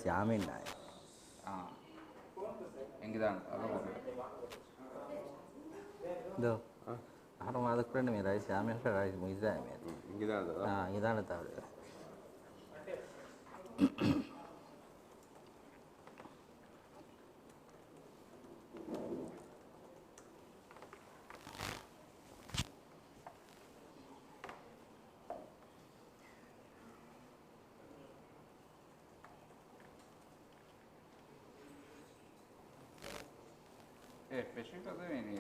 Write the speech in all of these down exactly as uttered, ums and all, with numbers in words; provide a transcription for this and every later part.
ޔާމީން އާއި. އާ. އެނގިދާނެ އަލަށް ވަރު. ދޯ. އަހަރު މާދަ ކުރެން މި ރައީސް ޔާމީން ރައީސް މުއިއްޒާއި މޭ. އިނގިދާނެ ދޯ. އާ، އިނގިދާނެ ތާ. އެ ފެށިފަ ދެވޭނީ.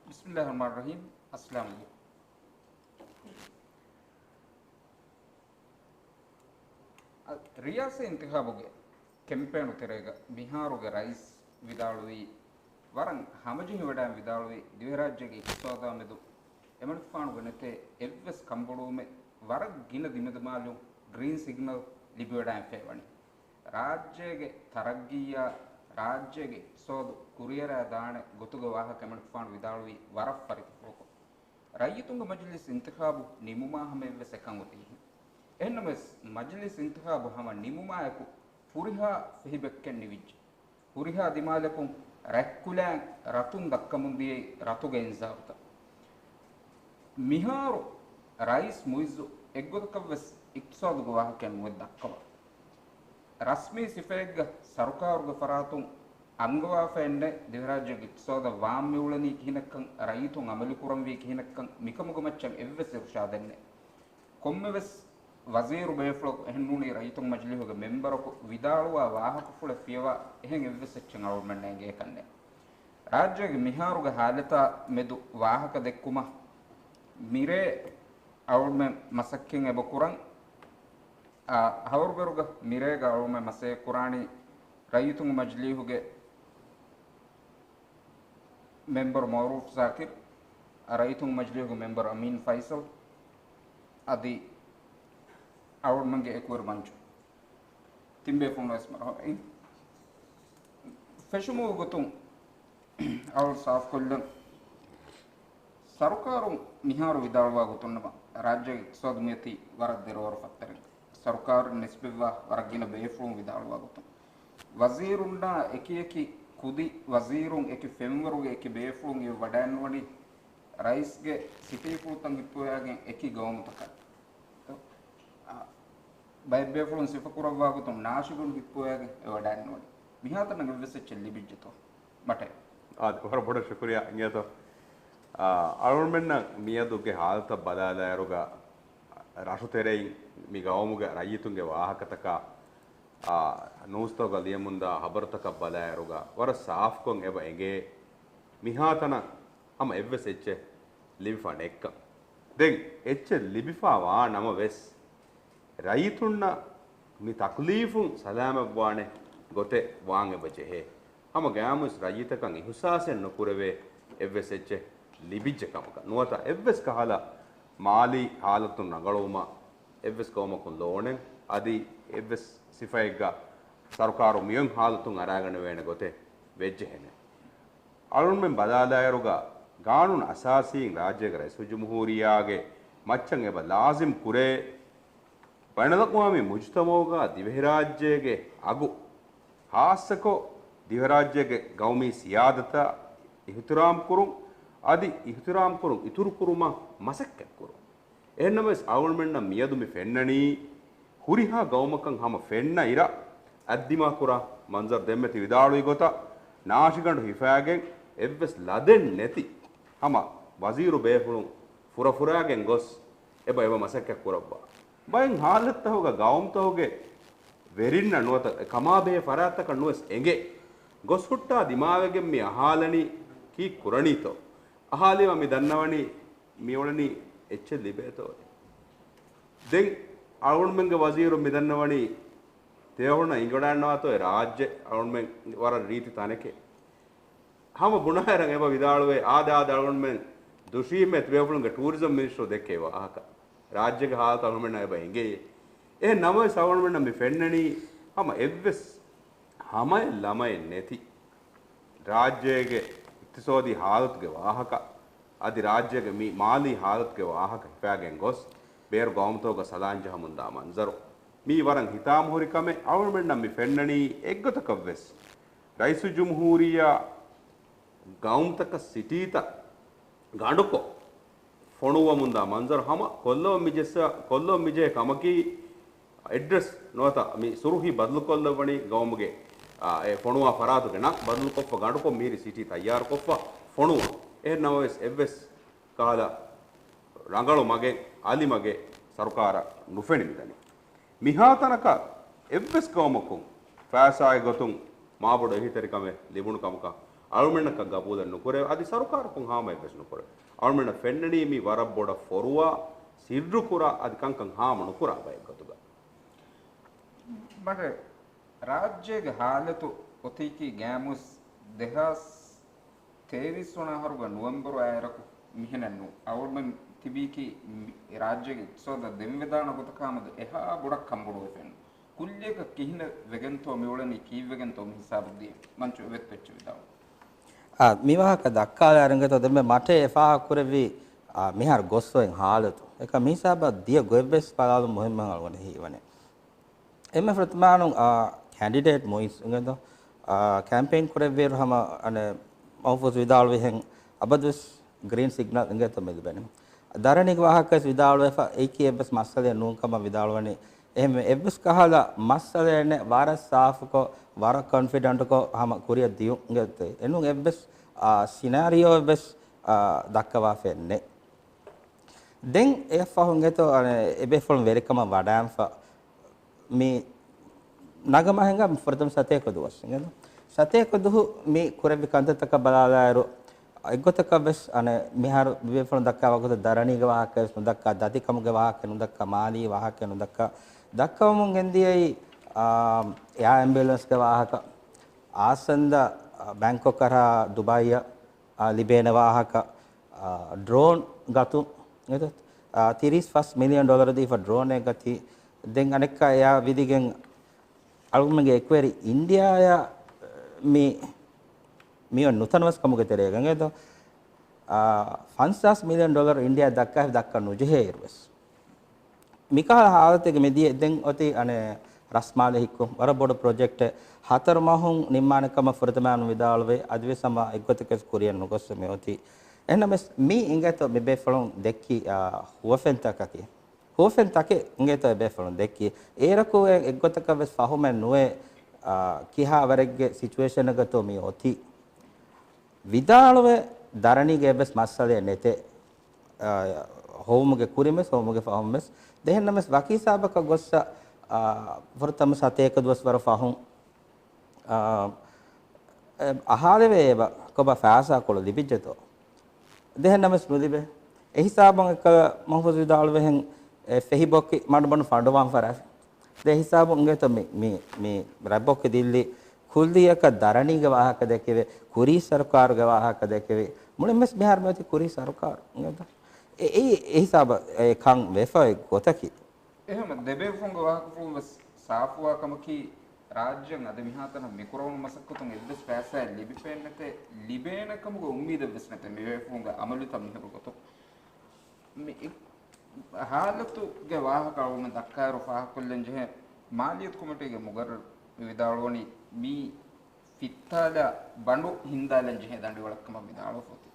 ބިސްމިއްލާހި ރަޙްމާނި ރަޙީމް. އައްސަލާމު ޢަލައިކުމް. ރިޔާސީ އިންތިޚާބުގެ ކެމްޕޭނު ތެރޭގަ މިހާރުގެ ރައީސް ވިދާޅުވީ، ވަރަށް ހަމަޖެހިވަޑައިން ވިދާޅުވީ، ދިވެހިރާއްޖޭގެ އިޤްތިޞާދާ މެދު އެމަނިކުފާނުގެ ނެތޭ އެއްވެސް ކަންބޮޑުވުމެއް، ވަރަށް ގިނަ ދިމަދިމާލުން، ގްރީން ސިގްނަލް ލިބިވަޑައިން ފޭވަނީ. ރާއްޖޭގެ ތަރައްގީއާ، ރާއްޖޭގެ އިޤްތިޞާދު ކުރިއަރާ ދާނެ ގޮތުގެ ވާހަކަ އެމަނިކުފާނު ވިދާޅުވީ ވަރަށް ފަރިތަފާތުކޮށް. ރައްޔިތުންގެ މަޖިލީސް އިންތިޚާބު ނިމުމާ ހަމަ އެއްވެސް އެކަން އޮތީހެން. އެހެންނަމަވެސް، މަޖިލީސް އިންތިޚާބު ހަމަ ނިމުމާއެކު ފުރިހާ ފެހިބައެއްކެއް ނިވިއްޖެ. ހުރިހާ ދިމާލަކުން ރަތްކުލައިން ރަތުން ދައްކަމުން ދިޔައީ ރަތުގެ އިންޒާރުތައް. މިހާރު ރައީސް މުއިއްޒު އެއްގޮތަކަށްވެސް އިޤްތިޞާދުގެ ވާހަކައެއް ނުއެއް ދައްކަވާ. ރަސްމީ ސިފައެއްގަ ސަރުކާރުގެ ފަރާތުން އަންގަވާފައެއްނެއް ދިވެހިރާއްޖޭގެ އިޤްތިޞާދަށް ވާން މިއުޅެނީ ކިހިނެއްކަން، ރައްޔިތުން އަމަލުކުރަންވީ ކިހިނެއްކަން މިކަމުގެ މައްޗަށް އެއްވެސް އިރުޝާދެއް ނެތް. ކޮންމެވެސް ވަޒީރު ބޭފުޅަކު އެހެންނޫނީ ރައްޔިތުން މަޖިލީހުގެ މެންބަރަކު ވިދާޅުވާ ވާހަކަފުޅެއް ފިޔަވާ އެހެން އެއްވެސް އެއްޗެއް އަޅުގަނޑުމެންނަށް އެނގޭކަށްނެތް. ރާއްޖޭގެ މިހާރުގެ ހާލަތާ މެދު ވާހަކަ ދެއްކުމަށް މިރޭ އަޅުގަނޑުމެން މަސައްކަތް އެބަ ކުރަން. އާ، ހަވަރުބެރުގަ މިރޭގަ އަޅުގަނޑުމެން މަސައްކަތް ކުރާނީ ރައްޔިތުންގެ މަޖިލީހުގެ މެންބަރު މައުރޫފް ޒާކިރު، ރައްޔިތުންގެ މަޖިލީހުގެ މެންބަރު އަމީން ފައިސަލް، އަދި އަޅުގަނޑުމެންގެ އެކުވެރި މަންޖު. ތިން ބޭފުޅުން ވެސް މަރުޙަބާ. ފެށުމުގެ ގޮތުން އަޅުގަނޑު ސާފުކޮށްލަން. ސަރުކާރުން މިހާރު ވިދާޅުވާ ގޮތުންނަމަ، ރާއްޖޭގެ އިޤްތިޞާދު މިއޮތީ ވަރަށް ދެރަވަރު ފައްތަރެއް. ސަރުކާރުން ނިސްބަތްވާ ވަރަށް ގިނަ ބޭފުޅުން ވިދާޅުވާ ގޮތުން، ވަޒީރުންނާ އެކި އެކި ކުދި ވަޒީރުން އެކި ފެންވަރުގެ އެކި ބޭފުޅުން އިވެ ވަޑައިންވަނީ ރައީސްގެ ސިފައިފުޅުތައް ހިއްޕުވައިގެން އެކި ގައުމުތަކަށް. އާ، ބައެއް ބޭފުޅުން ސިފަކުރައްވާ ގޮތުން ނާޝިގުން ހިއްޕުވައިގެން އެ ވަޑައިންވަނީ. މިހާތަނަށް އެއްވެސް އެއްޗެއް ލިބިއްޖެތޯ؟ މަޓޭ. އާދެ، ވަރަށް ބޮޑަށް ޝުކުރިއްޔާ އިނގޭތޯ. އާ، އަޅުގަނޑުމެންނަށް މިއަދުގެ ހާލަތަށް ބަލާލާއިރުގަ، ރަށުތެރެއިން މި ގައުމުގެ ރައްޔިތުންގެ ވާހަކަތަކާ، އާ، ނޫސްތަކުގަ ލިޔަމުންދާ ހަބަރުތަކަށް ބަލާއިރުގަ، ވަރަށް ސާފުކޮށް އެބަ އެނގޭ، މިހާތަނަށް ހަމަ އެއްވެސް އެއްޗެއް ލިބިފަ ނެތްކަން. ދެން އެއްޗެއް ލިބިފަ ވާ ނަމަވެސް، ރައްޔިތުންނަށް މި ތަކުލީފުން ސަލާމަތްވާނެ ގޮތެއް ވާން އެބަ ޖެހޭ. ހަމަ ގައިމުވެސް ރައްޔިތަކަށް އިހުސާސެއް ނުކުރެވޭ އެއްވެސް އެއްޗެއް ލިބިއްޖެ ކަމަކަށް. ނުވަތަ އެއްވެސް ކަހަލަ މާލީ ހާލަތުން ރަނގަޅުވުމަށް އެއްވެސް ގައުމަކުން ލޯނެ، އަދި އެއްވެސް ސިފައެއްގަ ސަރުކާރު މިއޮތް ހާލަތުން އަރާގަނެވޭނެ ގޮތެއް ވެއްޖެހެނެ. އަޅުގަނޑުމެން ބަލާލާއިރުގަ، ގާނޫނު އަސާސީން ރާއްޖޭގެ ރައީސުލްޖުމްހޫރިއްޔާގެ މައްޗަށް އެބަ ލާޒިމް ކުރޭ، ބައިނަލްއަޤްވާމީ މުޖުތަމަޢުގަ ދިވެހިރާއްޖޭގެ އަގު، ޚާއްޞަކޮށް ދިވެހިރާއްޖޭގެ ގައުމީ ސިޔާދަތަށް އިހުތިރާމް ކުރުން، އަދި އިހުތިރާމް ކުރުން އިތުރު ކުރުމަށް މަސައްކަތް ކުރުން. އެހެންނަމަވެސް، އަޅުގަނޑުމެންނަށް މިއަދު މި ފެންނަނީ، ހުރިހާ ގައުމަކަށް ހަމަ ފެންނަ އިރަށް އަތްދިމާކުރާ މަންޒަރު. ދެންމެ ތި ވިދާޅުވި ގޮތަށް، ނާށިގަނޑު ހިފާގެން އެއްވެސް ލަދެއް ނެތި ހަމަ ވަޒީރު ބޭފުޅުން ފުރަފުރާގެން ގޮސް، އެބަ އެބަ މަސައްކަތް ކުރައްވާ. ބައެއް ހާލަތްތަކުގަ ގައުމުތަކުގެ ވެރިންނަށް ނުވަތަ ކަމާބެހޭ ފަރާތްތަކަށް ނުވެސް އެނގޭ، ގޮސް ހުއްޓާ ދިމާވެގެން މި އަހާލަނީ ކީއް ކުރަނީތޯ؟ އަހާލީމަ މި ދަންނަވަނީ މިއުޅެނީ އެއްޗެއް ލިބޭތޯ؟ ދެން އަޅުގަނޑުމެންގެ ވަޒީރު މި ދަންނަވަނީ ތިޔަހުންނަށް އިނގިވަޑައިގަންނަވާތޯ އެ ރާއްޖެ އަޅުގަނޑުމެން ވަރަށް ރީތި ތަނެކޭ. ހަމަ ބުނާއިރަށް އެބަ ވިދާޅުވޭ، އާދެ، އާދެ، އަޅުގަނޑުމެން ދުށީމޭ ތިބޭފުޅުންގެ ޓޫރިޒަމް މިނިސްޓަރު ދެއްކޭ ވާހަކަ. ރާއްޖޭގެ ހާލަތު އަޅުގަނޑުމެންނަށް އެބަ އެނގޭ. އެހެން ނަމަވެސް، އަޅުގަނޑުމެންނަށް މި ފެންނަނީ ހަމަ އެއްވެސް ހަމައެއް ލަމައެއް ނެތި ރާއްޖޭގެ އިޤްތިޞާދީ ހާލަތުގެ ވާހަކަ، އަދި ރާއްޖޭގެ މި މާލީ ހާލަތުގެ ވާހަކަ ހިފާގެން ގޮސް، ބޭރު ގައުމުތަކުގަ ސަލާން ޖަހަމުންދާ މަންޒަރު. މީ ވަރަށް ހިތާމަހުރި ކަމެއް. އަޅުގަނޑުމެންނަށް މި ފެންނަނީ އެއްގޮތަކަށްވެސް ރައީސުލްޖުމްހޫރިއްޔާ ގައުމުތަކަށް ސިޓީތައް ގަނޑުކޮށް، ފޮނުއްވަމުންދާ މަންޒަރު ހަމަ ކޮށްލަވަން މިޖެއްސަ-، ކޮށްލަވަން މިޖެހޭ ކަމަކީ، އެޑްރެސް ނުވަތަ މި ސުރުޚީ ބަދަލުކޮށްލައްވަނީ ގައުމުގެ، އާ، އެ ފޮނުވާ ފަރާތުގެ ނަން ބަދަލުކޮށްފަ، ގަނޑުކޮށް މިހިރީ ސިޓީ ތައްޔާރުކޮށްފަ ފޮނުވަން. އެހެން ނަމަވެސް، އެއްވެސް ކަހަލަ ރަނގަޅު މަގެއް، އަލި މަގެއް ސަރުކާރަށް ނުފެނި މިދަނީ. މިހާތަނަކަށް އެއްވެސް ގައުމަކުން ފައިސާގެ ގޮތުން މާބޮޑު އެހީތެރިކަމެއް ލިބުނު ކަމަކަށް އަޅުމެންނަކަށް ގަބޫލެއް ނުކުރެވޭ، އަދި ސަރުކާރަކުން ހާމަ އެއްވެސް ނުކުރެވޭ. އަޅުމެންނަށް ފެންނަނީ މީ ވަރަށް ބޮޑަށް ފޮރުވާ، ސިއްރުކުރާ، އަދި ކަންކަން ހާމަ ނުކުރާ ބައެއްގޮތުގަ. މަގެ ރާއްޖޭގެ ހާލަތު އޮތީކީ ގާތްމުވެސް ދެހާސް ތޭވީސް ވަނަ އަހަރުގެ ނުވެމްބަރު އާއިރަކު މިހެނެއް ނޫން. އަޅުގަނޑުމެން ތިބީކީ މި-، ރާއްޖޭގެ އިޤްތިޞާދަށް ދެންވެދާނެ ގޮތަކާމެދު އެހާ ބޮޑަށް ކަންބޮޑުވެފައެއްނު. ކުއްލިއަކަށް ކިހިނެއް ވެގެންތޯ މިއުޅެނީ ކީއްވެގެންތޯ މި ހިސާބަށް ދިޔަ މަންޗު އެބައެއްޗެއް ވިދާޅު. އާ، މި ވާހަކަ ދައްކާލާ އިނގޭތޯ ދެންމެ މަޓޭ އެ ފާހަގަކުރެއްވި، އާ، މިހާރު ގޮސްފައި ހާލަތު. އެކަ މި ހިސާބަށް ދިޔަ ގޮތްވެސް ބަލާލުން މުހިއްމު އަޅުގަނޑަށް ހީވަނީ. އެންމެ ފުރަތަމަ އާ، ކެންޑިޑޭޓް މުއިއްޒު އިނގޭތޯ، އާ، ކެމްޕޭން ކުރެއްވިއިރު ހަމަ އަނެއް މަހުފޫޒު ވިދާޅުވިހެން އަބަދުވެސް ގްރީން ސިގްނަލް އިނގޭތޯ މި ލިބެނީ. ދަރަނީގެ ވާހަކަވެސް ވިދާޅުވެފަ، އެއީކީ އެއްވެސް މައްސަލައެއް ނޫން ކަމަށް ވިދާޅުވަނީ. އެހެންވެ، އެއްވެސް ކަހަލަ މައްސަލައެއް ނެތް، ވަރަށް ސާފުކޮށް، ވަރަށް ކޮންފިޑެންޓްކޮށް ހަމަ ކުރިއަށް ދިޔުން އިނގޭތޯ. އެނޫން އެއްވެސް، އާ، ސިނާރިއޯއެއްވެސް، އާ، ދައްކަވާފައެއް ނެތް. ދެން އެއަށްފަހު އިނގޭތޯ، އަނެއް އެބޭފުޅުން ވެރިކަމަށް ވަޑާންފަ މި ނަގަމާ ހިނގާ ފުރަތަމަ ސަތޭކަ ދުވަސް އިނގޭތޯ. ސަތޭކަ ދުހު މި ކުރެއްވި ކަންތައްތަކަށް ބަލާލާއިރު، އެއްގޮތަކަށް ވެސް އަނެއް މިހާރު ބޭފުޅުން ދައްކާ ވަގުތު ދަރަނީގެ ވާހަކަ ވެސް ނުދައްކާ، ދަތިކަމުގެ ވާހަކަ ނުދައްކާ، މާލީ ވާހަކަ ނުދައްކާ، ދައްކަވަމުން ގެންދިޔައީ، އާ، އެއާ އެމްބިއުލެންސްގެ ވާހަކަ، އާސަންދަ، އާ، ބޭންކޮކް ކަރާ ދުބައިއަށް، އާ، ލިބޭނެ ވާހަކަ، އާ، ޑްރޯން ގަތުން، އާ، ތިރީސް ފަސް މިލިއަން ޑޮލަރު ދީފަ ޑްރޯނެއް ގަތީ. ދެން އަނެއްކާ އެއާ ވިދިގެން އަޅުގަނޑުގެ އެކުވެރި އިންޑިއާއަށް މި، މިއޮތް ނުތަނަވަސްކަމުގެ ތެރޭގަ އިނގޭތޯ، އާ، ފަންސާސް މިލިއަން ޑޮލަރު އިންޑިއާ ދައްކާ، ދައްކަން ނުޖެހޭއިރުވެސް. މިކަހަލަ ހާލަތެއްގަ މިދިޔަ ދެން އޮތީ އަނެއް ރަސްމާލެ ހިއްކުން ވަރަށް ބޮޑު ޕްރޮޖެކްޓެއް ހަތަރު މަހުން ނިންމާނެ ކަމަށް ފުރަތަމައިން ވިދާޅުވޭ، އަދިވެސް ހަމަ އެއްގޮތަކަށް ކުރިއަށް ނުގޮސް މި އޮތީ. އެހެންނަމަވެސް މީ އިނގޭތޯ މި ބޭފުޅުން ދެއްކި، އާ، ހުވަފެންތަކަކީ. ހުވަފެން ތަކެއް އިނގޭތޯ އެބޭފުޅުން ދެއްކީ. އޭރަކު އެ އެއްގޮތަކަށް ވެސް ފަހުމެއް ނުވޭ، އާ، ކިހާ ވަރެއްގެ ސިޗުއޭޝަނެއްގަތޯ މި އޮތީ. ވިދާޅުވެ ދަރަނީގެ އެއްވެސް މައްސަލައެއް ނެތޭ. އާ، ހޮވުމުގެ ކުރިންވެސް ހޮވުމުގެ ފަހުންވެސް. ދެހެންނަމަވެސް ވަކި ހިސާބަކަށް ގޮއްސަ، އާ، ފުރަތަމަ ސަތޭކަ ދުވަސް ވަރަށް ފަހުން، އާ، އެ، އަހާލެވޭ އެބަ ކޮބާ ފައިސާކޮޅު ލިބިއްޖެތޯ؟ ދެހެންނަމަވެސް ނުލިބޭ. އެ ހިސާބުން އެއްކަލަ މަހުފޫޒު ވިދާޅުވެހެން އެ ފެހިބޮއްކި މަޑުމަޑު ފަނޑުވާން ފަރާތް. ދެ ހިސާބުން އިނގޭތޯ މި، މި، މި ރަތްބޮއްކި ދިއްލި ކުއްލިއަކަށް ދަރަނީގެ ވާހަކަ ދެކެވޭ، ކުރީ ސަރުކާރުގެ ވާހަކަ ދެކެވޭ. މުޅިންވެސް މިހާރު މިއޮތީ ކުރީ ސަރުކާރު އިނގޭތޯ. އެ، އެ، އެ ހިސާބަށް އެ ކަން ވެފަ އޮތް ގޮތަކީ. އެހެން ދެބޭފުޅުންގެ ވާހަކަފުޅުން ވެސް ސާފުވާ ކަމަކީ، ރާއްޖެއަށް އަދި މިހާތަނަށް މިކުރެވުނު މަސައްކަތުން އެއްވެސް ފައިސާއެއް ލިބިފައެއް ނެތޭ، ލިބޭނެ ކަމުގެ އުއްމީދެއް ވެސް ނެތޭ މިބޭފުޅުންގެ އަމަލުތައް މިހިރު ގޮތުން. މި އި-، ހާލަތުގެ ވާހަކަ އަޅުގަނޑު ދައްކާއިރު ފާހަގަކޮށްލަން ޖެހޭ، މާލިޔަތު ކޮމިޓީގެ މުގައްރަރު ވިދާޅުވަނީ މީ ފިއްތާލާ ބަނޑު ހިންދާލަން ޖެހޭ ދަނޑިވަޅަށް ކަމަށް ވިދާޅުވެފަ އޮތީ.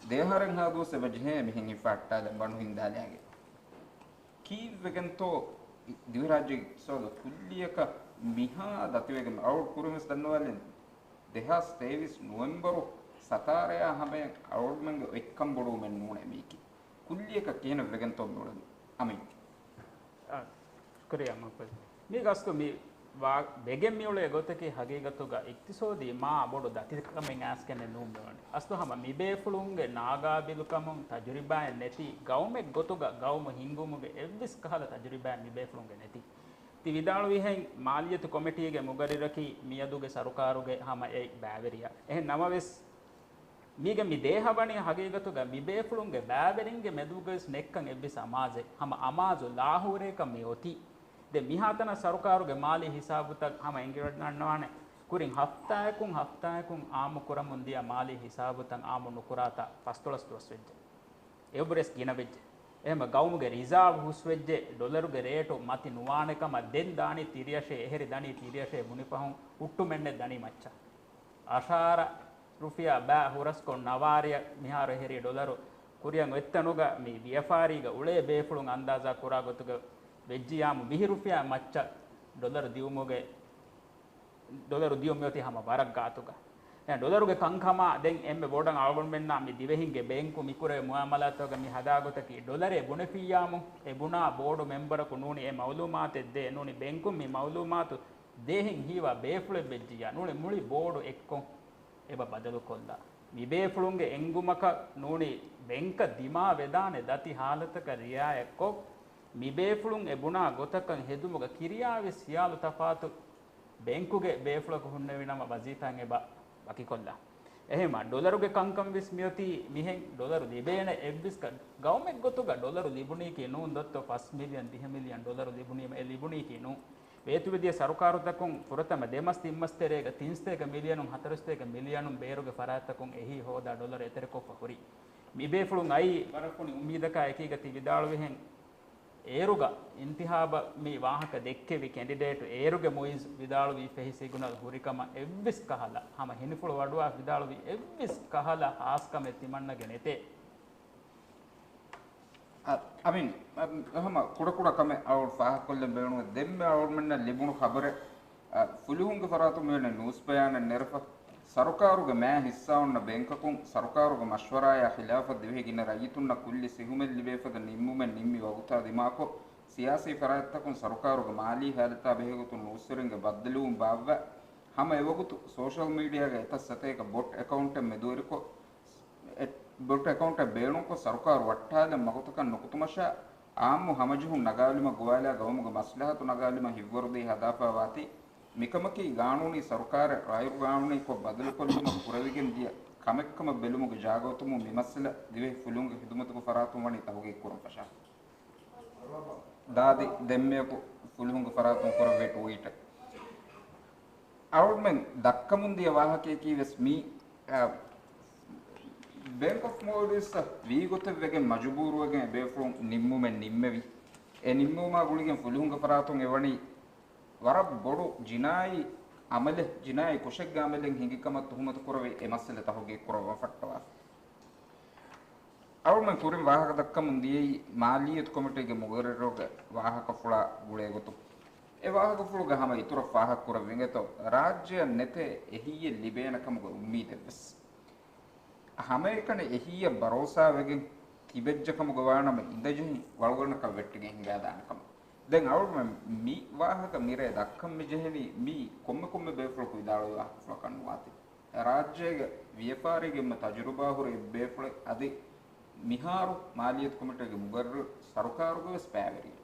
ދެ އަހަރެއްހާ ދުވަސް އެބަ ޖެހޭ މިހެން ހިފަހައްޓާލަން ބަނޑު ހިންދާލާގެން. ކީއްވެގެންތޯ ދިވެހިރާއްޖޭގެ އިޤްތިޞާދު ކުއްލިއަކަށް މިހާ ދަތިވެގެން އަޅުގަނޑު ކުރިން ވެސް ދަންނަވާލަން. ދެހާސް ތޭވީސް ނޮވެމްބަރު ސަތާރަޔާ ހަމަޔަށް އަޅުގަނޑުމެންގެ އޮތްކަން ބޮޑުވުމެއް ނޫނޭ މީކީ. ކުއްލިއަކަށް ކިހިނެއް ވެގެންތޯ މިއުޅެނީ އަމިއްލަ. އާ، ޝުކުރިއްޔާ މަގްފޫރު. މީ ގަސްތު މި ވާ-، ވެގެން މިއުޅޭ ގޮތަކީ ހަގީގަތުގަ އިޤްތިޞާދީ މާ ބޮޑު ދަތިކަމެއް އައިސްގެންނެއް ނޫން މިވަނީ. އަސްލު ހަމަ މިބޭފުޅުންގެ ނާގާބިލުކަމުން ތަޖުރިބާއެއް ނެތި ގައުމެއް ގޮތުގަ ގައުމު ހިންގުމުގެ އެއްވެސް ކަހަލަ ތަޖުރިބާއެއް މިބޭފުޅުންގެ ނެތި. ތި ވިދާޅުވިހެން މާލިއްޔަތު ކޮމިޓީގެ މުގައްރިރަކީ މިއަދުގެ ސަރުކާރުގެ ހަމަ އެއް ބައިވެރިޔާ. އެހެން ނަމަވެސް، މީގެ މި ދޭހަ ވަނީ ހަގީގަތުގަ މި ބޭފުޅުންގެ ބައިވެރިންގެ މެދުގަވެސް ނެއްކަން އެއްވެސް އަމާޒެއް. ހަމަ އަމާޒު ލާހޫރޭކަން މި އޮތީ. ދެން މިހާތަނަށް ސަރުކާރުގެ މާލީ ހިސާބުތައް ހަމަ އެނގިވަޑަންނާނެ. ކުރިން ހަފްތާއަކުން ހަފްތާއަކުން އާއްމު ކުރަމުން ދިޔަ މާލީ ހިސާބުތައް އާއްމު ނުކުރާތާ ފަސްދޮޅަސް ދުވަސް ވެއްޖެ. އެއަށްވުރެސް ގިނަވެއްޖެ. އެހެންމަ ގައުމުގެ ރިޒާވް ހުސްވެއްޖެ، ޑޮލަރުގެ ރޭޓު މަތި ނުވާނެ ކަމަށް ދެން ދާނީ ތިރިއަށޭ، އެހެރި ދަނީ ތިރިއަށޭ ބުނިފަހުން ހުއްޓުމެއްނެއް ދަނީ މައްޗަށް. އަށާރަ ރުފިޔާ ބައި ހުރަސްކޮށް ނަވާރަޔަށް މިހާރު އެހެރީ ޑޮލަރު ކުރިއަށް އޮތްތަނުގަ މި ވިޔަފާރީގަ އުޅޭ ބޭފުޅުން އަންދާޒާ ކުރާ ގޮތުގަ ވެއްޖިޔާމު ވިހި ރުފިޔާ މައްޗަށް ޑޮލަރު ދިއުމުގެ ޑޮލަރު ދިޔުން މިއޮތީ ހަމަ ވަރަށް ގާތުގަ. އެ ޑޮލަރުގެ ކަންކަމާ ދެން އެންމެ ބޮޑަށް އަޅުގަނޑުމެންނާ މި ދިވެހިންގެ ބޭންކު މިކުރެވޭ މުއާމަލާތުގަ މި ހަދާ ގޮތަކީ ޑޮލަރެއް ބުނެފިއްޔާމު އެ ބުނާ ބޯޑު މެމްބަރަކު ނޫނީ އެ މައުލޫމާތެއް ދޭ. ނޫނީ ބޭންކުން މި މައުލޫމާތު ދޭހިން ހީވާ ބޭފުޅެއް ވެއްޖިއްޔާ ނޫނީ މުޅި ބޯޑު އެއްކޮށް އެބަ ބަދަލުކޮށްލާ. މި ބޭފުޅުންގެ އެންގުމަކަށް ނޫނީ ބޭންކަށް ދިމާވެދާނެ ދަތި ހާލަތަކަށް ރިއާޔަތްކޮށް، މި ބޭފުޅުން އެ ބުނާ ގޮތަކަށް ހެދުމުގަ ކިރިޔާވެސް ހިޔާލު ތަފާތު ބޭންކުގެ ބޭފުޅަކު ހުންނެވި ނަމަ ވަޒީފާއިން އެބަ ވަކިކޮށްލާ. އެހެންމަ ޑޮލަރުގެ ކަންކަން ވެސް މިއޮތީ މިހެން ޑޮލަރު ލިބޭނެ އެއްވެސް ގަ-، ގައުމެއް ގޮތުގަ ޑޮލަރު ލިބުނީކީ ނޫން ދޮއްތޯ ފަސް މިލިއަން ދިހަ މިލިއަން ޑޮލަރު ލިބުނީމަ އެ ލިބުނީކީ ނޫން. ވޭތުވެދިޔަ ސަރުކާރުތަކުން ފުރަތަމަ ދެ މަސް ތިން މަސް ތެރޭގަ ތިން ސަތޭކަ މިލިއަނުން ހަތަރު ސަތޭކަ މިލިއަނުން ބޭރުގެ ފަރާތްތަކުން އެހީ ހޯދާ ޑޮލަރު އެތެރެކޮށްފަ ހުރި. މި ބޭފުޅުން އައީ ވަރަށް ފުނި އުއްމީދަކާ އެކީގަ ތި ވިދާޅުވިހެން އޭރުގަ އިންތިހާބަށް މި ވާހަކަ ދެއްކެވި ކެންޑިޑޭޓު އޭރުގެ މުއިއްޒު ވިދާޅުވީ ފެހި ސިގުނަލް ހުރިކަމަށް އެއްވެސް ކަހަލަ، ހަމަ ހިނިފުޅު ވަޑުވާ ވިދާޅުވީ އެއްވެސް ކަހަލަ ހާސްކަމެއް ތިމަންނަގެ ނެތޭ. އަ، އަމިން، އަ، ހަމަ ކުޑަކުޑަ ކަމެއް އަޅުގަނޑު ފާހަގަކޮށްލަން ބޭނުންވޭ. ދެންމެ އަޅުގަނޑުމެންނަށް ލިބުނު ޚަބަރެއް، އަ، ފުލުހުންގެ ފަރާތުން މިވެނި ނޫސް ބަޔާނެއް ނެރެފަ، ސަރުކާރުގެ މާ ހިއްސާ އޮންނަ ބޭންކަކުން ސަރުކާރުގެ މަޝްވަރާޔާ ޚިލާފަށް ދިވެހި ގިނަ ރައްޔިތުންނަށް ކުއްލި ސިހުމެއް ލިބޭފަދަ ނިންމުމެއް ނިންމި ވަގުތާ ދިމާކޮށް، ސިޔާސީ ފަރާތްތަކުން ސަރުކާރުގެ މާލީ ހާލަތާ ބެހޭގޮތުން ނޫސްވެރިންގެ ބައްދަލުވުން ބާއްވާ، ހަމަ އެވަގުތު ސޯޝަލް މީޑިއާގެ އެތައް ސަތޭކަ ބޮޓް އެކައުންޓެއް މެދުވެރިކޮށް، އެ، ބޮޓް އެކައުންޓެއް ބޭނުންކޮށް، ސަރުކާރު ވައްޓާލަން މަގުތަކަށް ނުކުތުމަށާ، އާއްމު ހަމަޖެހުން ނަގާލުމަށް ގޮވާލާ ގައުމުގެ މަސްލަހަތު ނަގާލުމަށް ހިތްވަރުދީ ހަދާފައިވާތީ، މިކަމަކީ ގާނޫނީ ސަރުކާރެއް ރާއިރު ގާނޫނީކޮށް ބަދަލުކޮށްލުމަށް ކުރެވިގެން ދިޔަ ކަމެއްކަމަށް ބެލުމުގެ ޖާގަވަތުމުން މި މައްސަލަ ދިވެހި ފުލުހުންގެ ހިދުމަތުގެ ފަރާތުން ވަނީ ތަހުގީގު ކުރަން ފަށާފަ. ދާދި ދެންމެޔަކު ފުލުހުންގެ ފަރާތުން ކުރެއްވި ޓުވީޓެއް. އަޅުގަނޑުމެން ދައްކަމުން ދިޔަ ވާހަކަޔަކީ ވެސް މީ، އަ، ބޭންކް އޮފް މޯލްޑިވްސްއަށް ވީގޮތެއް ވެގެން މަޖުބޫރުވެގެން އެބޭފުޅުން ނިންމުމެއް ނިންމެވި. އެ ނިންމުމާ ގުޅިގެން ފުލުހުންގެ ފަރާތުން އެވަނީ ވަރަށް ބޮޑު ޖިނާއީ އަމަލެއް، ޖިނާއީ ކުށެއްގެ އަމަލެއް ހިނގި ކަމަށް ތުހުމަތު ކުރެވި އެ މައްސަލަ ތަހުގީގު ކުރައްވަން ފައްޓަވާފަ. އަޅުގަނޑުމެން ކުރިން ވާހަކަ ދައްކަމުން ދިޔައީ މާލިއްޔަތު ކޮމިޓީގެ މުގައްރިރުގެ ވާހަކަފުޅާ ގުޅޭގޮތުން. އެ ވާހަކަފުޅުގެ ހަމަ އިތުރަށް ފާހަގަކުރެއްވިން އެތޯ، ރާއްޖެއަށް ނެތޭ އެހީއެއް ލިބޭނެ ކަމުގެ އުއްމީދެއްވެސް. ހަމައެކަނި އެހީއަށް ބަރޯސާވެގެން ތިބެއްޖެ ކަމުގަ ވާނަމަ އިނދަޖެހި ވަޅުގަނޑަކަށް ވެއްޓިގެން ހިނގާދާނެ ކަމަށް. ދެން އަޅުގަނޑުމެން މި ވާހަކަ މިރޭ ދައްކަން މި ޖެހެނީ މީ ކޮންމެ ކޮންމެ ބޭފުޅަކު ވިދާޅުވި ވާހަކަފުޅަކަށް ނުވާތީ. ރާއްޖޭގެ ވިޔަފާރީގެ އެންމެ ތަޖުރިބާ ހުރި އެއް ބޭފުޅެއް އަދި މިހާރު މާލިއްޔަތު ކޮމިޓީގެ މުގައްރިރު ސަރުކާރުގެ ވެސް ބައިވެރިއެއް.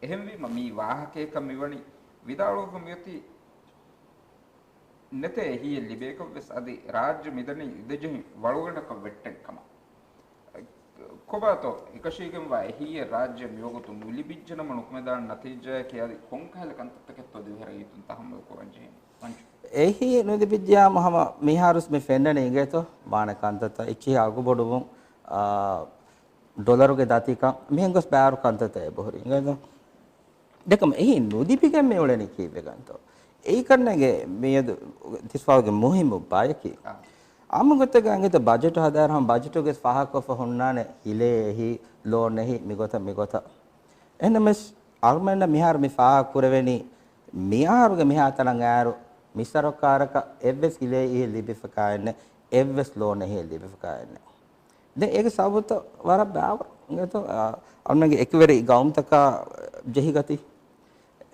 އެހެންވީމަ މީ ވާހަކަޔަކަށް މިވަނީ ވިދާޅުވެފަ މިއޮތީ ނެތޭ އެހީއެއް ލިބޭކަށް ވެސް އަދި ރާއްޖެ މިދަނީ އިނދަޖެހި ވަޅުގަނޑަކަށް ވެއްޓެން ކަމަށް. ކޮބާތޯ އެކަށީގެންވާ އެހީއެއް ރާއްޖެ މިވަގުތު ނުލިބިއްޖެނަމަ ނުކުމެދާނެ ނަތީޖާއަކީ އަދި ކޮންކަހަލަ ކަންތައްތަކެއްތޯ ދިވެހިރައްޔިތުން ތަހައްމަލު ކުރަން ޖެހެނީ؟ މަންޖު. އެހީ ނުލިބިއްޖެޔާމު ހަމަ މިހާރުސް މި ފެންނަނީ އިނގޭތޯ ބާނެ ކަންތައްތައް އެއްޗިހި އަގުބޮޑުވުން، އާ، ޑޮލަރުގެ ދަތިކަން މިހެން ގޮސް ބާރު ކަންތައްތައް އެބަހުރި އިނގޭތޯ. ދެކަމަ އެހީ ނުލިބިގެން މި އުޅެނީ ކީއްވެގެންތޯ؟ އެއީކަންނޭނގެ މިއަދު ތިސްފާގެ މުހިއްމު ބަޔަކީ. އާ. އާއްމު ގޮތެއްގަ އިނގޭތޯ ބަޖެޓު ހަދާއިރު ހަމަ ބަޖެޓުގެ ފާހަގަކޮށްފަ ހުންނާނެ ހިލޭ އެހީ، ލޯން އެހީ، މިގޮތަށް މިގޮތަށް. އެހެންނަމަވެސް އަޅުމެންނަށް މިހާރު މި ފާހަގަ ކުރެވެނީ، މިއާރުގެ މިހާތަނަށް އައިރު މި ސަރުކާރަކަށް އެއްވެސް ހިލޭ އެހީ ލިބިފަކާއެއްނެއް، އެއްވެސް ލޯން އެހީ ލިބިފަކާއެއްނެއް. ދެން އޭގެ ސަބަބުތައް ވަރަށް ބާވަރު އިނގޭތޯ، އާ، އަޅުމެންގެ އެކުވެރި ގައުމުތަކާ ޖެހިގަތީ.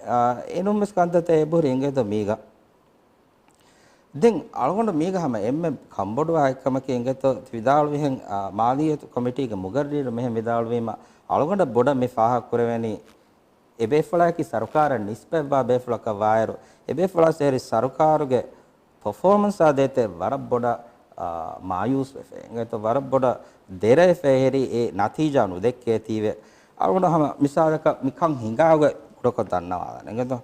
އާ، އެނޫންވެސް ކަންތައްތައް އެބަހުރި އިނގޭތޯ މީގަ. ދެން އަޅުގަނޑު މީގަ ހަމަ އެންމެ ކަންބޮޑުވާ އެއްކަމަކީ އިނގޭތޯ ތި ވިދާޅުވިހެން، އާ، މާލިއްޔަތު ކޮމިޓީގެ މުގައްރިރު މިހެން ވިދާޅުވީމަ، އަޅުގަނޑަށް ބޮޑަށް މި ފާހަގަ ކުރެވެނީ، އެބޭފުޅާއެކީ ސަރުކާރަށް ނިސްބަތްވާ ބޭފުޅަކަށް ވާއިރު، އެބޭފުޅާ ސޭރި ސަރުކާރުގެ ޕަފޯމަންސާ ދޭތެ ވަރަށް ބޮޑަށް، އާ، މާޔޫސް ވެފަ އިނގޭތޯ، ވަރަށް ބޮޑަށް ދެރަވެފަ އެހެރީ އެ ނަތީޖާ ނުދެއްކޭތީވެ. އަޅުގަނޑު ހަމަ މިސާލަކަށް މިކަން ހިނގާގޮތް ކުޑަކޮށް ދަންނަވާލަން އިނގޭތޯ.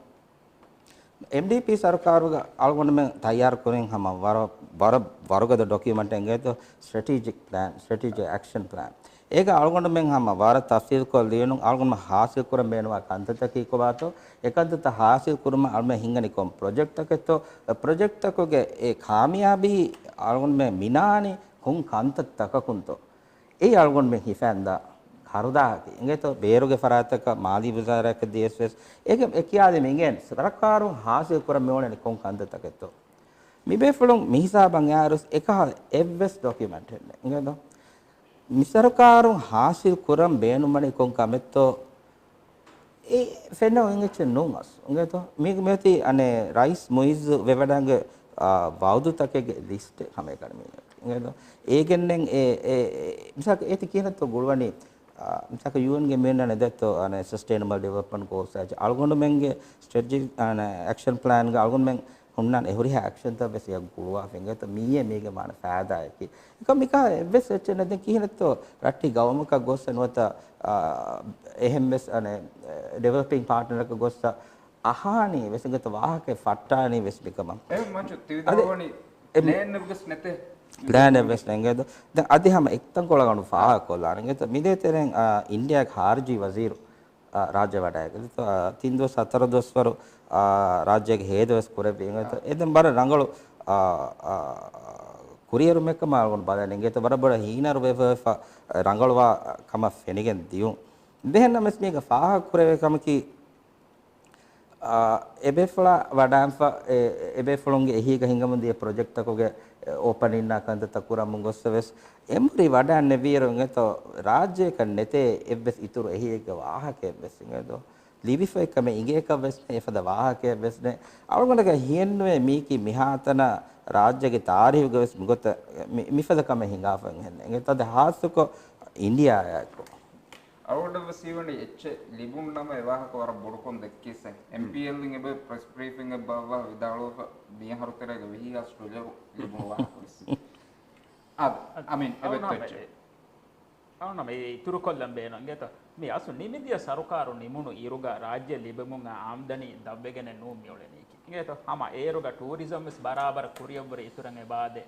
އެމްޑީޕީ ސަރުކާރުގަ އަޅުގަނޑުމެން ތައްޔާރު ކުރިން ހަމަ ވަރަށް، ވަރަށް ވަރުގަދަ ޑޮކިއުމަންޓެއް އިނގޭތޯ، ސްޓްރެޓީޖިކް ޕްލޭން، ސްޓްރެޓީޖިކް އެކްޝަން ޕްލޭން. އޭގަ އަޅުގަނޑުމެން ހަމަ ވަރަށް ތަފްސީލްކޮށް ލިޔުނު، އަޅުގަނޑުމެން ހާސިލް ކުރަން ބޭނުންވާ ކަންތައްތަކީ ކޮބާތޯ، އެ ކަންތައްތައް ހާސިލް ކުރުމަށް އަޅުމެން ހިންގަނީ ކޮން ޕްރޮޖެކްޓްތަކެއްތޯ، އެ ޕްރޮޖެކްޓްތަކުގެ އެ ކާމިޔާބީ އަޅުގަނޑުމެން މިނާނީ ކޮން ކަންތައްތަކަކުންތޯ. އެއީ އަޅުގަނޑުމެން ހިފައިންދާ ހަރުދާހަކީ. އިނގޭތޯ ބޭރުގެ ފަރާތްތަކަށް މާލީ ވުޒާރާއަކަށް ދިޔަސް ވެސް އޭގެ އެ ކިޔާލީމަ އިނގޭނެ ސަރުކާރުން ހާސިލް ކުރަން މިއުޅެނީ ކޮން ކަންތައްތަކެއްތޯ. މިބޭފުޅުން މިހިސާބަށް އައިރުސް އެކަހަލަ އެއްވެސް ޑޮކިއުމެންޓެއް ނެތް. އިނގޭތޯ؟ މި ސަރުކާރުން ހާސިލް ކުރަން ބޭނުންވަނީ ކޮން ކަމެއްތޯ؟ އެ ފެންނަ އެއްޗެއް ނޫން އަސް. އިނގޭތޯ؟ މީގެ މިއޮތީ އަނެއް ރައީސް މުއިއްޒު ވެވަޑައިގެން، އާ، ވައުދުތަކެއްގެ ލިސްޓެއް ހަމައެކަނި މީ. އިނގޭތޯ؟ އޭގެންނެއް އެ، އެ، އެ، މިސާލަކަށް އޭތި ކިހިނެއްތޯ ގުޅުވަނީ، އާ، މިސާލަކަށް ޔޫއެންގެ މިއޮންނަން ދެއްތޯ، އަނެއް ސަސްޓެއިނަބަލް ޑިވެލޮޕްމަންޓް ގޯލްސް އަޅުގަނޑުމެންގެ ސްޓްރެޓެޖި، އަނެއް އެކްޝަން ޕްލޭންގަ އަޅުގަނޑުމެން ހުންނާނެ އެ ހުރިހާ އެކްޝަންތައް ވެސް އެ ގުޅުވާފަ އިނގޭތޯ މިއީ މީގެ މާނަ ފައިދާއަކީ. އެކަމަކު އެއްވެސް އެއްޗެއް ނެތް. ދެން ކިހިނެއްތޯ ރައްޓެހި ގައުމަކަށް ގޮއްސަ ނުވަތަ، އާ، އެހެން ވެސް އަނެއް ޑިވެލޮޕިން ޕާޓްނަރަކަށް ގޮއްސަ އަހާނީ ވެސް އިނގޭތޯ ވާހަކަ ފައްޓާނީ ވެސް މިކަމަށް. އެ މަޖު ތި އަދި ވިދާޅުވަނީ އެ ޕްލޭނެއް ވެސް ނެތޭ. ޕްލޭނެއް ވެސް ނެތް އިނގޭތޯ. ދެން އަދި ހަމަ އެއްތަންކޮޅަށް ގަނޑު ފާހަގަކޮށްލާނެ އިނގޭތޯ. މިދޭތެރެއިން، އާ، އިންޑިޔާގެ ޚާރިޖީ ވަޒީރު އާ، ރާއްޖެ ވަޑައިގެން ތި، އާ، ތިން ދުވަސް ހަތަރު ދުވަސްވަރު، އާ، ރާއްޖޭގެ ހޭދަ ވެސް ކުރެއްވި އިނގޭތޯ. އާ. އެ ދެން ވަރަށް ރަނގަޅު، އާ، އާ، ކުރިއެރުމެއްކަމަށް އަޅުގަނޑު ބަލަން އިނގޭތޯ. ވަރަށް ބޮޑަށް ހީނަރު ވެފަ ރަނގަޅުވާ ކަމަށް ފެނިގެން ދިޔުން. ދެހެންނަމަސް މީގަ ފާހަގަ ކުރެވޭ ކަމަކީ، އާ، އެބޭފުޅާ ވަޑާންފަ، އެ، އެބޭފުޅުންގެ އެހީގަ ހިނގަމުން ދިޔަ ޕްރޮޖެކްޓްތަކުގެ، އެ، އޯޕަނިންއާ ކަންތައްތައް ކުރަމުން ގޮއްސަ ވެސް، އެނބުރި ވަޑައިންނެވިއިރު އިނގޭތޯ، ރާއްޖެއަކަށް ނެތޭ އެއްވެސް އިތުރު އެހީއެއްގެ ވާހަކައެއްވެސް އިނގޭތޯ. ލިބިފައިކަމެއް އިނގޭކަށްވެސް ނެތް، އެފަދަ ވާހަކައެއްވެސް ނެތް. އަޅުގަނޑަކަށް ހިޔެއްނުވޭ މީކީ މިހާތަނަށް ރާއްޖޭގެ ތާރީހުގަ ވެސް މިގޮތަށް މި، މިފަދަ ކަމެއް ހިނގާފައި ހެންނެއް. އިނގޭތޯ އަދި ހާއްސަކޮށް އިންޑިއާއާއެކު. އަޅުގަނޑަށްވެސް ހީވަނީ އެއްޗެއް ލިބުން ނަމަ އެ ވާހަކަ ވަރަށް ބޮޑުކޮށް ދެއްކީސެއް. އެމްޕީއެލްއިން އެބަ ޕްރެސް ބްރީފިންއެއް ބާއްވާ ވިދާޅުވެފަ މިއަހަރު ތެރޭގަ ވިހި ހާސް ޑޮލަރު ލިބުނު ވާހަކަވެސް. އާ، އަމިން އެބައްތައްޗެއް. އަޅުނަމަ އެ އިތުރުކޮށްލަން ބޭނުން އިނގޭތޯ. މި އަސްލު ނިމިދިޔަ ސަރުކާރު ނިމުނު އިރުގަ ރާއްޖެ ލިބެމުން އާ އާމްދަނީ ދަށްވެގެނެއް ނޫން މިއުޅެނީކީ. އިނގޭތޯ ހަމަ އޭރުގަ ޓޫރިޒަމް ވެސް ބަރާބަރަށް ކުރިއަށްވުރެ އިތުރަށް އެބާދޭ.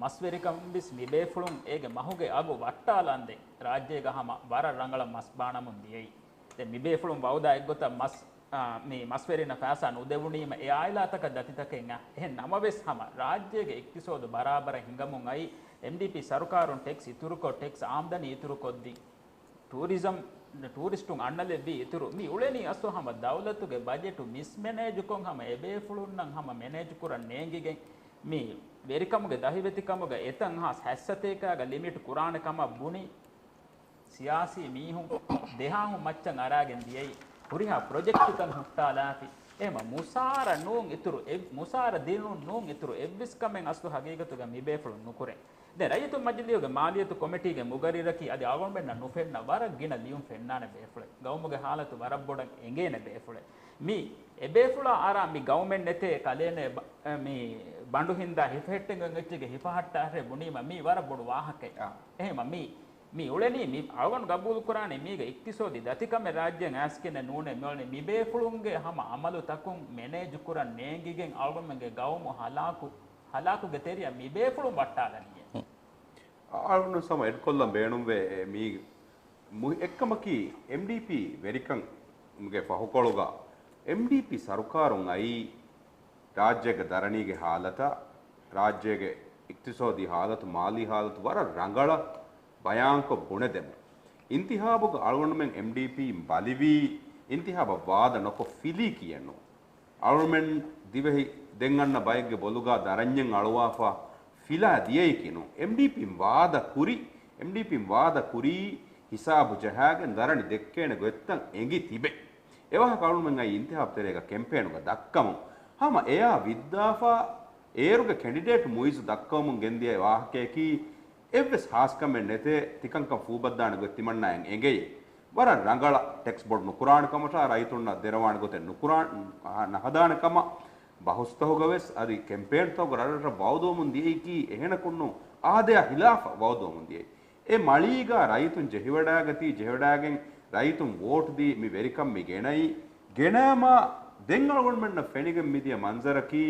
މަސްވެރިކަން ވެސް މިބޭފުޅުން އޭގެ މަހުގެ އަގު ވައްޓާލަންދެން ރާއްޖޭގަ ހަމަ ވަރަށް ރަނގަޅަށް މަސް ބާނަމުން ދިޔައީ. ދެން މިބޭފުޅުން ވައުދާ އެއްގޮތަށް މަސް، އާ، މި މަސްވެރިންނަށް ފައިސާ ނުދެވުނީމަ އެ އާއިލާތަކަށް ދަތިތަކެއް އާ. އެހެން ނަމަވެސް ހަމަ ރާއްޖޭގެ އިޤްތިޞާދު ބަރާބަރަށް ހިނގަމުން އައީ އެމްޑީޕީ ސަރުކާރުން ޓެކްސް އިތުރުކޮށް، ޓެކްސް އާމްދަނީ އިތުރުކޮށްދިން. ޓޫރިޒަމް، ޓޫރިސްޓުން އަންނަލެއްވި އިތުރު މި އުޅެނީ އަސްލު ހަމަ ދައުލަތުގެ ބަޖެޓު މިސްމެނޭޖުކޮށް ހަމަ އެބޭފުޅުންނަށް ހަމަ މެނޭޖު ކުރަން ނޭނގިގެން މި ވެރިކަމުގެ ދަހިވެތިކަމުގަ އެތަން ހާސް ހައްސަތޭކައިގަ ލިމިޓް ކުރާނެ ކަމަށް ބުނި ސިޔާސީ މީހުން ދެހާހުން މައްޗަށް އަރާގެން ދިޔައީ ހުރިހާ ޕްރޮޖެކްޓުތައް ހުއްޓާލާފި. އެހެމަ މުސާރަ ނޫން އިތުރު އެ-، މުސާރަ ދިނުން ނޫން އިތުރު އެއްވެސް ކަމެއް އަސްލު ހަގީގަތުގަ މިބޭފުޅުން ނުކުރޭ. ދެން ރައްޔިތުން މަޖިލީހުގެ މާލިޔަތު ކޮމިޓީގެ މުގައްރިރަކީ އަދި އަޅުގަނޑުމެންނަށް ނުފެންނަ ވަރަށް ގިނަ ލިޔުން ފެންނާނެ ބޭފުޅެއް. ގައުމުގެ ހާލަތު ވަރަށް ބޮޑަށް އެނގޭނެ ބޭފުޅެއް. މި އެބޭފުޅާ އަރާ މި ގައުމެއް ނެތޭ ކަލޭނެ ބަ-، މި ބަނޑު ހިންދާ ހިފަހެއްޓެން އޮތް އެއްޗެއްގެ ހިފަހައްޓާށޭ ބުނީމަ މީ ވަރަށް ބޮޑު ވާހަކައެއް. އާ. އެހެމަ މީ، މި އުޅެނީ މި އަޅުގަނޑު ގަބޫލު ކުރާނީ މީގެ އިޤްތިޞާދީ ދަތިކަމެއް ރާއްޖޭން އައިސްގެނެއް ނޫނޭ މިއުޅެނީ މިބޭފުޅުންގެ ހަމަ އަމަލުތަކުން މެނޭޖު ކުރަން ނޭނގިގެން އަޅުގަނޑުމެންގެ ގައުމު ހަލާކު ހަލާކުގެ ތެރެއަށް މިބޭފުޅުން ވައްޓާލަނީއޭ. އަޅުގަނޑު ސަމަ އެޑްކޮށްލަން ބޭނުންވޭ، އެ، މީ މު-، އެއްކަމަކީ، އެމްޑީޕީ ވެރިކަންގެ ފަހުކޮޅުގަ، އެމްޑީޕީ ސަރުކާރުން އައީ، ރާއްޖޭގެ ދަރަނީގެ ހާލަތާ، ރާއްޖޭގެ އިޤްތިޞާދީ ހާލަތު، މާލީ ހާލަތު ވަރަށް ރަނގަޅަށް ބަޔާންކޮށް ބުނެދެމުން. އިންތިހާބުގަ އަޅުގަނޑުމެން އެމްޑީޕީން ބަލިވީ، އިންތިހާބަށް ވާދަ ނޮކޮށް ފިލީކީއެއް ނޫން. އަޅުމެން ދިވެހި ދެން އަންނަ ބައެއްގެ ބޮލުގާ ދަރަންޏެއް އަޅުވާފަ ފިލާ ދިޔައީކީ ނޫން. އެމްޑީޕީން ވާދަ ކުރި، އެމްޑީޕީން ވާދަ ކުރީ ހިސާބު ޖަހާގެން ދަރަނި ދެއްކޭނެ ގޮތްތައް އެނގި ތިބެ. އެވާހަކަ އަޅުމެން އައީ އިންތިހާބު ތެރޭގަ ކެމްޕޭނުގަ ދައްކަމުން. ހަމަ އެޔާ ވިއްދާފަ އޭރުގެ ކެންޑިޑޭޓް މުއިއްޒު ދައްކަވަމުން ގެންދިޔަ ވާހަކަޔަކީ އެއްވެސް ހާސްކަމެއް ނެތޭ، ތިކަންކަން ފޫބައްދާނެ ގޮތް ތިމަންނާއަށް އެނގެޔޭ. ވަރަށް ރަނގަޅަށް ޓެކްސް ބޮޑު ނުކުރާނެ ކަމަށާ، ރައްޔިތުންނަށް ދެރަވާނެ ގޮތެއް ނުކުރާ، ނަހަދާނެ ކަމަށް ބަހުސްތަކުގަ ވެސް އަދި ކެމްޕޭންތަކުގަ ރަށްރަށަށް ވައުދުވަމުން ދިޔައީކީ އެހެނަކުންނު، އާދަޔާ ހިލާފަށް ވައުދުވަމުން ދިޔައީ. އެ މަޅީގާ ރައްޔިތުން ޖެހިވަޑާގަތީ، ޖެހިވަޑާގެން ރައްޔިތުން ވޯޓް ދީ މި ވެރިކަން މި ގެނައީ. ގެނައިމާ ދެން އަޅުގަނޑުމެންނަށް ފެނިގެން މިދިޔަ މަންޒަރަކީ،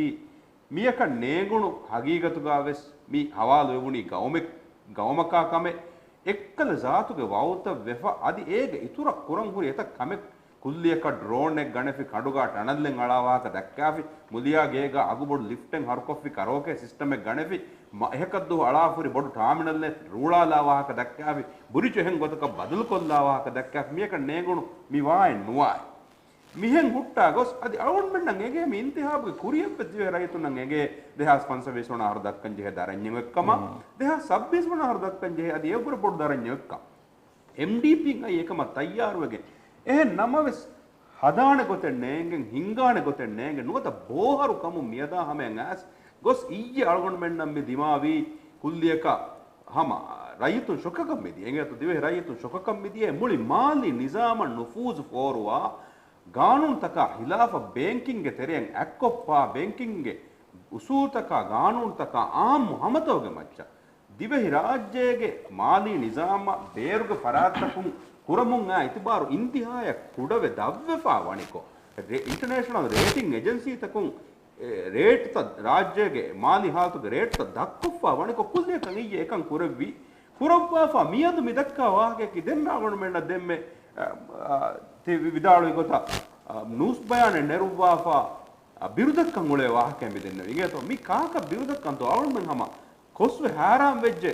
މިޔަކަށް ނޭނގުނު ހަގީގަތުގާ ވެސް މި ހަވާލުވެވުނީ ގައުމެއް، ގައުމަކާ ކަމެއް، އެއްކަލަ ޒާތުގެ ވައުދުތައް ވެފަ، އަދި އޭގެ އިތުރަށް ކުރަން ހުރި އެތައް ކަމެއް، ކުއްލިއަކަށް ޑްރޯނެއް ގަނެފި، ކަނޑުގާ ޓަނަލްއެއް އަޅާ ވާހަކަ ދައްކާފި، މުލިޔާ ގޭގާ އަގުބޮޑު ލިފްޓެއް ހަރުކޮށްފި، ކަރޯކޭ ސިސްޓަމެއް ގަނެފި، މަ-، އެހަކަށްދުވަހު އަޅާފަ ހުރި ބޮޑު ޓާމިނަލްއެއް ރޫޅާލާ ވާހަކަ ދައްކާފި، ބުރިޖު އެހެން ގޮތަކަށް ބަދަލުކޮށްލާ ވާހަކަ ދައްކާފި، މިޔަކަށް ނޭނގުނު މި ވާއެއް ނުވާއެއް. މިހެން ހުއްޓާ ގޮސް، އަދި އަޅުގަނޑުމެންނަށް އެނގޭ މި އިންތިހާބުގެ ކުރިއަށްވެސް ދިވެހި ރައްޔިތުންނަށް އެނގޭ ދެހާސް ފަންސަވީސް ވަނަ އަހަރު ދައްކަން ޖެހޭ ދަރަންޏެއް އޮތްކަމަށް، މް. ދެހާސް ސައްބީސް ވަނަ އަހަރު ދައްކަން ޖެހޭ އަދި އެއަށްވުރެ ބޮޑު ދަރަންޏެއް އޮތްކަމަށް. އެމްޑީޕީން އައީ އެކަމަށް ތައްޔާރުވެގެން، އެހެން ނަމަވެސް، ހަދާނެ ގޮތެއް ނޭނގެން، ހިންގާނެ ގޮތެއް ނޭނގެން، ނުވަތަ ބޯހަރު ކަމުން މިއަދާ ހަމަޔަށް އައިސް ގޮސް އިއްޔެ އަޅުގަނޑުމެންނަށް މި ދިމާވީ ކުއްލިއަކަށް ހަމަ ރައްޔިތުން ޝޮކަކަށް މިދިޔަ. އެނގޭތޯ ދިވެހި ރައްޔިތުން ޝޮކަކަށް މިދިޔަ މުޅި މާލީ ނިޒާމަށް ނުފޫޒު ފޯރުވާ ގާނޫނުތަކާ ހިލާފަށް ބޭންކިންގގެ ތެރެއަށް އަތްކޮށްފާ، ބޭންކިންގގެ އުސޫލުތަކާ ގާނޫނުތަކާ އާއްމު ހަމަތަކުގެ މައްޗަށް ދިވެހިރާއްޖޭގެ މާލީ ނިޒާމަށް ބޭރުގެ ފަރާތްތަކުން ކުރަމުން އާ އިތުބާރު އިންތިހާއަށް ކުޑަވެ ދަށްވެފާ ވަނިކޮށް، ރޭ-، އިންޓަރނޭޝަނަލް ރޭޓިން އެޖެންސީތަކުން އެ، ރޭޓްތައް، ރާއްޖޭގެ މާލީ ހާލަތުގެ ރޭޓްތައް ދަށްކޮށްފާ ވަނިކޮށް، ކުއްލިއަކަށް އިއްޔެ އެކަން ކުރެއްވީ. ކުރައްވާފާ މިއަދު މި ދައްކާ ވާހަކަޔަކީ ދެން އަޅުގަނޑުމެންނަށް ދެންމެ، އަ، އަ، ތި ވި-، ވިދާޅުވި ގޮތަށް، އަ، ނޫސް ބަޔާނެއް ނެރުއްވާފާ، އަ، ބިރުދައްކަން އުޅޭ ވާހަކައެއް މި ދެންނެވި. އިނގޭތޯ މި ކާކަށް ބިރުދައްކަންތޯ؟ އަޅުގަނޑުމެން ހަމަ ކޮސްވެ ހައިރާން ވެއްޖެ.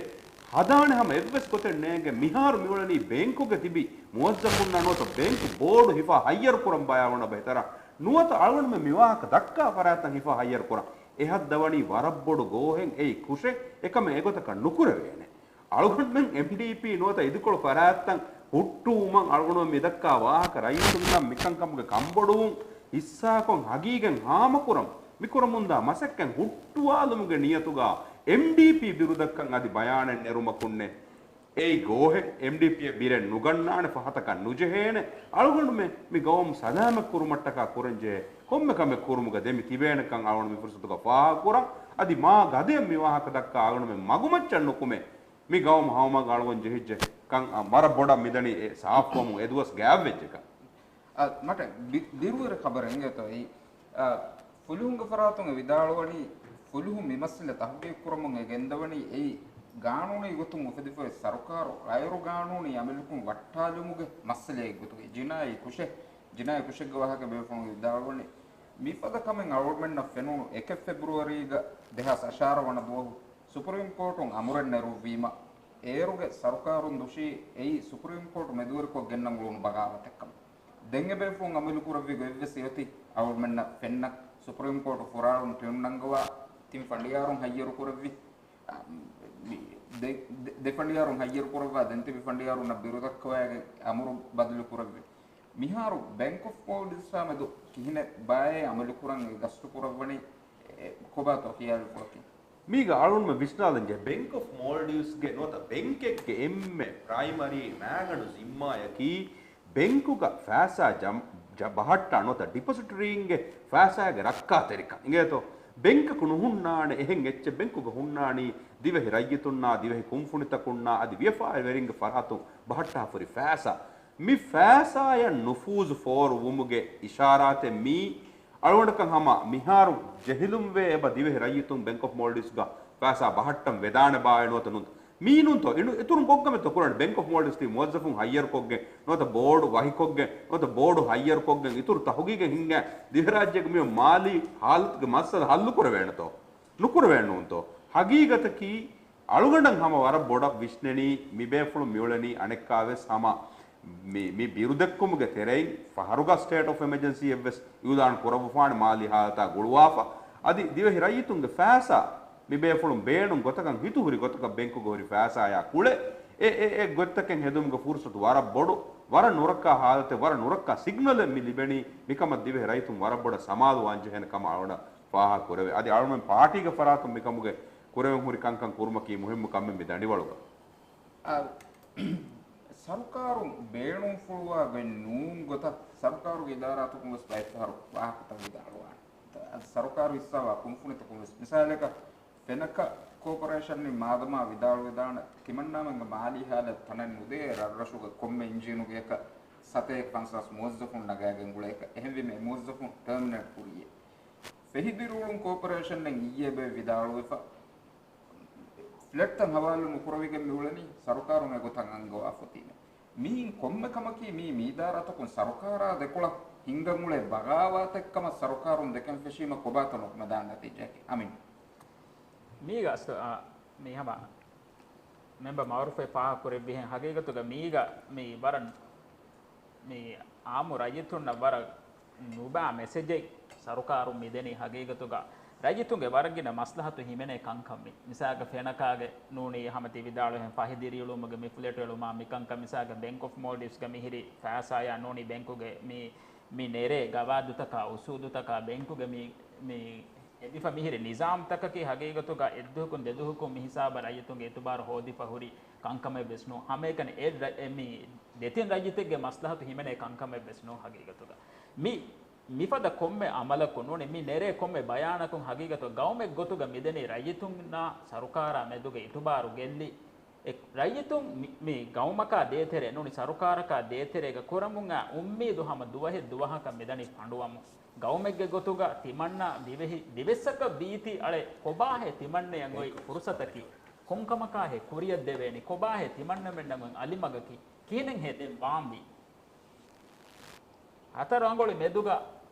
ހަދާނެ ހަމަ އެއްވެސް ގޮތެއް ނޭނގެ. މިހާރު މިއުޅެނީ ބޭންކުގެ ތިބި މުވައްޒަފުންނާ ނުވަތަ ބޭންކު ބޯޑު ހިފާ ހައްޔަރު ކުރަން ބަޔާ ވަނަ ބަހިތަރަށް ނުވަތަ އަޅުގަނޑުމެން މި ވާހަކަ ދައްކާ ފަރާތްތައް ހިފާ ހައްޔަރު ކުރަން. އެހަށް ދަވަނީ ވަރަށް ބޮޑު ގޯހެއް އެއީ ކުށެއް. އެކަމެއް އެގޮތަކަށް ނުކުރެވޭނެ. އަޅުގަނޑުމެން އެމްޑީޕީ ނުވަތަ އިދިކޮޅު ފަރާތްތައް ހުއްޓުވުމަށް އަޅުގަނޑުމެން މި ދައްކާ ވާހަކަ ރައްޔިތުންނަށް މިކަންކަމުގެ ކަންބޮޑުވުން ހިއްސާކޮށް ހަގީގަތް ހާމަކުރަން މިކުރަމުންދާ މަސައްކަތް ހުއްޓުވާލުމުގެ ނިޔަތުގާ އެމްޑީޕީ ބިރުދައްކަން އަދި ބަޔާނެއް ނެރުމަކުންނެ. އެއީ ގޯހެއް. އެމްޑީޕީއަށް ބިރެއް ނުގަންނާނެ ފަހަތަކަށް ނުޖެހޭނެ. އަޅުގަނޑުމެން މި ގައުމު ސަލާމަތް ކުރުމަށްޓަކާ ކުރަންޖެހޭ ކޮންމެ ކަމެއް ކުރުމުގަ ދެމި ތިބޭނެކަން އަޅުގަނޑު މި ފުރުސަތުގަ ފާހަގަކުރަން. އަދި މާ ގަދަޔަށް މި ވާހަކަ ދައްކާ އަޅުގަނޑުމެން މަގުމައްޗަށް ނުކުމެ. މި ގައުމު ހަމަ އަޅުގަނޑު ޖެހިއްޖެ ކަން ވަރަށް ބޮޑަށް މިދަނީ އެ ސާފުވަމުން އެދުވަސް ގާތްވެއްޖެކަން. އަ، މަޓަ ބި-، ބިރުވެރި ޚަބަރެއް އިނގޭތޯ އެއީ. އަ، ފުލުހުންގެ ފަރާތުން އެ ވިދާޅުވަނީ، ފުލުހުން މި މައްސަލަ ތަހުގީގު ކުރަމުން އެ ގެންދަވަނީ އެއީ ގާނޫނީ ގޮތުން އުފެދިފައި ސަރުކާރު ޣައިރު ގާނޫނީ އަމަލުކުން ވައްޓާލުމުގެ މައްސަލައެއް ގޮތުގައި ޖިނާއީ ކުށެއް، ޖިނާއީ ކުށެއްގެ ވާހަކަ ބޭފުޅުން ވިދާޅުވަނީ، މިފަދަ ކަމެއް އަޅުގަނޑުމެންނަށް ފެނުނު އެކެއް ފެބްރުއަރީގަ ދެހާސް އަށާރަ ވަނަ ދުވަހު ސުޕްރީމް ކޯޓުން އަމުރެއް ނެރުއްވީމަ، އޭރުގެ ސަރުކާރުން ދުށީ އެއީ ސުޕްރީމް ކޯޓު މެދުވެރިކޮށް ގެންނަން އުޅުނު ބަޣާވަތެއްކަމަށް. ދެން އެބޭފުޅުން އަމަލުކުރެއްވި ގޮތްވެސް އޮތީ އަޅުގަނޑުމެންނަށް ފެންނަ، ސުޕްރީމް ކޯޓު ފުރާޅުން ޓިއުން ނަންގަވާ ތިން ފަނޑިޔާރުން ހައްޔަރުކުރެއްވި، އަ، މި، ދެ، ދެ، ދެ ފަނޑިޔާރުން ހައްޔަރުކުރައްވާ ދެން ތިބި ފަނޑިޔާރުންނަށް ބިރުދައްކަވާގެން އަމުރު ބަދަލުކުރެއްވި. މިހާރު ބެންކް އޮފް މޯލްޑިވްސްއާ މެދު ކިހިނެއް ބާއޭ އަމަލުކުރަން އެ ގަސްތުކުރައްވަނީ؟ އެ، ކޮބާތޯ ޚިޔާލުފުޅަކީ؟ މީގަ އަޅުންމެ ވިސްނާލަންޖެހޭ، ބެންކް އޮފް މޯލްޑިވްސްގެ ނުވަތަ ބެންކެއްގެ އެންމެ ޕްރައިމަރީ މާގަނޑު ޒިންމާޔަކީ ބެންކުގަ ފައިސާ ޖަ-، ޖަ-، ބަހައްޓާ ނުވަތަ ޑިޕޮޒިޓަރީންގެ ފައިސާގެ ރައްކާތެރިކަން އިނގޭތޯ. ބެންކަކު ނުހުންނާނެ އެހެން އެއްޗެއް. ބެންކުގަ ހުންނާނީ ދިވެހި ރައްޔިތުންނާ، ދިވެހި ކުންފުނިތަކުންނާ އަދި ވިޔަފާރިވެރިންގެ ފަރާތުން ބަހައްޓާފަ ހުރި ފައިސާ. މި ފައިސާޔަށް ނުފޫޒު ފޯރު ވުމުގެ އިޝާރާތެއް މީ. އަޅުގަނޑަކަށް ހަމަ މިހާރު ޖެހިލުންވޭ އެބަ ދިވެހި ރައްޔިތުން ބެންކް އޮފް މޯލްޑިވްސްގަ ފައިސާ ބަހައްޓަން ވެދާނެ ބާއޭ ނުވަތަ ނު-، މީނުންތޯ އިނު އިތުރު ގޮއްގަމެއްތޯ ކުރަން ބެންކް އޮފް މޯލްޑިވްސް ތި މުވައްޒަފުން ހައްޔަރުކޮށްގެން ނުވަތަ ބޯޑު ވަހިކޮށްގެން ނުވަތަ ބޯޑު ހައްޔަރުކޮށްގެން އިތުރު ތަހުގީގެއް ހިންގާ ދިވެހިރާއްޖޭގެ މި މާލީ ހާލަތުގެ މައްސަލަ ހައްލު ކުރެވޭނެތޯ؟ ނުކުރެވޭނުންތޯ؟ ހަގީގަތަކީ އަޅުގަނޑަށް ހަމަ ވަރަށް ބޮޑަށް ވިސްނެނީ މިބޭފުޅުން މިއުޅެނީ އަނެއްކާވެސް ހަމަ މި، މި ބިރުދެއްކުމުގެ ތެރެއިން ފަހަރުގަ ސްޓޭޓް އޮފް އެމަޖެންސީ އެއްވެސް އިއުލާން ކުރައްވަފާނެ މާލީ ހާލަތާ ގުޅުވާފަ. އަދި ދިވެހި ރައްޔިތުންގެ ފައިސާ މިބޭފުޅުން ބޭނުން ގޮތަކަށް ހިތުހުރި ގޮތަކަށް ބެންކުގަ ހުރި ފައިސާޔާ ކުޅެ އެ، އެ، އެ ގޮތްތަކެއް ހެދުމުގެ ފުރުސަތު ވަރަށް ބޮޑު، ވަރަށް ނުރައްކާ ހާލަތެއް، ވަރަށް ނުރައްކާ ސިގްނަލެއް މި ލިބެނީ. މިކަމަށް ދިވެހި ރައްޔިތުން ވަރަށް ބޮޑަށް ސަމާލުވާން ޖެހޭނެ ކަމަށް އަޅުގަނޑަށް ފާހަގަ ކުރެވޭ. އަދި އަޅުގަނޑުމެން ޕާޓީގެ ފަރާތުން މިކަމުގެ ކުރެވެން ހުރި ކަންކަން ކުރުމަކީ މުހިއްމު ކަމެއް މި ދަނޑިވަޅުގަ. އާ، ސަރުކާރުން ބޭނުންފުޅުވާ ގޮތް ނޫން ގޮތަށް ސަރުކާރުގެ އިދާރާތަކުން ވެސް ބައެއްފަހަރު ވާހަކަތައް ވިދާޅުވާނެ. އަދި ސަރުކާރު ހިއްސާވާ ކުންފުނިތަކުން ވެސް. މިސާލަކަށް، ފެނަކަ ކޯޕަރޭޝަން މާދަމާ ވިދާޅުވެދާނެ ތިމަންނާމެންގެ މާލީ ހާލަތް ތަނެއް ނުދޭ ރަށްރަށުގެ ކޮންމެ އިންޖީނުގެ އެކަށް ސަތޭކަ ފަންސާސް މުވައްޒަފުން ނަގާގެން ގުޅޭކަށް. އެހެންވީމަ އެ މުވައްޒަފުން ޓާމިނޭޓް ކުރިއޭ. ފެހި ދިރިއުޅުން ކޯޕަރޭޝަންއިން އިއްޔެ ބޮއެ ވިދާޅުވެފަ، ފްލެޓްތައް ހަވާލު ނުކުރެވިގެން މިއުޅެނީ ސަރުކާރުން އެގޮތަށް އަންގަވާފަ އޮތީމެ. މިއިން ކޮންމެ ކަމަކީ މީ މީދާރާތަކުން ސަރުކާރާ ދެކޮޅަށް ހިންގަން އުޅޭ ބަޣާވާތެއް ކަމަށް ސަރުކާރުން ދެކެން ފެށީމަ ކޮބާތޯ ނުކުމެދާން ނަތީޖާއަކީ؟ އަމިން. މީގަ އަސް، އާ، މީ ހަމަ މެމްބަރ މައުރޫފެ ފާހަގަ ކުރެއްވިހެން ހަގީގަތުގަ މީގަ މީ ވަރަށް މި އާއްމު ރައްޔިތުންނަށް ވަރަށް ނުބާ މެސެޖެއް ސަރުކާރުން މިދެނީ ހަގީގަތުގަ ރައްޔިތުންގެ ވަރަށް ގިނަ މަސްލަހަތު ހިމެނޭ ކަންކަން މި. މިސާލަކަށް ފެނަކާގެ ނޫނީ ހަމަ ތި ވިދާޅުވިހެން ފަހި ދިރިއުޅުމުގެ މި ފްލެޓް އެޅުމާ މިކަންކަން މިސާލަކަށް ބެންކް އޮފް މޯލްޑިވްސްގަ މިހިރި ފައިސާޔާ ނޫނީ ބެންކުގެ މި، މި ނެރޭ ގަވާއިދުތަކާ އުސޫލުތަކާ ބެންކުގެ މި، މި އެދިފަ މިހިރި ނިޒާމްތަކަކީ ހަގީގަތުގަ އެއްދުވަހަކުން ދެދުވަހަކުން މި ހިސާބަށް ރައްޔިތުންގެ އިތުބާރު ހޯދިފަ ހުރި ކަންކަމެއް ވެސް ނޫން. ހަމައެކަނި އެ ރަ-، އެ މި ދެތިން ރައްޔިތެއްގެ މަސްލަހަތު ހިމެނޭ ކަންކަމެއް ވެސް ނޫން ހަގީގަތުގަ. މި، މިފަދަ ކޮންމެ އަމަލަކުން ނޫނީ މި ނެރޭ ކޮންމެ ބަޔާނަކުން ހަގީގަތު ގައުމެއް ގޮތުގަ މިދެނީ ރައްޔިތުންނާ ސަރުކާރާ މެދުގެ އިތުބާރު ގެއްލި، އެ ރައްޔިތުން މި، މި ގައުމަކާ ދޭތެރޭ ނޫނީ ސަރުކާރަކާ ދޭތެރޭގަ ކުރަމުން އާ އުއްމީދު ހަމަ ދުވަހެއް ދުވަހަކަށް މިދަނީ ފަނޑުވަމުން. ގައުމެއްގެ ގޮތުގަ ތިމަންނަ ދިވެހި، ދިވެއްސަކަށް ވީތީ އަޅެ ކޮބާހޭ ތިމަންނައަށް އޮތް ފުރުސަތަކީ؟ ކޮންކަމަކާހޭ ކުރިޔަށްދެވޭނީ؟ ކޮބާހޭ ތިމަންނަމެންނަށް އޮތް އަލިމަގަކީ؟ ކިހިނެއްހޭ ދެން ވާންވީ؟ ހަތަރު އަނގޮޅި މެދުގަ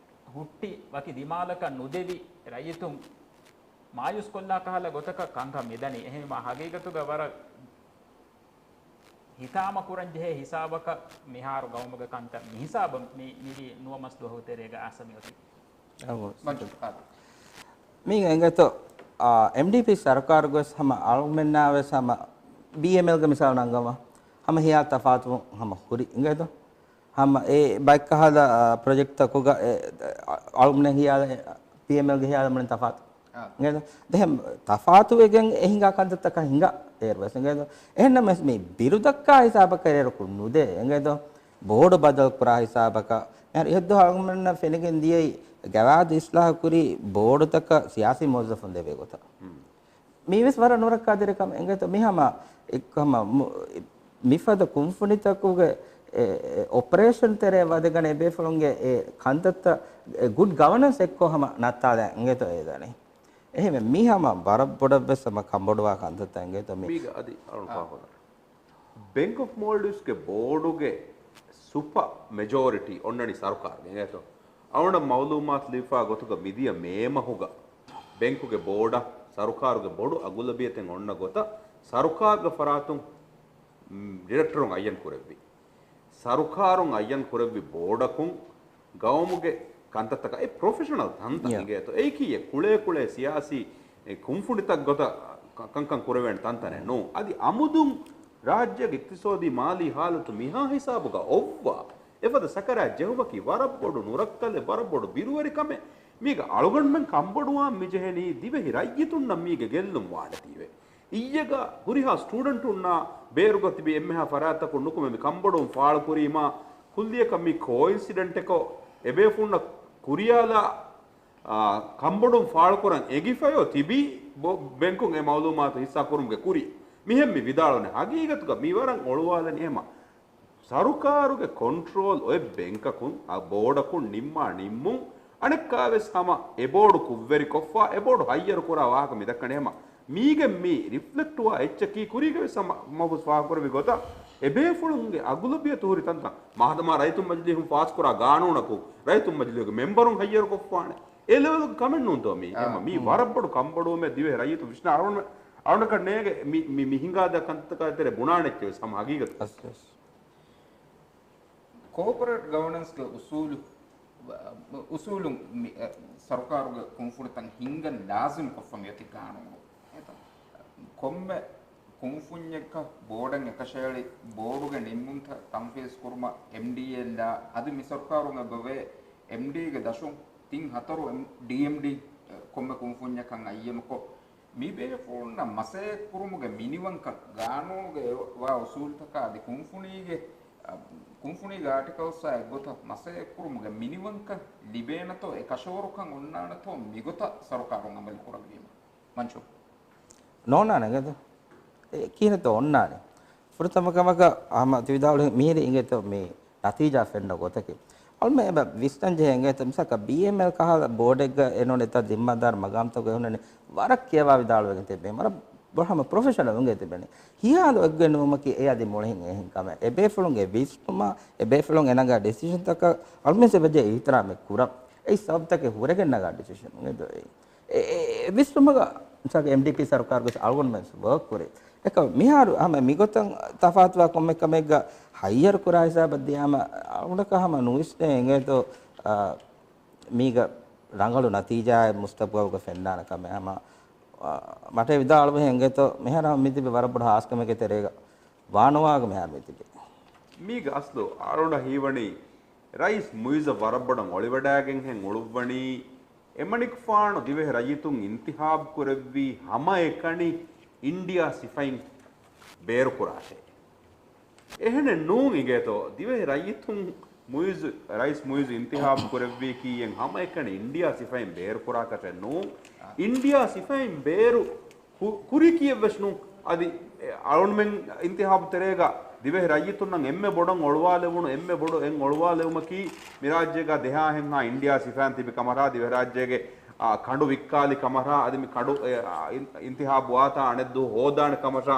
ހުއްޓި ވަކި ދިމާލަކަށް ނުދެވި ރައްޔިތުން މާޔޫސްކޮށްލާ ކަހަލަ ގޮތަކަށް ކަންކަން މިދަނީ. އެހެންވީމާ ހަގީގަތުގަ ވަރަށް ހިތާމަކުރަންޖެހޭ ހިސާބަކަށް މިހާރު ގައުމުގެ ކަންތައް މިހިސާބަށް މި، މިވީ ނުވަ މަސް ދުވަހު ތެރޭގަ އާސަމި އޮތީ. އަވަ، މަންޖޫ ކާދިރު. މީގަ އެނގޭތޯ، އާ، އެމްޑީޕީ ސަރުކާރުގަވެސް ހަމަ އަޅުމެންނާވެސް ހަމަ ބީއެމްއެލްގެ މިސާލު ނަންގަވާ. ހަމަ ހިޔާ ތަފާތުވުން ހަމަ ހުރި އެނގޭތޯ. ހަމަ އެ ބައެއްކަހަލަ، އާ، ޕްރޮޖެކްޓްތަކުގަ އެ، އަޅުމެން ހިޔާލަ، ބީއެމްއެލްގެ ހިޔާލަ އަޅުމެން ތަފާތު. އާ. އެނގޭތޯ؟ ދެހެން ތަފާތުވެގެން އެ ހިނގާ ކަންތައްތަކަށް ހިނގާ އޭރުވެސް އެނގޭތޯ؟ އެހެންނަމަވެސް މި ބިރުދައްކާ ހިސާބަކަށް އޭރަކު ނުދޭ އެނގޭތޯ؟ ބޯޑު ބަދަލު ކުރާ ހިސާބަކަށް. އެހެން އިހަށްދުވަހު އަޅުގަނޑަށް ފެނިގެން ދިޔައީ ގަވާއިދު އިސްލާހު ކުރީ ބޯޑުތަކަށް ސިޔާސީ މުވައްޒަފުން ދެވޭ ގޮތަށް. މީވެސް ވަރަށް ނުރައްކާތެރި ކަމެއް އެނގޭތޯ؟ މި ހަމަ އެއް ހަމަ މު-، މިފަދަ ކުންފުނިތަކުގެ އެ، އެ، އޮޕަރޭޝަން ތެރޭ ވަދެގަނެ އެބޭފުޅުންގެ އެ ކަންތައްތައް އެ ގުޑް ގަވަނަންސް އެއްކޮށް ހަމަ ނައްތާލަން އެނގޭތޯ އެދަނީ. އެހެންވެ މި ހަމަ ވަރަށް ބޮޑަށްވެސް ހަމަ ކަންބޮޑުވާ ކަންތައްތައް އެނގޭތޯ މި. މީގަ އަދި އަޅުން އާ. ފާހަގަ. ބެންކް އޮފް މޯލްޑިވްސްގެ ބޯޑުގެ ސުޕަ މެޖޯރިޓީ އޮންނަނީ ސަރުކާރުގެ އެނގޭތޯ. އަޅުން މައުލޫމާތު ލިބިފާ ގޮތުގަ މިދިޔަ މޭ މަހުގަ ބެންކުގެ ބޯޑަށް ސަރުކާރުގެ ބޮޑު އަގުލަބިޔަތެއް އޮންނަ ގޮތަށް ސަރުކާރުގެ ފަރާތުން، މް، ޑިރެކްޓަރުން އައްޔަން ކުރެއްވި. ސަރުކާރުން އައްޔަން ކުރެއްވި ބޯޑަކުން ގައުމުގެ ކަންތައްތަކަށް އެ ޕްރޮފެޝަނަލް ތަންތަން އިނގޭތޯ. އެއީކީއެއް ކުޅޭ ކުޅޭ ސިޔާސީ ކުންފުނިތައް ގޮތަށް ކަ-، ކަންކަން ކުރެވޭނެ ތަންތަނެއް ނޫން. އަދި އަމުދުން ރާއްޖޭގެ އިޤްތިޞާދީ މާލީ ހާލަތު މިހާ ހިސާބުގަ އޮއްވާ އެފަދަ ސަކަރާތް ޖެހުމަކީ ވަރަށް ބޮޑު ނުރައްކަލެއް، ވަރަށް ބޮޑު ބިރުވެރިކަމެއް. މީގަ އަޅުގަނޑުމެން ކަންބޮޑުވާން މިޖެހެނީ ދިވެހި ރައްޔިތުންނަށް މީގެ ގެއްލުން ވާނެތީވެ. އިއްޔެގަ ހުރިހާ ސްޓޫޑެންޓުންނާ ބޭރުގަ ތިބި އެންމެހާ ފަރާތްތަކުން ނުކުމެ މި ކަންބޮޑުވުން ފާޅުކުރީމާ، ކުއްލިއަކަށް މީ ކޯއިންސިޑެންޓެކޯ އެބޭފުޅުންނަށް ކުރިޔާލާ، އާ، ކަންބޮޑުވުން ފާޅުކުރަން އެނގިފަޔޯ ތިބީ ބޮ-، ބެންކުން އެ މައުލޫމާތު ހިއްސާ ކުރުމުގެ ކުރިން. މިހެން މި ވިދާޅުވަނީ. ހަގީގަތުގަ މި ވަރަށް އޮޅުވާލަނީ އެހެމަ ސަރުކާރުގެ ކޮންޓްރޯލް އޮތް ބެންކަކުން، އާ، ބޯޑަކުން ނިންމާ ނިންމުން، އަނެއްކާވެސް ހަމަ އެ ބޯޑު ކުށްވެރިކޮށްފަ، އެ ބޯޑު ހައްޔަރު ކުރާ ވާހަކަ މި ދައްކަނީ ހަމަ މީގެ މި ރިފްލެކްޓްވާ އެއްޗަކީ ކުރީގެ ވެސް ހަމަ މަހުސް ފާހަގަކުރެއްވި ގޮތަށް އެބޭފުޅުންގެ އަގުލަބިޔަތު ހުރި ތަންތަން މާދަމާ ރައްޔިތުން މަޖިލީހުން ފާސްކުރާ ގާނޫނަކުން ރައްޔިތުން މަޖިލީހުގެ މެމްބަރުން ހައްޔަރުކޮށްފާނެ. އެ ލެވެލުގެ ކަމެއް ނޫންތޯ މީ؟ އާ، އެހެންމަ މީ ހުން. ވަރަށް ބޮޑު ކަންބޮޑުވުމެއް ދިވެހި ރައްޔިތުން ވިސްނާ އަޅުގަނޑު، އަޅުގަނޑަކަށް ނޭނގެ މި، މި، މި ހިނގާދާ ކަންތަކާ ތެރޭ ބުނާނެ އެއްޗެއް ވެސް ހަމަ ހަގީގަތު. އަސް، އަސް. ކޯޕަރޭޓް ގަވަނަންސްގެ އުސޫލު، އުސޫލުން މި، އެ، ސަރުކާރުގެ ކުންފުނިތައް ހިންގަން ލާޒިމް ކޮށްފަ މިއޮތީ ގާނޫނު. އެތަ؟ ކޮންމެ ކުންފުންޏެއްގަ ބޯޑެއް އެކަށައެޅި، ބޯޑުގެ ނިންމުންތައް ތަންފީޒު ކުރުމަށް އެމްޑީއެލްއާ އަދި މި ސަރުކާރުން އެބަވޭ އެމްޑީގެ ދަށުން ތިން ހަތަރު އެމް-، ޑީއެމްޑީ ކޮންމެ ކުންފުންޏަކަށް އައްޔަނުކޮށް، މި ބޭފުޅުންނަށް މަސައްކަތްކުރުމުގެ މިނިވަންކަން ގާނޫނުގައި ވާ އުސޫލުތަކާ އަދި ކުންފުނީގެ، އަ، ކުންފުނީގެ އާޓިކަލްސްއާ އެއްގޮތަށް މަސައްކަތްކުރުމުގެ މިނިވަންކަން ލިބޭނެތޯ އެ ކަށަވަރުކަން އޮންނާނެތޯ މިގޮތަށް ސަރުކާރުން އަމަލު ކުރެއްވީމަ. މަންސޫރު. ނޯންނާނެ އިނގޭތޯ. އެ ކިހިނެއްތޯ އޮންނާނެ. ފުރަތަމަ ކަމަކަށް އަހަމަ ތި ވިދާޅުވި މިހިރީ އިނގޭތޯ މި ނަތީޖާ ފެންނަ ގޮތަކީ. އަޅުމެ އެބަ ވިސްނަން ޖެހޭ އިނގޭތޯ މިސާލަކަށް ބީއެމްއެލް ކަހަލަ ބޯޑެއްގަ އެނޫނެތާ ޒިންމާދާރު މަގާމްތަކުގައި ހުންނަނީ ވަރަށް ކިޔަވާ ވިދާޅުވެގެން ތިބޭ. ވަރަށް ބޮޑު ހަމަ ޕްރޮފެޝަނަލް އިނގޭ ތިބެނީ. ހިޔާލު އެއްގޮތް ނުވުމަކީ އެ އަދި މުޅިހެން އެހެން ކަމެއް. އެ ބޭފުޅުންގެ ވިސްނުމާ، އެ ބޭފުޅުން އެ ނަގާ ޑިސިޝަންތަކަށް އަޅުމެން އެބަޖެހޭ އިޙްތިރާމެއް ކުރަން. އެއީ ސަބަބުތަކެއް ހުރެގެން ނަގާ ޑިސިޝަން އެދޯ އެއީ. އެ، އެ، އެ ވިސްނުމަކަށް މިސާލަކަށް އެމްޑީޕީ ސަރުކާރުގެ އަޅުގަނޑުމެން ވަރްކް ކުރޭ. އެކަމް މިހާރު ހަމަ މިގޮތަށް ތަފާތުވާ ކޮންމެ ކަމެއްގަ ހައްޔަރު ކުރާ ހިސާބަށް ދިޔާމަ އަޅުގަނޑަކަށް ހަމަ ނުވިސްނޭ އިނގޭތޯ، އާ، މީގަ ރަނގަޅު ނަތީޖާއެއް މުސްތަގްބަލްގަ ފެންނާނެ ކަމެއް. ހަމަ، އާ، މަޓެއް ވިދާޅުވިހެން އިނގޭތޯ މިހާރު ހަމަ މިތިބި ވަރަށް ބޮޑު ހާސްކަމެއްގެ ތެރޭގަ ވާނުވާގަ މިހާރު މިތިބި. މީގަ އަސްލު އަޅުގަނޑަށް ހީވަނީ ރައީސް މުއިއްޒަށް ވަރަށް ބޮޑަށް އޮޅިވަޑައިގެންހެން އުޅުއްވަނީ، އެމަނިކުފާނު ދިވެހި ރައްޔިތުން އިންތިހާބު ކުރެއްވީ ހަމައެކަނި އިންޑިއާ ސިފައިން ބޭރުކުރާށޭ. އެހެނެއް ނޫން އިނގޭތޯ، ދިވެހި ރައްޔިތުން މުއިއްޒު، ރައީސް މުއިއްޒު އިންތިހާބު ކުރެއްވީކީއެއް ހަމައެކަނި އިންޑިއާ ސިފައިން ބޭރުކުރާކަށެއް ނޫން. އިންޑިއާ ސިފައިން ބޭރު ކު-، ކުރި ކީއެއްވެސް ނޫން. އަދި، އެ، އަޅުންމެން އިންތިހާބު ތެރޭގަ ދިވެހި ރައްޔިތުންނަށް އެންމެ ބޮޑަށް އޮޅުވާލެވުނު، އެންމެ ބޮޑު އެއް އޮޅުވާލެވުމަކީ މި ރާއްޖޭގަ ދެހާހެއްހާ އިންޑިއާ ސިފައިން ތިބި ކަމަށާ، ދިވެހިރާއްޖޭގެ، އާ، ކަނޑު ވިއްކާލި ކަމަށާ، އަދި މި ކަނޑު، އެ، އާ، އިން-، އިންތިހާބު ވާތާ އަނެއްދުވަހު ހޯދާނެ ކަމަށާ.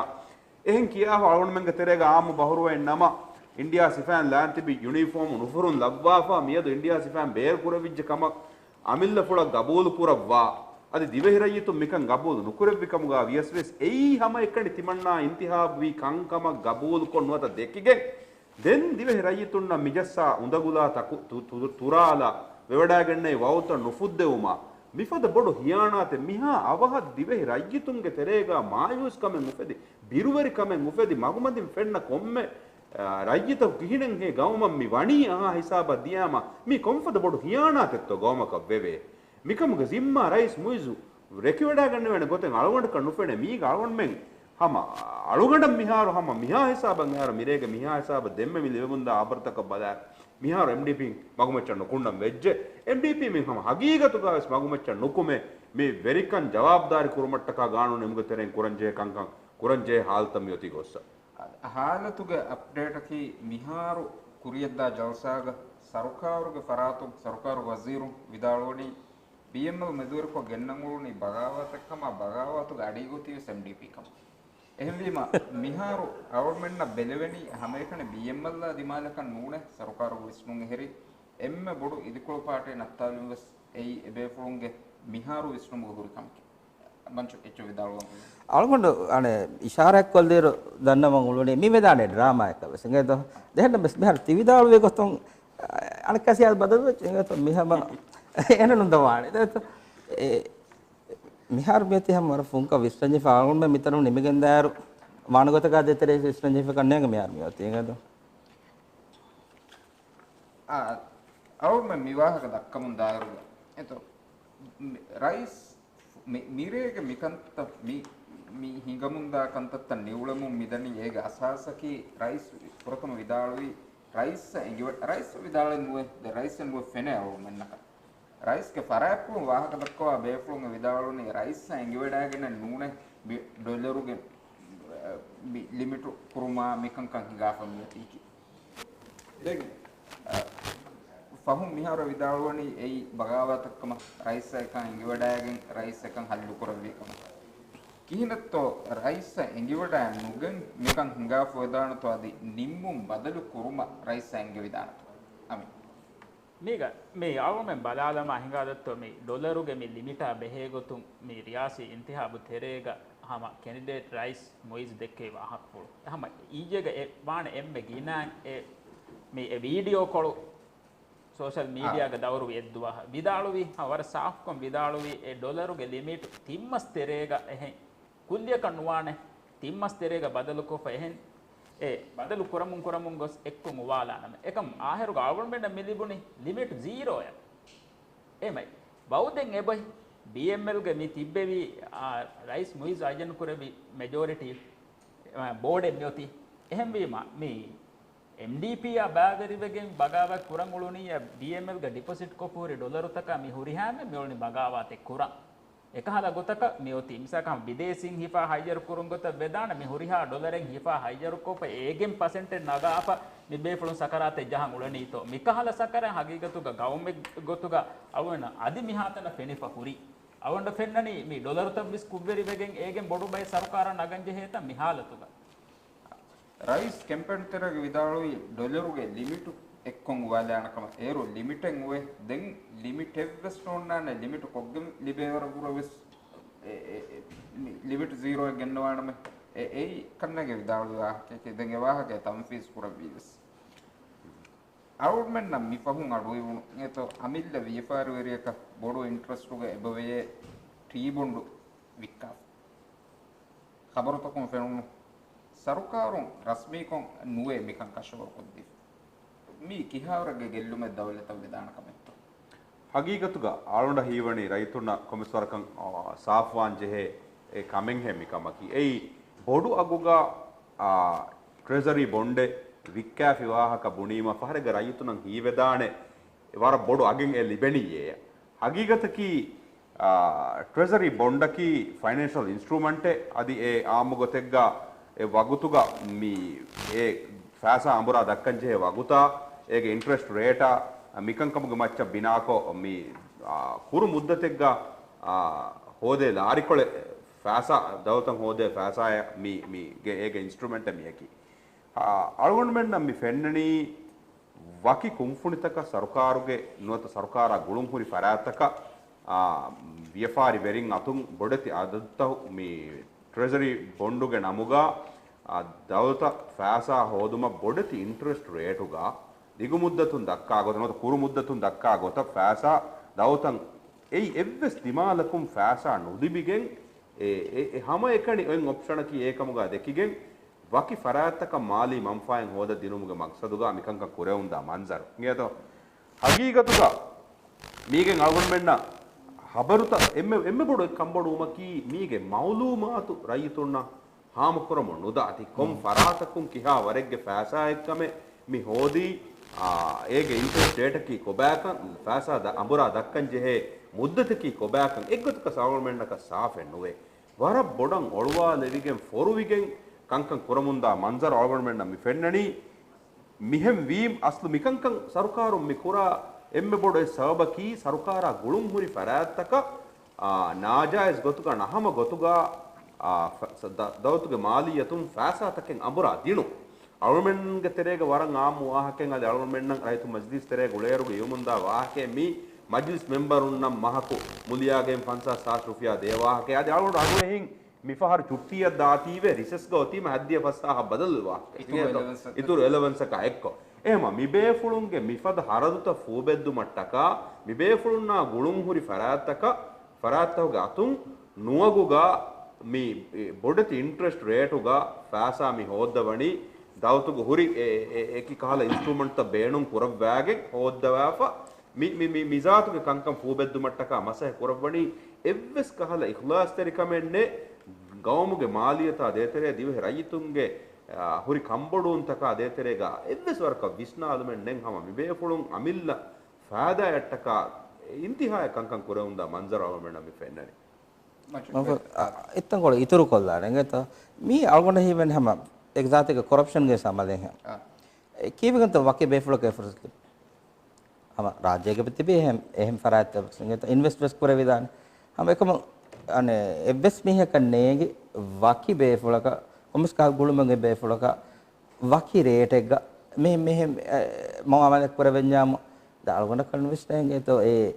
އެހެން ކިޔާފަ އަޅުގަނޑުމެންގެ ތެރޭގަ އާއްމު ބަހުރުވައިން ނަމަ، އިންޑިއާ ސިފައިން ލާން ތިބި ޔުނީފޯމު ނުފުރުން ލައްވާފަ، މިއަދު އިންޑިއާ ސިފައިން ބޭރު ކުރެވިއްޖެ ކަމަށް އަމިއްލަފުޅަށް ގަބޫލު ކުރައްވާ، އަދި ދިވެހިރައްޔިތުން މިކަން ގަބޫލު ނުކުރެއްވި ކަމުގަ ވިޔަސް ވެސް އެއީ ހަމައެކަނި ތިމަންނާ އިންތިހާބުވީ ކަންކަމަށް ގަބޫލުކޮށް ނުވަތަ ދެކިގެން، ދެން ދިވެހި ރައްޔިތުންނަށް މިޖައްސާ އުނދަގުލާ ތަކު-، ތު-، ތު-، ތުރާލާ ވެވަޑައިގެންނެވި ވައުތައް ނުފުއްދެވުމާ، މިފަދަ ބޮޑު ހިޔާނާތެއް މިހާ އަވަހަށް ދިވެހި ރައްޔިތުންގެ ތެރޭގަ މާޔޫސްކަމެއް އުފެދި، ބިރުވެރިކަމެއް އުފެދި، މަގުމަތިން ފެންނަ ކޮންމެ، އާ، ރައްޔިތަކު ކިހިނެއްހޭ ގައުމަށް މި ވަނީ އަހާ ހިސާބަށް ދިޔާމަ، މީ ކޮންފަދަ ބޮޑު ހިޔާނާތެއްތޯ ގައުމަކަށް ވެވޭ. މިކަމުގެ ޒިންމާ ރައީސް މުއިއްޒު ރެކިވެޑާގަންނެވޭނެ ގޮތެއް އަޅުގަނޑަކަށް ނުފެނޭ. މީގަ އަޅުގަނޑުމެން ހަމަ އަޅުގަނޑަށް މިހާރު ހަމަ މިހާ ހިސާބަށް އެހާރު މިރޭގެ މިހާ ހިސާބަށް ދެންމެ މި ލިބެމުންދާ އަބަރުތަކަށް ބަލާ، މިހާރު އެމްޑީޕީން މަގުމައްޗަށް ނުކުންނަން ވެއްޖެ. އެމްޑީޕީ މި ހަމަ ހަގީގަތުގަ ވެސް މަގުމައްޗަށް ނުކުމެ، މި ވެރިކަން ޖަވާބުދާރީ ކުރުމަށްޓަކާ ގާނޫނު އެމުގެ ތެރެއިން ކުރަންޖެހޭ ކަންކަން ކުރަންޖެހޭ ހާލަތަށް މިއޮތީ ގޮއްސަ. ހާލަތުގެ އަޕްޑޭޓަކީ މިހާރު ކުރިޔަށްދާ ޖަލްސާގަ ސަރުކާރުގެ ފަރާތުން ސަރުކާރު ވަޒީރުން ވިދާޅުވަނީ، ބީއެމްއެލް މެދުވެރިކޮށް ގެންނަން އުޅުނީ ބަޣާވާތެއްކަމާ، ބަޣާވާތުގެ އަޑީގޮތީވެސް އެމްޑީޕީ ކަމަށް. އެހެންވީމަ، މިހާރު އަޅުމެންނަށް ބެލެވެނީ ހަމައެކަނި ބީއެމްއެލްއާ ދިމާލަކަށް ނޫނޭ، ސަރުކާރުގެ ވިސްނުން އެހެރީ އެންމެ ބޮޑު އިދިކޮޅު ޕާޓީ ނައްތާލުން ވެސް އެއީ އެބޭފުޅުންގެ މިހާރު ވިސްނުމުގެ ހުރި ކަމަކީ. މަންޗު އެއްޗެއް ވިދާޅުވަން. އަޅުގަނޑު އަނެއް އިޝާރާތްކޮށްލިއިރު ދަންނަވަން އުޅުނީ މި ވެދާނެ ޑްރާމާއެއްކަށް ވެސް. އިނގޭތޯ؟ ދެހެންނަމަވެސް މިހާރު ތި ވިދާޅުވި ގޮތުން، އަނެއްކާ ސިޔާސަތު ބަދަލުވެއްޖެ. އިނގޭތޯ؟ މި ހަމަ އޭނަ ނުދަވާނެ. އިނގޭތޯ؟ އެ، މިހާރު މިއޮތީ ހަމަ ވަރަށް ފުންކަން ވިސްނަންޖެހިފަ އަޅުގަނޑުމެން މިތަނުން ނިމިގެންދާއިރު، ވާނެ ގޮތަކާ ދޭތެރޭ ވިސްނަންޖެހިފަ ކަންނޭނގެ މިހާރު މިއޮތީ. އިނގޭތޯ؟ އާ، އަޅުމެން މި ވާހަކަ ދައްކަމުން ދާއިރުގަ، އެތޯ، މި-، ރައީސް މި-، މިރޭގެ މިކަންތައް މި-، މި ހިނގަމުންދާ ކަންތައްތައް ނިއުޅެމުން މިދަނީ އޭގެ އަސާސަކީ ރައީސް ފުރަތަމަ ވިދާޅުވީ ރައީސްއަށް އެނގިވަ-، ރައީސް ވިދާޅެއް ނުވޭ، ދެ ރައީސެއް ނުވެ ފެނޭ އަޅުމެންނަކަށް. ރައީސްގެ ފަރާތްޕުޅުން ވާހަކަ ދައްކަވާ ބޭފުޅުން ވިދާޅުވަނީ ރައީސްއަށް އެނގިވަޑައިގެނެއް ނޫނޭ ބި-، ޑޮލަރުގެ، އަ، މި ލިމިޓު ކުރުމާ މިކަންކަން ހިނގާފަ މިއޮތީކީ. ދެން، އަ، ފަހުން މިހާރު ވިދާޅުވަނީ އެއީ ބަޣާވާތެއްކަމަށް، ރައީސްއާ އެކަން އެނގިވަޑައިގެން ރައީސް އެކަން ހައްލު ކުރެއްވި ކަމަށް. ކިހިނެއްތޯ ރައީސްއަށް އެނގިވަޑައެއް ނުގެން މިކަން ހިނގާފަ ވެދާނެތޯ އަދި ނިންމުން ބަދަލު ކުރުމަށް ރައީސްއަށް އެނގިވިދާނެތޯ؟ އަމިން. މީގަ މި އަޅުމެން ބަލާލަމާ ހިނގާދައްތޯ މި ޑޮލަރުގެ މި ލިމިޓާ ބެހޭގޮތުން މި ރިޔާސީ އިންތިހާބު ތެރޭގަ ހަމަ ކެނޑިޑޭޓް ރައީސް މުއިޒް ދެއްކެވި ވާހަކަފުޅު. ހަމަ އިއްޔެގަ އެ ވާނެ އެންމެ ގިނައިން އެ މި އެ ވީޑިއޯ ކޮޅު ސޯޝަލް މީޑިއާގަ ދައުރުވި އެއްދުވަހަށް ވިދާޅުވީ، ހަ، ވަރަށް ސާފުކޮށް ވިދާޅުވީ، އެ ޑޮލަރުގެ ލިމިޓް ތިން މަސް ތެރޭގަ އެހެން ކުއްލިއަކަށް ނުވާނެ، ތިން މަސް ތެރޭގަ ބަދަލުކޮށްފަ އެހެން އެ ބަދަލު ކުރަމުން ކުރަމުން ގޮސް އެއްކޮށް އުވާލާނަމޭ. އެކަމް އާހިރުގަ އަޅުގަނޑުމެންނަށް މި ލިބުނީ ލިމިޓް ޒީރޯއެއް. އެހެމައި ބައުދެން އެބައި ބީއެމްއެލްގެ މި ތިއްބެވި، އާ، ރައީސް މުއިޒް އައިޖަން ކުރެއްވި މެޖޯރިޓީ، އާ، ބޯޑެއް މިއޮތީ. އެހެންވީމަ މި އެމްޑީޕީއާ ބައިވެރިވެގެން ބަޣާވާތް ކުރަން އުޅުނީ، ބީއެމްއެލްގަ ޑިޕޮޒިޓް ކޮށްފަ ހުރި ޑޮލަރުތަކާ މި ހުރިހާމެ މިއުޅުނީ ބަޣާވާތެއް ކުރަން. އެކަހަލަ ގޮތަކަށް މިއޮތީ. މިސާލަކަށް ބިދޭސީން ހިފާ ހައްޔަރު ކުރުން ގޮތަށް ވެދާނެ މި ހުރިހާ ޑޮލަރެއް ހިފާ ހައްޔަރުކޮށްފަ އޭގެން ޕަސެންޓެއް ނަގާފަ މި ބޭފުޅުން ސަކަރާތެއް ޖަހަން އުޅެނީތޯ. މިކަހަލަ ސަކަރާތް ހަގީގަތުގަ ގައުމެއް ގޮތުގަ އަޅުގަނޑަށް އަދި މިހާތަނަށް ފެނިފަ ހުރީ. އަޅުގަނޑަށް ފެންނަނީ މި ޑޮލަރުތައްވެސް ކުށްވެރިވެގެން އޭގެން ބޮޑު ބައެއް ސަރުކާރަށް ނަގަން ޖެހޭތަން މި ހާލަތުގަ. ރައީސް ކެމްޕޭން ތެރޭގަ ވިދާޅުވީ ޑޮލަރުގެ ލިމިޓު އެއްކޮށް އުވާލާނެ ކަމަށް. އޭރު ލިމިޓެއް އުވޭ. ދެން ލިމިޓެއްވެސް ނޯންނާނެ. ލިމިޓު ކޮށްގެން ލިބޭވަރަށްވުރެވެސް އެ، އެ، އެ، މި ލިމިޓް ޒީރޯއެއް ގެންނަވާނަމޭ. އެ، އެއީ ކަންނޭނގެ ވިދާޅުވި ވާހަކައެކޭ. ދެން އެ ވާހަކައެއް ތަންފީޒް ކުރެއްވީވެސް. އަޅުގަނޑުމެންނަށް މި ފަހުން އަޑުއިވުނު އެތޯ އަމިއްލަ ވިޔަފާރިވެރިޔަކަށް ބޮޑު އިންޓްރެސްޓުގަ އެބަވެޔޭ ޓީ ބޮންޑު ވިއްކާފަ. ޚަބަރުތަކުން ފެނުނު ސަރުކާރުން ރަސްމީކޮށް ނުވެ މިކަން ކަށަވަރުކޮށްދީފަ. މީ ކިހާވަރެއްގެ ގެއްލުމެއް ދައުލަތަށް ވެދާނެ ކަމެއްތޯ؟ ހަގީގަތުގަ އަޅުގަނޑަށް ހީވަނީ ރައްޔިތުންނަށް ކޮންމެސް ވަރަކަށް، އާ، ސާފުވާން ޖެހޭ އެއް ކަމެއްހޭ މިކަމަކީ. އެއީ ބޮޑު އަގުގަ، އާ، ޓްރެޒަރީ ބޮންޑެއް ވިއްކާފި ވާހަކަ ބުނީމަ ފަހަރެއްގަ ރައްޔިތުންނަށް ހީވެދާނެ ވަރަށް ބޮޑު އަގެއް އެ ލިބެނީއޭ. ހަގީގަތަކީ، އާ، ޓްރެޒަރީ ބޮންޑަކީ ފައިނޭންޝަލް އިންސްޓްރޫމަންޓެއް. އަދި އެ އާއްމު ގޮތެއްގަ އެ ވަގުތުގަ މި އެ ފައިސާ އަނބުރާ ދައްކަން ޖެހޭ ވަގުތާ، އޭގެ އިންޓްރެސްޓް ރޭޓާ، މިކަންކަމުގެ މައްޗަށް ބިނާކޮށް، މި، އާ، ކުރު މުއްދަތެއްގަ، އާ، ހޯދޭ ލާރިކޮޅެއް ފައިސާ، ދައުލަތަށް ހޯދޭ ފައިސާއެއް މި، މީގެ، އޭގެ އިންސްޓްރޫމަންޓެއް މިޔަކީ. އާ، އަޅުގަނޑުމެންނަށް މި ފެންނަނީ ވަކި ކުންފުނިތަކަށް ސަރުކާރުގެ ނުވަތަ ސަރުކާރާ ގުޅުންހުރި ފަރާތްތަކަށް، އާ، ވިޔަފާރި ވެރިން އަތުން ބޮޑެތި އަދަދުތަކު މި ޓްރެޒަރީ ބޮންޑުގެ ނަމުގަ، އާ، ދައުލަތަށް ފައިސާ ހޯދުމަށް ބޮޑެތި އިންޓްރެސްޓް ރޭޓުގަ ދިގު މުއްދަތުން ދައްކާ ގޮތަށް ނުވަތަ ކުރު މުއްދަތުން ދައްކާ ގޮތަށް ފައިސާ ދައުލަތަށް އެއީ އެއްވެސް ދިމާލަކުން ފައިސާ ނުލިބިގެން އެ، އެ، އެ ހަމައެކަނި އޮތް އޮޕްޝަނަކީ އެކަމުގަ ދެކިގެން ވަކި ފަރާތްތަކަށް މާލީ މަންފާއެއް ހޯދަ ދިނުމުގެ މަގްސަދުގަ މިކަންކަން ކުރެވުންދާ މަންޒަރު. އިނގޭތޯ؟ ހަގީގަތުގަ މީގެން އަޅުގަނޑުމެންނަށް ހަބަރުތައް އެންމެ، އެންމެ ބޮޑު އެއް ކަންބޮޑުވުމަކީ މީގެ މައުލޫމާތު ރައްޔިތުންނަށް ހާމަކުރަމުން ނުދާތީ ކޮން ފަރާތަކުން ކިހާ ވަރެއްގެ ފައިސާއެއްކަމެއް މި ހޯދީ، އާ، އޭގެ އިންޓްރެސްޓް ރޭޓަކީ ކޮބާކަން، ފައިސާ ދަ-، އަނބުރާ ދައްކަން ޖެހޭ މުއްދަތަކީ ކޮބާކަން އެއްގޮތަކަށް އަޅުގަނޑުމެންނަކަށް ސާފެއް ނުވޭ. ވަރަށް ބޮޑަށް އޮޅުވާލެވިގެން ފޮރުވިގެން ކަންކަން ކުރަމުންދާ މަންޒަރު އަޅުގަނޑުމެންނަށް މި ފެންނަނީ. މިހެން ވީ އަސްލު މިކަންކަން ސަރުކާރުން މި ކުރާ އެންމެ ބޮޑު އެއް ސަބަބަކީ ސަރުކާރާ ގުޅުންހުރި ފަރާތްތަކަށް، އާ، ނާޖާއިޒް ގޮތުގަ ނަހަމަ ގޮތުގަ، އާ، ފަ-، ސަ-، ދަ-، ދައުލަތުގެ މާލިއްޔަތުން ފައިސާތަކެއް އަނބުރާ ދިނުން. އަޅުގަނޑުމެންގެ ތެރޭގަ ވަރަށް އާއްމު ވާހަކައެއް އަދި އަޅުގަނޑުމެންނަށް ރައްޔިތު މަޖިލީސް ތެރޭގަ އުޅޭއިރުގަ އިވުމުންދާ ވާހަކައެއް މީ މަޖިލިސް މެމްބަރުންނަށް މަހަކު މުލިޔާގެން ފަންސާސް ހާސް ރުފިޔާ ދޭ ވާހަކައެއް. އަދި އަޅުގަނޑު އަޑުއެހިން މިފަހަރު ޗުއްޓީއަށް ދާތީވެ ރިސެސްގަ އޮތީމަ ހައްދިޔަ ފަސް ހާހަށް ބަދަލުވާ އިތުރު އެލަވެންސަކަށް. އިތުރު އެލަވެންސަކާ އެއްކޮށް. އެހެމަ މިބޭފުޅުންގެ މިފަދަ ހަރަދުތައް ފޫބެއްދުމަށްޓަކާ މިބޭފުޅުންނާ ގުޅުންހުރި ފަރާތްތަކަށް، ފަރާތްތަކުގެ އަތުން ނުވަގުގަ މި ބޮޑެތި އިންޓްރެސްޓް ރޭޓުގަ ފައިސާ މި ހޯއްދަވަނީ ދައުލަތުގެ ހުރި އެ، އެ، އެކި ކަހަލަ އިންސްޓްރޫމަންޓްތައް ބޭނުން ކުރައްވާގެން ހޯއްދަވާފަ. މި، މި، މި، މިޒާތުގެ ކަންކަން ފޫބެއްދުމަށްޓަކާ މަސައްކަތް ކުރައްވަނީ އެއްވެސް ކަހަލަ އިޚްލާޞްތެރިކަމެއް ނެތް. ގައުމުގެ މާލިއްޔަތާ ދޭތެރޭ ދިވެހި ރައްޔިތުންގެ، އާ، ހުރި ކަންބޮޑުވުންތަކާ ދޭތެރޭގަ އެއްވެސް ވަރަކަށް ވިސްނާލުމެއް ނެތް ހަމަ މިބޭފުޅުން އަމިއްލަ ފައިދާއަށްޓަކާ އިންތިހާއަށް ކަންކަން ކުރެވުންދާ މަންޒަރު އަޅުގަނޑަށް މި ފެންނަނީ. އިތަންކޮޅު އިތުރުކޮށްލާނެ އިނގޭތޯ؟ މީ އަޅުގަނޑަށް ހީވަނީ ހަމަ އެގްޒާތީގެ ކޮރަޕްޝަންގެ ސަމަލެއް ހެން. އާ. އެ ކީއްވެގެންތޯ ވަކި ބޭފުޅަކަށް އެ ފުރުސަތު ހަމަ ރާއްޖޭގަ ތިބި އެހެން، އެހެން ފަރާތްތައް އިންވެސްޓް ވެސް ކުރެވިދާނެ. ހަމަ އެކަމު އަނެއް އެއްވެސް މީހަކަށް ނޭނގި ވަކި ބޭފުޅަކަށް، ކޮމިސް ކަހަލަ ގުޅުމުގެ ބޭފުޅަކަށް ވަކި ރޭޓެއްގަ މި-، މިހެން، އެ، މުއާމަލާތް ކުރެވެންޏާމު، ދަ އަޅުގަނޑަކަށް ނުވިސްނޭނގޭތޯ އެ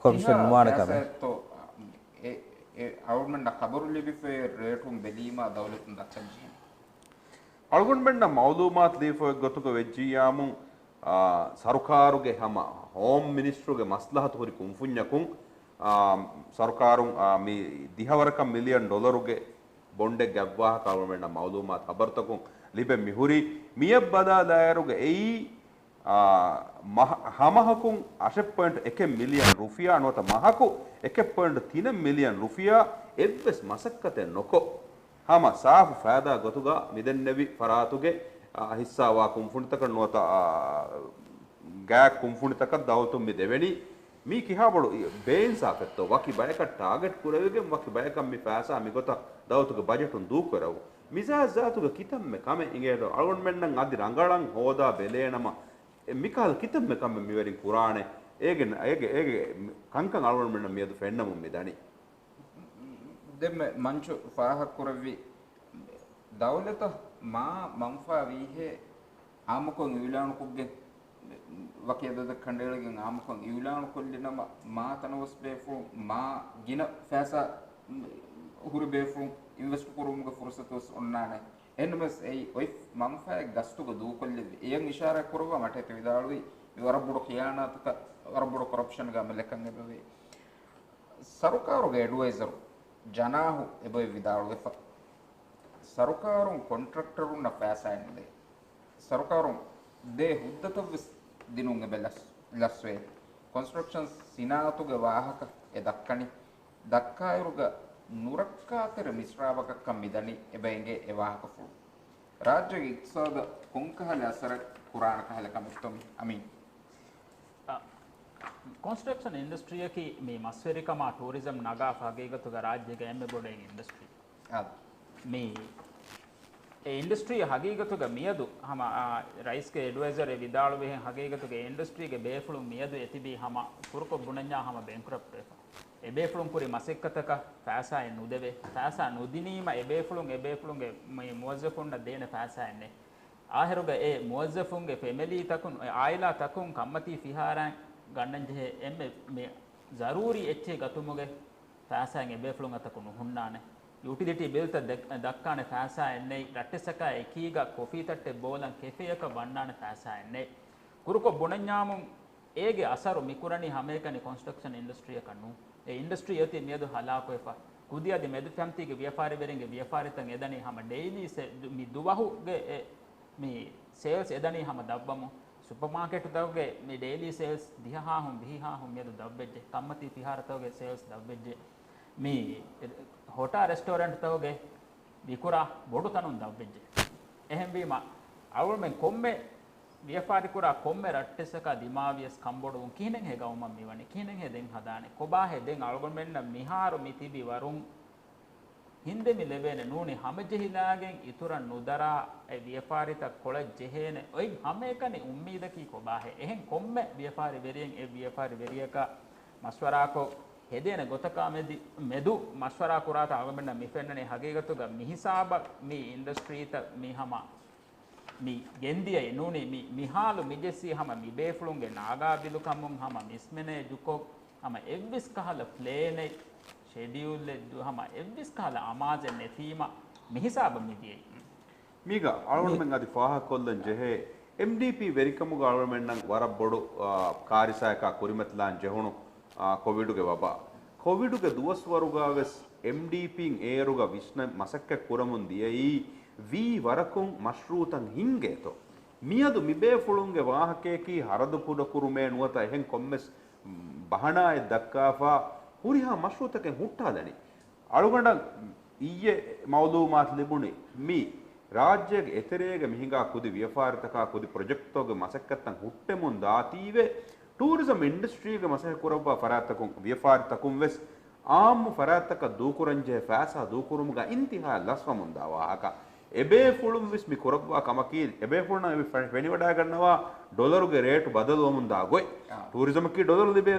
ކޮމިޝަން ނުވާނެ ކަމެއް. ތިހާ ފައިސާއެއްތޯ އެ، އެ އަޅުގަނޑަށް ޚަބަރު ލިބިފައި ރޭޓުން ބެލީމާ ދައުލަތުން ދައްކަންޖެހޭނެ. އަޅުގަނޑުމެންނަށް މައުލޫމާތު ލިބިފައި ގޮތުގަ ވެއްޖިއްޔާމު، އާ، ސަރުކާރުގެ ހަމަ ހޯމް މިނިސްޓްރުގެ މަސްލަހަތު ހުރި ކުންފުންޏަކުން، އާ، ސަރުކާރުން، އާ، މި ދިހަވަރަކަށް މިލިއަން ޑޮލަރުގެ ބޮންޑެއް ގަތްވާހަކަ އަޅުގަނޑުމެންނަށް މައުލޫމާތު ހަބަރުތަކުން ލިބެން މިހުރީ. މިއަށް ބަލާލާއިރުގަ އެއީ، އާ، މަހަ-، ހަމަހަކުން އަށެއް ޕޮއިންޓު އެކެއް މިލިއަން ރުފިޔާ ނުވަތަ މަހަކު އެކެއް ޕޮއިންޓު ތިނެއް މިލިއަން ރުފިޔާ އެއްވެސް މަސައްކަތެއް ނުކޮށް، ހަމަ ސާފު ފައިދާ ގޮތުގަ މިދެންނެވި ފަރާތުގެ، އާ، ހިއްސާވާ ކުންފުނިތަކަށް ނުވަތަ، އާ، ގާތް ކުންފުނިތަކަށް ދައުލަތުން މި ދެވެނީ. މީ ކިހާ ބޮޑު ބޭއިންސާފެއްތޯ؟ ވަކި ބަޔަކަށް ޓާގެޓް ކުރެވިގެން ވަކި ބަޔަކަށް މި ފައިސާ މިގޮތަށް ދައުލަތުގެ ބަޖެޓުން ދޫކުރެވުން. މިޒާތުގެ ކިތަންމެ ކަމެއް އިނގޭތޯ؟ އަޅުގަނޑުމެންނަށް އަދި ރަނގަޅަށް ހޯދާ ބެލޭނަމަ، އެ މިކަހަލަ ކިތަންމެ ކަމެއް މިވެރިން ކުރާނެ. އޭގެ، އޭގެ، އޭގެ ކަންކަން އަޅުގަނޑުމެންނަށް މިއަދު ފެންނަމުން މިދަނީ. ދެންމެ މަންޗު ފާހަގަކުރެއްވި ދައުލަތަށް މާ މަންފާ ވީހޭ އާއްމުކޮށް އިއުލާނުކޮށްގެން، ވަކި އަދަދަށް ކަނޑައެޅިގެން އާއްމުކޮށް އިއުލާނުކޮށްލިނަމަ، މާ ތަނަވަސް ބޭފުޅުން މާ ގިނަ ފައިސާ ހުރި ބޭފުޅުން އިންވެސްޓް ކުރުމުގެ ފުރުސަތު ވެސް އޮންނާނެ. އެހެންނަމަވެސް އެއީ އޮތް މަންފާއެއް ގަސްތުގަ ދޫކޮށްލެއްވި. އެޔަށް އިޝާރާތް ކުރައްވާ މަޓޭތެ ވިދާޅުވީ، މި ވަރަށް ބޮޑު ޚިޔާނާތަކަށް، ވަރަށް ބޮޑު ކޮރަޕްޝަންގެ އަމަލެއްކަން އެބަވޭ. ސަރުކާރުގެ އެޑްވައިޒަރު ޖަނާހު އެބައޮތް ވިދާޅުވެފަ، ސަރުކާރުން ކޮންޓްރެކްޓަރުންނަށް ފައިސާއެއް ނުދޭ. ސަރުކާރުން ދޭ ހުއްދަތައްވެސް ދިނުން އެބަ ލަސް-، ލަސްވޭ. ކޮންސްޓްރަކްޝަން ސިނާއަތުގެ ވާހަކަ އެ ދައްކަނީ. ދައްކާއިރުގަ ނުރައްކާތެރި މިސްރާބަކަށްކަން މިދަނީ އެބަ އެނގޭ އެ ވާހަކަފުޅު. ރާއްޖޭގެ އިޤްތިޞާދަށް ކޮންކަހަލަ އަސަރެއް ކުރާނެ ކަހަލަ ކަމެއްތޯ މި؟ އަމީން. އަ، ކޮންސްޓްރަކްޝަން އިންޑަސްޓްރީއަކީ މި މަސްވެރިކަމާ ޓޫރިޒަމް ނަގާފަ ހަގީގަތުގަ ރާއްޖޭގެ އެންމެ ބޮޑު އިންޑަސްޓްރީ. އާ. މި އެ އިންޑަސްޓްރީ ހަގީގަތުގަ މިއަދު ހަމަ، އާ، ރައީސްގެ އެޑްވައިޒަރެއް ވިދާޅުވިހެން ހަގީގަތުގެ އިންޑަސްޓްރީގެ ބޭފުޅުން މިއަދު އެތިބީ ހަމަ ކުރުކޮށް ބުނަންޏާ ހަމަ ބޭންކްރަޕްޓް ވެފަ. އެބޭފުޅުން ކުރި މަސައްކަތަކަށް ފައިސާއެއް ނުދެވޭ. ފައިސާ ނުދިނީމަ އެބޭފުޅުން، އެބޭފުޅުންގެ މު-، މުވައްޒަފުންނަށް ދޭނެ ފައިސާއެއް ނެތް. އާހިރުގަ އެ މުވައްޒަފުންގެ ފެމިލީތަކުން، އެ އާއިލާތަކުން ކަންމަތީ ފިހާރައިން ގަންނަންޖެހޭ އެންމެ މި ޒަރޫރީ އެއްޗެއް ގަތުމުގެ ފައިސާއެއް އެބޭފުޅުން އަތަކު ނުހުންނާނެ. ޔޫޓިލިޓީ ބިލްތައް ދެ-، ދައްކާނެ ފައިސާއެއް ނެތް. ރައްޓެއްސަކާ އެކީގަ ކޮފީ ތައްޓެއް ބޯލަން ކެފޭއަކަށް ވަންނާނެ ފައިސާއެއް ނެތް. ކުރުކޮށް ބުނަންޏާމު އޭގެ އަސަރު މިކުރަނީ ހަމައެކަނި ކޮންސްޓްރަކްޝަން އިންޑަސްޓްރީއަކަށް ނޫން. އެ އިންޑަސްޓްރީ އޮތީ މިއަދު ހަލާކުވެފަ. ކުދި އަދި މެދު ފެންތީގެ ވިޔަފާރިވެރިންގެ ވިޔަފާރިތައް އެދަނީ ހަމަ ޑެއިލީ ސެ-، މި ދުވަހުގެ އެ، މި ސޭލްސް އެދަނީ ހަމަ ދަށްވަމުން. ސުޕަމާކެޓުތަކުގެ މި ޑެއިލީ ސޭލްސް ދިހަ ހާހުން ވިހި ހާހުން މިއަދު ދަށްވެއްޖެ. ކަންމަތީ ފިހާރަތަކުގެ ސޭލްސް ދަށްވެއްޖެ. މި ހޮޓާ ރެސްޓޯރެންޓްތަކުގެ ވިކުރާ ބޮޑު ތަނުން ދަށްވެއްޖެ. އެހެންވީމަ، އަޅުގަނޑުމެން ކޮންމެ ވިޔަފާރިކުރާ ކޮންމެ ރައްޓެއްސަކާ ދިމާވިޔަސް ކަންބޮޑުވުން ކިހިނެއްހޭ ގައުމަށް މިވަނީ؟ ކިހިނެއްހޭ ދެން ހަދާނެ؟ ކޮބާހޭ ދެން އަޅުގަނޑުމެންނަށް މިހާރު މި ތިބި ވަރުން ހިންދެމި ލެވޭނެ ނޫނީ ހަމަޖެހިލާގެން އިތުރަށް ނުދަރާ އެ ވިޔަފާރިތައް ކޮޅަށް ޖެހޭނެ؟ އޮތް ހަމައެކަނި އުއްމީދަކީ ކޮބާހޭ؟ އެހެން ކޮންމެ ވިޔަފާރި ވެރިއެއް އެ ވިޔަފާރި ވެރިޔަކާ މަޝްވަރާކޮށް ހެދޭނެ ގޮތަކާ މެދި-، މެދު މަޝްވަރާ ކުރާތާ އަޅުގަނޑަށް މި ފެންނަނީ ހަގީގަތުގަ މިހިސާބަށް މި އިންޑަސްޓްރީތައް މި ހަމަ މި ގެންދިޔައީ ނޫނީ މި، މި ހާލު މި ޖެއްސީ ހަމަ މި ބޭފުޅުންގެ ނާގާ ބިލުކަމުން ހަމަ މިސްމެނޭޖުކޮށް ހަމަ އެއްވެސް ކަހަލަ ޕްލޭނެއް، ޝެޑިއުލްއެއް ދު-، ހަމަ އެއްވެސް ކަހަލަ އަމާޒެއް ނެތީމަ މިހިސާބަށް މި ދިޔައީ. މީގަ އަޅުގަނޑުމެން އަދި ފާހަގަކޮށްލަން ޖެހޭ، އެމްޑީޕީ ވެރިކަމުގަ އަޅުގަނޑުމެންނަށް ވަރަށް ބޮޑު، އާ، ކާރިސާއަކާ ކުރިމަތިލާން ޖެހުނު، އާ، ކޮވިޑުގެ ވަބާ. ކޮވިޑުގެ ދުވަސްވަރުގަ ވެސް އެމްޑީޕީން އޭރުގަ ވިސްނަން މަސައްކަތް ކުރަމުން ދިޔައީ ވީ ވަރަކުން މަޝްރޫއުތައް ހިންގޭތޯ. މިއަދު މިބޭފުޅުންގެ ވާހަކަޔަކީ ހަރަދު ކުޑަކުރުމޭ ނުވަތަ އެހެން ކޮންމެސް ބަހަނާއެއް ދައްކާފަ ހުރިހާ މަޝްރޫއުތަކެއް ހުއްޓާލަނީ. އަޅުގަނޑަށް އިއްޔެ މައުލޫމާތު ލިބުނީ، މި ރާއްޖޭގެ އެތެރޭގަ މި ހިނގާ ކުދި ވިޔަފާރިތަކާ ކުދި ޕްރޮޖެކްޓްތަކުގެ މަސައްކަތްތައް ހުއްޓެމުން ދާތީވެ، ޓޫރިޒަމް އިންޑަސްޓްރީގެ މަސައްކަތް ކުރައްވާ ފަރާތްތަކުން، ވިޔަފާރިތަކުން ވެސް އާއްމު ފަރާތްތަކަށް ދޫކުރަންޖެހޭ ފައިސާ ދޫކުރުމުގަ އިންތިހާއަށް ލަސްވަމުންދާ ވާހަކަ. އެބޭފުޅުން ވެސް މި ކުރައްވާ ކަމަކީ، އެބޭފުޅުންނަށް އެ ފެ-، ފެނިވަޑައިގަންނަވާ ޑޮލަރުގެ ރޭޓު ބަދަލުވަމުންދާ ގޮތް. އާ. ޓޫރިޒަމަކީ ޑޮލަރު ލިބޭ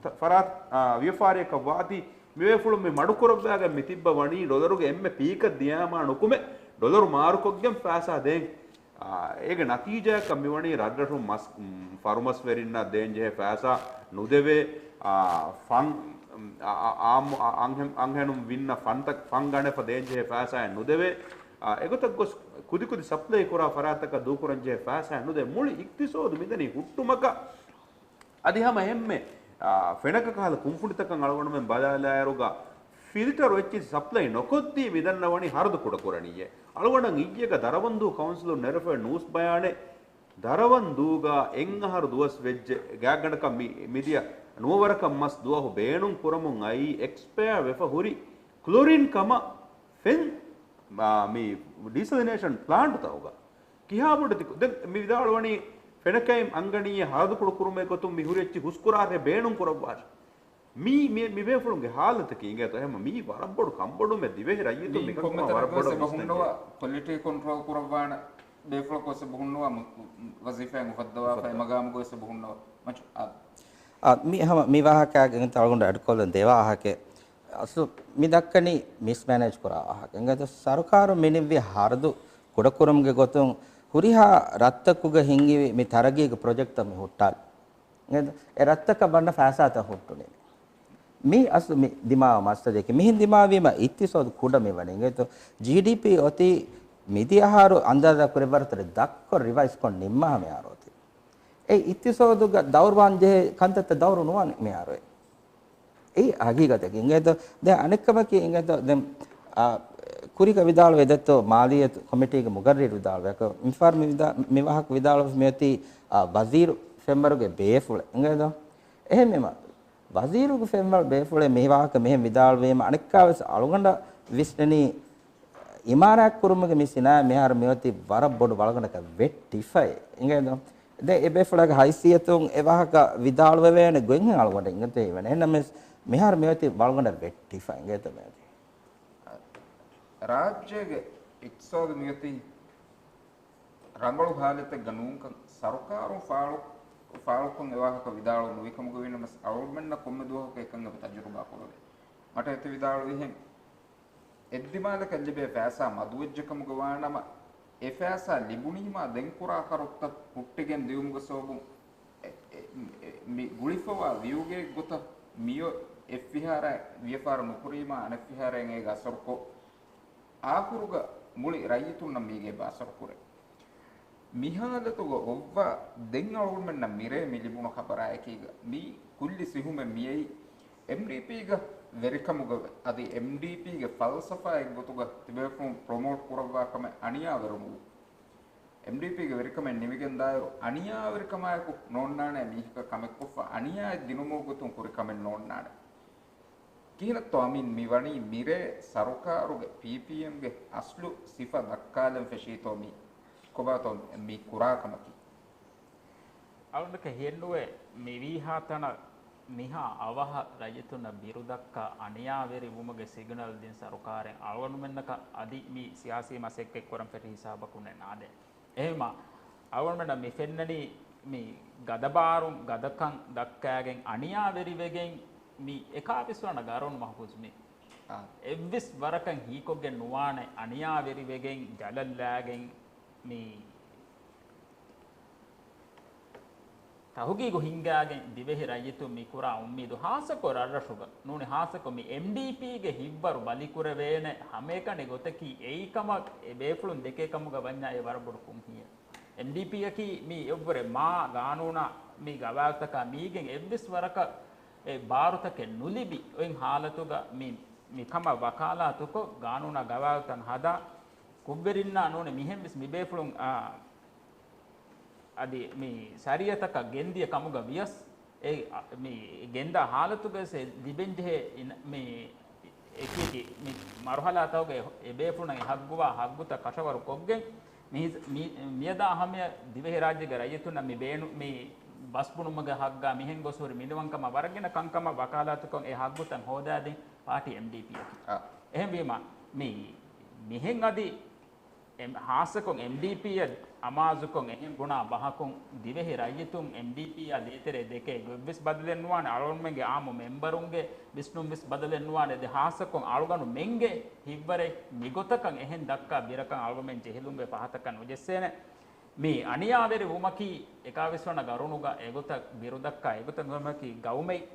ތަ-، ފަރާތް، އާ، ވިޔަފާރިއަކަށް ވާތީ، މިބޭފުޅުން މި މަޑުކުރައްވާގެން މިތިއްބަ ވަނީ ޑޮލަރުގެ އެންމެ ޕީކަށް ދިޔާމާ ނުކުމެ ޑޮލަރު މާރުކޮށްގެން ފައިސާ ދޭން. އާ، އޭގެ ނަތީޖާއަކަށް މިވަނީ ރަށްރަށުން މަސް، މް، ފަރުމަސްވެރިންނަށް ދޭންޖެހޭ ފައިސާ ނުދެވޭ، އާ، ފަން، އާ، އާ، އާ، އަންހެން، އަންހެނުން ވިންނަ ފަންތައް، ފަން ގަނެފަ ދޭންޖެހޭ ފައިސާއެއް ނުދެވޭ. އާ، އެގޮތަށް ގޮސް ކުދިކުދި ސަޕްލައި ކުރާ ފަރާތަކަށް ދޫކުރަންޖެހޭ ފައިސާއެއް ނުދޭ. މުޅި އިޤްތިޞާދު މިދަނީ ހުއްޓުމަކަށް. އަދި ހަމަ އެހެންމެ، އާ، ފެނަކަ ކަހަލަ ކުންފުނިތަކަށް އަޅުގަނޑުމެން ބަލާލާއިރުގަ، ފިލްޓަރު އެއްޗިހި ސަޕްލައި ނޮކޮށްދީ މިދަންނަވަނީ ހަރަދު ކުޑަކުރަނީއޭ. އަޅުގަނޑަށް އިއްޔެގަ ދަރަވަންދޫ ކައުންސިލުން ނެރެފައި ނޫސް ބަޔާނެއް، ދަރަވަންދޫގަ އެއްއަހަރު ދުވަސް ވެއްޖެ، ގާތްގަނޑަކަށް މި، މިދިޔަ ނުވަވަރަކަށް މަސް ދުވަހު ބޭނުން ކުރަމުން އައީ އެކްސްޕަޔާ ވެފަ ހުރި ކްލޮރިން ކަމަށް ފެން، އާ، މި ޑީސަލިނޭޝަން ޕްލާންޓުތަކުގަ. ކިހާބޮޑެތި ކު-، ދެން މި ވިދާޅުވަނީ ފެނަކައިމް އަންގަނީއޭ ހަރަދު ކުޑަކުރުމޭ ގޮތުން މި ހުރި އެއްޗި ހުސްކުރާށޭ ބޭނުން ކުރައްވާށޭ. މީ، މި، މި ބޭފުޅުންގެ ހާލަތަކީ އިނގޭތޯ އެހެން މީ ވަރަށް ބޮޑު ކަންބޮޑުމެއް ދިވެހި ރައްޔިތުން މިކަންކަމަށް ވަރަށް ބޮޑަށް ވިސްނަންޖެހޭ. ކޮންމެތަނަކުވެސް އެބަ ހުންނަވާ، ކޮލިޓީ ކޮންޓްރޯލް ކުރައްވާނެ ބޭފުޅަކުވެސް އެބަ ހުންނަވާ، މު-، ވަޒީފާއެއް އުފައްދަވާފައި، މަގާމުގަވެސް އެބަ ހުންނަވާ. މަޗު، އާ. އާ، މި ހަމަ މި ވާހަކައިގެ އަޅުގަނޑު އެޑްކޮށްލަން ދެ ވާހަކައެއް. އަސްލު މި ދައްކަނީ މިސްމެނޭޖް ކުރާ ވާހަކަ. އިނގޭތޯ ސަރުކާރުން މި ނިއްވި ހަރަދު ކުޑަކުރުމުގެ ގޮތުން ހުރިހާ ރަށްތަކުގަ ހިންގިވި މި ތަރައްގީގެ ޕްރޮޖެކްޓްތައް މި ހުއްޓާލި. އެ ރަށްތަކަށް ބަންނަ ފައިސާތައް ހުއްޓުނީ. މީ އަސްލު މި ދިމާވާ މައްސަލައަކީ. މިހެން ދިމާވީމަ އިޤްތިޞާދު ކުޑަ މިވަނީ. އިނގޭތޯ ޖީޑީޕީ އޮތީ މިދިޔަ އަހަރު އަންދާޒާ ކުރެއްވި ވަރުތަރަށް ދަށްކޮށް ރިވައިޒްކޮށް ނިންމާ މިހާރު އޮތީ. އެ އިޤްތިޞާދުގަ ދައުރުވާން ޖެހޭ ކަންތައްތައް ދައުރު ނުވާނެ މިހާރު. އެއީ ހަގީގަތަކީ. އިނގޭތޯ ދެން އަނެއްކަމަކީ އިނގޭތޯ ދެން، އާ، ކުރީގަ ވިދާޅުވެ ދެއްތޯ މާލިއްޔަތު ކޮމިޓީގެ މުގައްރިރު ވިދާޅުވެ. މިފަހަރު މި ވިދާ-، މި ވާހަކަ ވިދާޅުވެފަ މިއޮތީ، އާ، ވަޒީރު ފެންވަރުގެ ބޭފުޅެއް. އިނގޭތޯ؟ އެހެންވީމަ، ވަޒީރުގެ ފެންވަރު ބޭފުޅެއް މި ވާހަކަ މިހެން ވިދާޅުވީމަ، އަނެއްކާވެސް އަޅުގަނޑަށް ވިސްނެނީ، އިމާރާތް ކުރުމުގެ މި ސިނާއަތް މިހާރު މިއޮތީ ވަރަށް ބޮޑު ވަޅުގަނޑަކަށް ވެއްޓިފައި. އިނގޭތޯ؟ ދެން އެ ބޭފުޅާގެ ހައިސިއްޔަތުން އެ ވާހަކަ ވިދާޅުވެވޭނެ ގޮތްހެން އަޅުގަނޑަށް އިނގޭތޯ ހީވޭނެ. އެހެންނަމަވެސް މިހާރު މިއޮތީ ވަޅުގަނޑަށް ވެއްޓިފަ އިނގޭތޯ މިއޮތީ. ރާއްޖޭގެ އިޤްތިޞާދު މިއޮތީ ރަނގަޅު ހާލަތެއްގަ ނޫންކަން ސަރުކާރުން ފާޅު-، ފާޅުކޮށް އެ ވާހަކަ ވިދާޅު ނުވިކަމުގަ ވީނަމަވެސް އަޅުގަނޑުމެންނަށް ކޮންމެ ދުވަހަކު އެކަން އެބަ ތަޖުރުބާ ކުރެވޭ. މަޓަ އެތި ވިދާޅުވިހެން އެއްދިމާލަކަށް ލިބޭ ފައިސާ މަދުވެއްޖެކަމުގަ ވާނަމަ، އެ ފައިސާ ލިބުނީމާ ދެން ކުރާ ކަރުތައް ހުއްޓިގެން ދިއުމުގެ ސަބަބުން އެ، އެ، އެ، މި ގުޅިފަވާ ވިއުގެ ގޮތަށް މިއޮތް އެއްފިހާރަ ވިޔަފާރި ނުކުރީމާ އަނެއްފިހާރައިން އޭގަ އަސަރުކޮށް، އާޚުރުގަ މުޅި ރައްޔިތުންނަށް މީގެ އެބަ އަސަރުކުރޭ. މި ހާލަތުގަ އޮއްވާ ދެން އަޅުގަނޑުމެންނަށް މިރޭ މި ލިބުނު ޚަބަރާއެކީގަ މީ ކުއްލި ސިހުމެއް މިއައީ އެމްޑީޕީގަ ވެރިކަމުގަ އަދި އެމްޑީޕީގެ ފަލްސަފާއެއްގޮތުގަ ތިބޭފުޅުން ޕްރޮމޯޓް ކުރައްވާ ކަމެއް އަނިޔާވެރިވުމުގަ. އެމްޑީޕީގެ ވެރިކަމެއް ނިމިގެންދާއިރު އަނިޔާވެރިކަމާއެކު ނޯންނާނެ މީހަކަށް ކަމެއްކޮށްފަ އަނިޔާއެއް ދިނުމުގެ ގޮތުން ކުރި ކަމެއް ނޯންނާނެ. ކިހިނެއްތޯ އަމީން މި ވަނީ މިރޭ ސަރުކާރުގެ ޕީޕީއެމްގެ އަސްލު ސިފަ ދައްކާލަން ފެށީތޯ މީ؟ ކޮބާތޯ މި ކުރާ ކަމަކީ؟ އަޅުގަނޑަކަށް ހިޔެއްނުވޭ މިވީހާ ތަނަށް މިހާ އަވަހަށް ރައްޔިތުންނަށް ބިރުދައްކާ އަނިޔާވެރި ވުމުގެ ސިގްނަލް ދިން ސަރުކާރެއް އަޅުގަނޑުމެންނަކަށް އަދި މި ސިޔާސީ މަސައްކަތްކުރަން ފެށި ހިސާބަކުންނެއް ނާދޭ. އެހެންވީމާ، އަޅުގަނޑުމެންނަށް މި ފެންނަނީ މި ގަދަބާރުން ގަދަކަން ދައްކާގެން އަނިޔާވެރިވެގެން މި އެކާވީސް ވަނަ ގަރޫނު މަހުފޫޒު މި އާ. އެއްވެސް ވަރަކަށް ހީކޮށްގެން ނުވާނެ އަނިޔާވެރިވެގެން ޖަލަށްލާގެން މި ތަހުގީގު ހިންގާގެން ދިވެހި ރައްޔިތުން މި ކުރާ އުއްމީދު ހާއްސަކޮށް ރަށްރަށުގަ ނޫނީ ހާއްސަކޮށް މި އެމްޑީޕީގެ ހިތްވަރު ބަލިކުރެވޭނެ ހަމައެކަނި ގޮތަކީ އެއީ ކަމަށް އެ ބޭފުޅުން ދެކޭ ކަމުގަ ވަންޏާ އެ ވަރަށް ބޮޑު ކުންހިއެއް. އެމްޑީޕީއަކީ މި އެއްވުރެ މާ ގާނޫނާ މި ގަވާއިދުތަކާ މީގެން އެއްވެސް ވަރަކަށް އެ ބާރުތަކެއް ނުލިބި އޮތް ހާލަތުގަ މި، މި ކަމަށް ވަކާލާތުކޮށް ގާނޫނާ ގަވާއިދުތައް ހަދާ ކުށްވެރިންނާ ނޫނީ މިހެން ވެސް މި ބޭފުޅުން އާ، އަދި މި ޝަރީއަތަކަށް ގެންދިޔަ ކަމުގަ ވިޔަސް، އެ، އަ، މި ގެންދާ ހާލަތުގައި ލިބެންޖެހޭ އިން-، މި އެކި އެކި މި މަރުހަލާތަކުގައި އެ ބޭފުޅުންނަށް އެ ހައްގުވާ ހައްގުތައް ކަށަވަރު ކޮށްގެން، މި، މި، މިއަދާ ހަމަޔަށް ދިވެހިރާއްޖޭގެ ރައްޔިތުންނަށް މި ބޭނު-، މި ބަސް ބުނުމުގެ ހައްގާ މިހެން ގޮސް ހުރި މިނިވަންކަމާ ވަރަށް ގިނަ ކަންކަމަށް ވަކާލާތުކޮށް އެ ހައްގުތައް ހޯދާދިން ޕާޓީ އެމްޑީޕީއަކީ. އާ. އެހެންވީމަ، މި، މިހެން އަދި އެމް-، ހާއްސަކޮށް އެމްޑީޕީއަށް އަމާޒުކޮށް އެހެން ބުނާ ބަހަކުން ދިވެހި ރައްޔިތުން އެމްޑީޕީއާ ދޭތެރޭ ދެކޭ ގޮތްވެސް ބަދަލެއް ނުވާނެ. އަޅުގަނޑުމެންގެ އާއްމު މެމްބަރުންގެ ވިސްނުންވެސް ބަދަލެއް ނުވާނެ. ދެ ހާއްސަކޮށް އަޅުގަނޑުމެންގެ ހިތްވަރެއް މިގޮތަކަށް އެހެން ދައްކާ ބިރަކަށް އަޅުގަނޑުމެން ޖެހިލުންވެ ފަހަތަކަށް ނުޖެއްސޭނެ. މި އަނިޔާވެރި ވުމަކީ އެކާވީސް ވަނަ ގަރުނުގަ އެގޮތަށް ބިރުދައްކާ އެގޮތަށް ނުވަމަކީ ގައުމެއް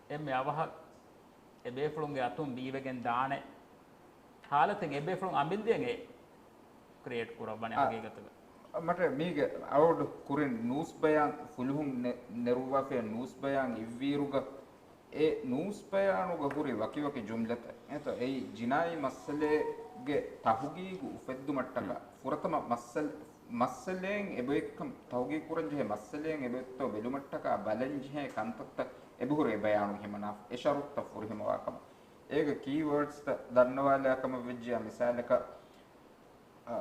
އެންމެ އަވަހަށް އެބޭފުޅުންގެ އަތުން ބީވެގެން ދާނެ ހާލަތެއް އެބޭފުޅުން އަނބިންދިޔަން އެ ކްރިއޭޓް ކުރައްވަނީ އާ، ހަގީގަތުގަ. މަޓެ މީގެ އަޅުގަނޑު ކުރިން ނޫސް ބަޔާން ފުލުހުން ނެ-، ނެރުއްވާފައި ނޫސް ބަޔާން އިއްވިއިރުގަ އެ ނޫސް ބަޔާނުގަ ހުރި ވަކިވަކި ޖުމްލަތައް. އެތޯ އެއީ ޖިނާއީ މައްސަލައެއްގެ ތަހުގީގު އުފެއްދުމަށްޓަކާ ހުން. ފުރަތަމަ މައްސަލަ-، މައްސަލައިން އެބައޮތްކަން ތަހުގީގު ކުރަން ޖެހޭ މައްސަލައިން އެބައޮތްތޯ ބެލުމަށްޓަކާ ބަލަން ޖެހޭ ކަންތައްތައް އެބަހުރި އެ ބަޔާނު ހިމަނާފަ. އެ ޝަރުތުތައް ފުރިހަމަވާ ކަމަށް. އޭގެ ކީވަރޑްސްތައް ދަންނަވާލާ ކަމަށް ވެއްޖިޔާ މިސާލަކަށް، އާ،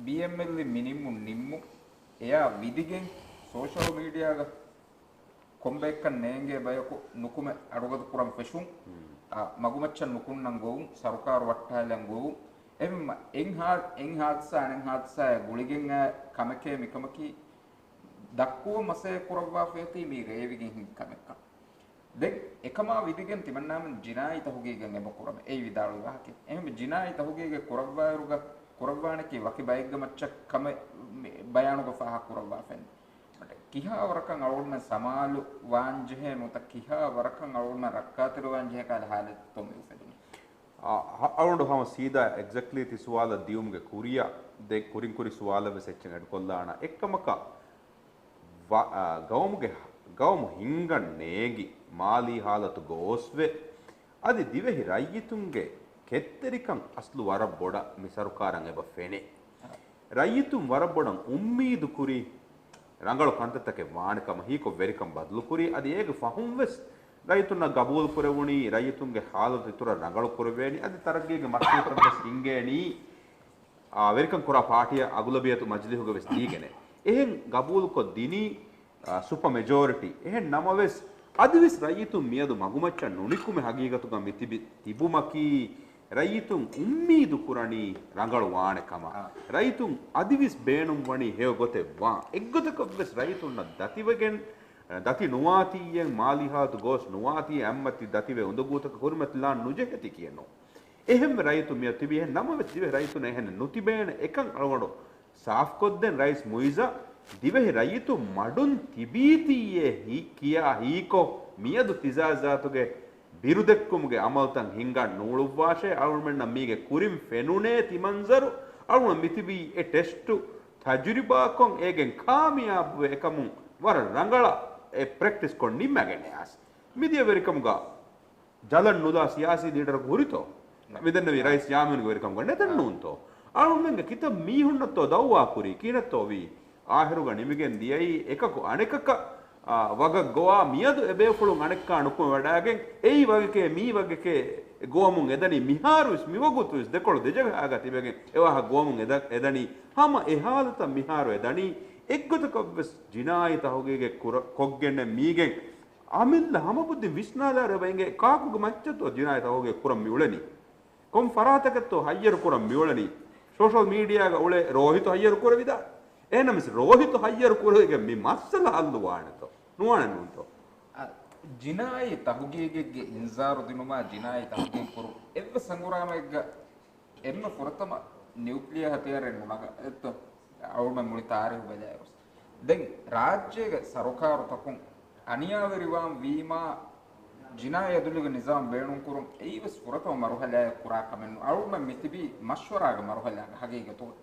ބީއެމްއެލް މިނިންމުން ނިންމުން އެޔާ ވިދިގެން ސޯޝަލް މީޑިއާގަ ކޮންބައެއްކަން ނޭނގޭ ބަޔަކު ނުކުމެ އަޑުގަދަ ކުރަން ފެށުން، އާ، މަގުމައްޗަށް ނުކުންނަން ގޮވުން، ސަރުކާރު ވައްޓާލަން ގޮވުން، އެހެންމަ އެއް ހާ-، އެއް ހާދިސާ އަނެއް ހާދިސާއާ ގުޅިގެން އާ ކަމެކޭ މިކަމަކީ ދައްކުވަން މަސައްކަތް ކުރައްވާފައި މީ ރޭވިގެން ހިނގި ކަމެއްކަން. ދެން އެކަމާ ވިދިގެން ތިމަންނާމެން ޖިނާއީ ތަހުގީގެއް އެބަ ކުރަމޭ. އެއީ ވިދާޅުވި ވާހަކައެއް. އެހެންވެ ޖިނާއީ ތަހުގީގެއް ކުރައްވާއިރުގަ ކުރައްވާނެކީ ވަކި ބައެއްގެ މައްޗަށް ކަމެއް މި ބަޔާނުގަ ފާހަގަ ކުރައްވާފައެއް. ކިހާ ވަރަކަށް އަޅުގަނޑުމެން ސަމާލު ވާންޖެހޭ ނުވަތަ ކިހާ ވަރަކަށް އަޅުގަނޑުމެން ރައްކާތެރިވާންޖެހޭ ކަހަލަ ހާލަތެއްތޯ މި އުފެދުނީ؟ އަ، ހަ-، އަޅުގަނޑު ހަމަ ސީދާ އެގްޒެކްޓްލީ ތި ސުވާލަށް ދިޔުމުގެ ކުރިއަށް ދެ ކުރިން ކުރި ސުވާލަށް ވެސް އެއްޗެއް އެޑްކޮށްލާނަން. އެއްކަމަކަށް ވަ-، އާ، ގައުމުގެ، ގައުމު ހިންގަން ނޭނގި، މާލީ ހާލަތު ގޯސްވެ، އަދި ދިވެހި ރައްޔިތުންގެ ކެތްތެރިކަން އަސްލު ވަރަށް ބޮޑަށް މި ސަރުކާރަށް އެބަ ފެނޭ. ރައްޔިތުން ވަރަށް ބޮޑަށް އުއްމީދު ކުރި ރަނގަޅު ކަންތައްތަކެއް ވާނެ ކަމަށް ހީކޮށް ވެރިކަން ބަދަލުކުރީ. އަދި އޭގެ ފަހުން ވެސް ރައްޔިތުންނަށް ގަބޫލު ކުރެވުނީ، ރައްޔިތުންގެ ހާލަތު އިތުރަށް ރަނގަޅު ކުރެވޭނީ، އަދި ތަރައްގީގެ މަސައްކަތް ވެސް ހިންގޭނީ. އާ، ވެރިކަން ކުރާ ޕާޓީއަށް އަޣުލަބިއްޔަތު މަޖިލީހުގަ ވެސް ދީގެނެ. އެހެން ގަބޫލުކޮށް ދިނީ، އާ، ސުޕަ މެޖޯރިޓީ. އެހެން ނަމަވެސް، އަދިވެސް ރައްޔިތުން މިއަދު މަގުމައްޗަށް ނުނިކުމެ ހަގީގަތުގަ މި ތިބި، ތިބުމަކީ، ރައްޔިތުން އުއްމީދު ކުރަނީ ރަނގަޅު ވާނެ ކަމަށް. އާ. ރައްޔިތުން އަދިވެސް ބޭނުން ވަނީ ހެޔޮ ގޮތެއް ވާން. އެއްގޮތަކަށް ވެސް ރައްޔިތުންނަށް ދަތިވެގެން، ދަތި ނުވާތީއެއް، މާލީ ހާލަތު ގޯސް ނުވާތީ، އެއްމަތި ދަތިވެ އުނދަގޫތަކަށް ހުރިމަތިލާން ނުޖެހޭތީ ކިޔެއް ނޫން. އެހެންވެ ރައްޔިތުން މިއަދު ތިބީ އެހެން ނަމަވެސް ދިވެހި ރައްޔިތުން އެހެނެއް ނުތިބޭނެ އެކަން އަޅުގަނޑު ސާފްކޮށްދޭން ރައީސް މުއިއްޒަށް ދިވެހި ރައްޔިތުން މަޑުން ތިބީތީއޭ ހި-، ކިޔާ ހީކޮށް މިއަދު ތިޒާތްޒާތުގެ ބިރުދެއްކުމުގެ އަމަލުތައް ހިންގަން ނޫޅުއްވާށޭ. އަޅުގަނޑުމެންނަށް މީގެ ކުރިން ފެނުނޭ ތިމަންޒަރު. އަޅުގަނޑު މިތިބީ އެ ޓެސްޓު ތަޖުރިބާކޮށް އޭގެން ކާމިޔާބުވެ އެކަމުން ވަރަށް ރަނގަޅަށް އެ ޕްރެކްޓިސް ކޮށް ނިންމަގެން އައިސް. މިދިޔަ ވެރިކަމުގަ ޖަލަށް ނުލާ ސިޔާސީ ލީޑަރަކު ހުރިތޯ؟ މިދެންނެވި ރައީސް ޔާމީންގެ ވެރިކަމުގަ ނެތަން ނޫންތޯ؟ އަޅުގަނޑުމެންގެ ކިތައް މީހުންނަށްތޯ ދައުވާ ކުރީ؟ ކިހިނެއްތޯ ވީ؟ އާހިރުގަ ނިމިގެން ދިޔައީ އެކަކު އަނެކަކަށް، އާ، ވަގަށް ގޮވާ މިއަދު އެބޭފުޅުން އަނެއްކާ ނުކުމެ ވަޑާގެން އެއީ ވަގެކޭ މީ ވަގެކޭ ގޮވަމުން އެދަނީ މިހާރުވެސް މިވަގުތުވެސް ދެކޮޅު ދެޖަހާގަ ތިބެގެން އެވާހަކަ ގޮވަމުން އެދަ-، އެދަނީ. ހަމަ އެ ހާލަތަށް މިހާރު އެދަނީ. އެއްގޮތަކަށްވެސް ޖިނާއީ ތަހުގީގެއް ކުރ-، ކޮށްގެންނެއް މީގެން އަމިއްލަ ހަމަބުއްދިން ވިސްނާލާރު އެބަ އިނގޭ ކާކުގެ މައްޗަށްތޯ ޖިނާއީ ތަހުގީގެއް ކުރަން މިއުޅެނީ؟ ކޮން ފަރާތަކަށްތޯ ހައްޔަރު ކުރަން މިއުޅެނީ؟ ސޯޝަލް މީޑިއާގަ އުޅޭ ރޯހިތު ހައްޔަރު ކުރެވިދާނެ. އެހެންނަމަވެސް ރޯހިތު ހައްޔަރު ކުރެވިގެން މި މައްސަލަ ހައްލުވާނެތޯ؟ ނުވާނެ ނޫންތޯ؟ އަ، ޖިނާއީ ތަހުގީގެއްގެ އިންޒާރު ދިނުމާ ޖިނާއީ ތަހުގީގު ކުރުން އެއްވެސް ހަނގުރާމައެއްގަ އެންމެ ފުރަތަމަ ނިއުކްލިއާ ހަތިޔާރެއް ނުނަގަ އެއްތޯ؟ އަޅުގަނޑުމެން މުޅި ތާރީހު ބަލާއިރު. ދެން ރާއްޖޭގެ ސަރުކާރުތަކުން އަނިޔާވެރިވާން ވީމާ، ޖިނާއީ އަދުލުގެ ނިޒާމް ބޭނުންކުރުން އެއީވެސް ފުރަތަމަ މަރުހަލާއެއް ކުރާ ކަމެއް ނޫން. އަޅުގަނޑުމެން މިތިބީ މަޝްވަރާގެ މަރުހަލާގަ ހަގީގަތުގަ.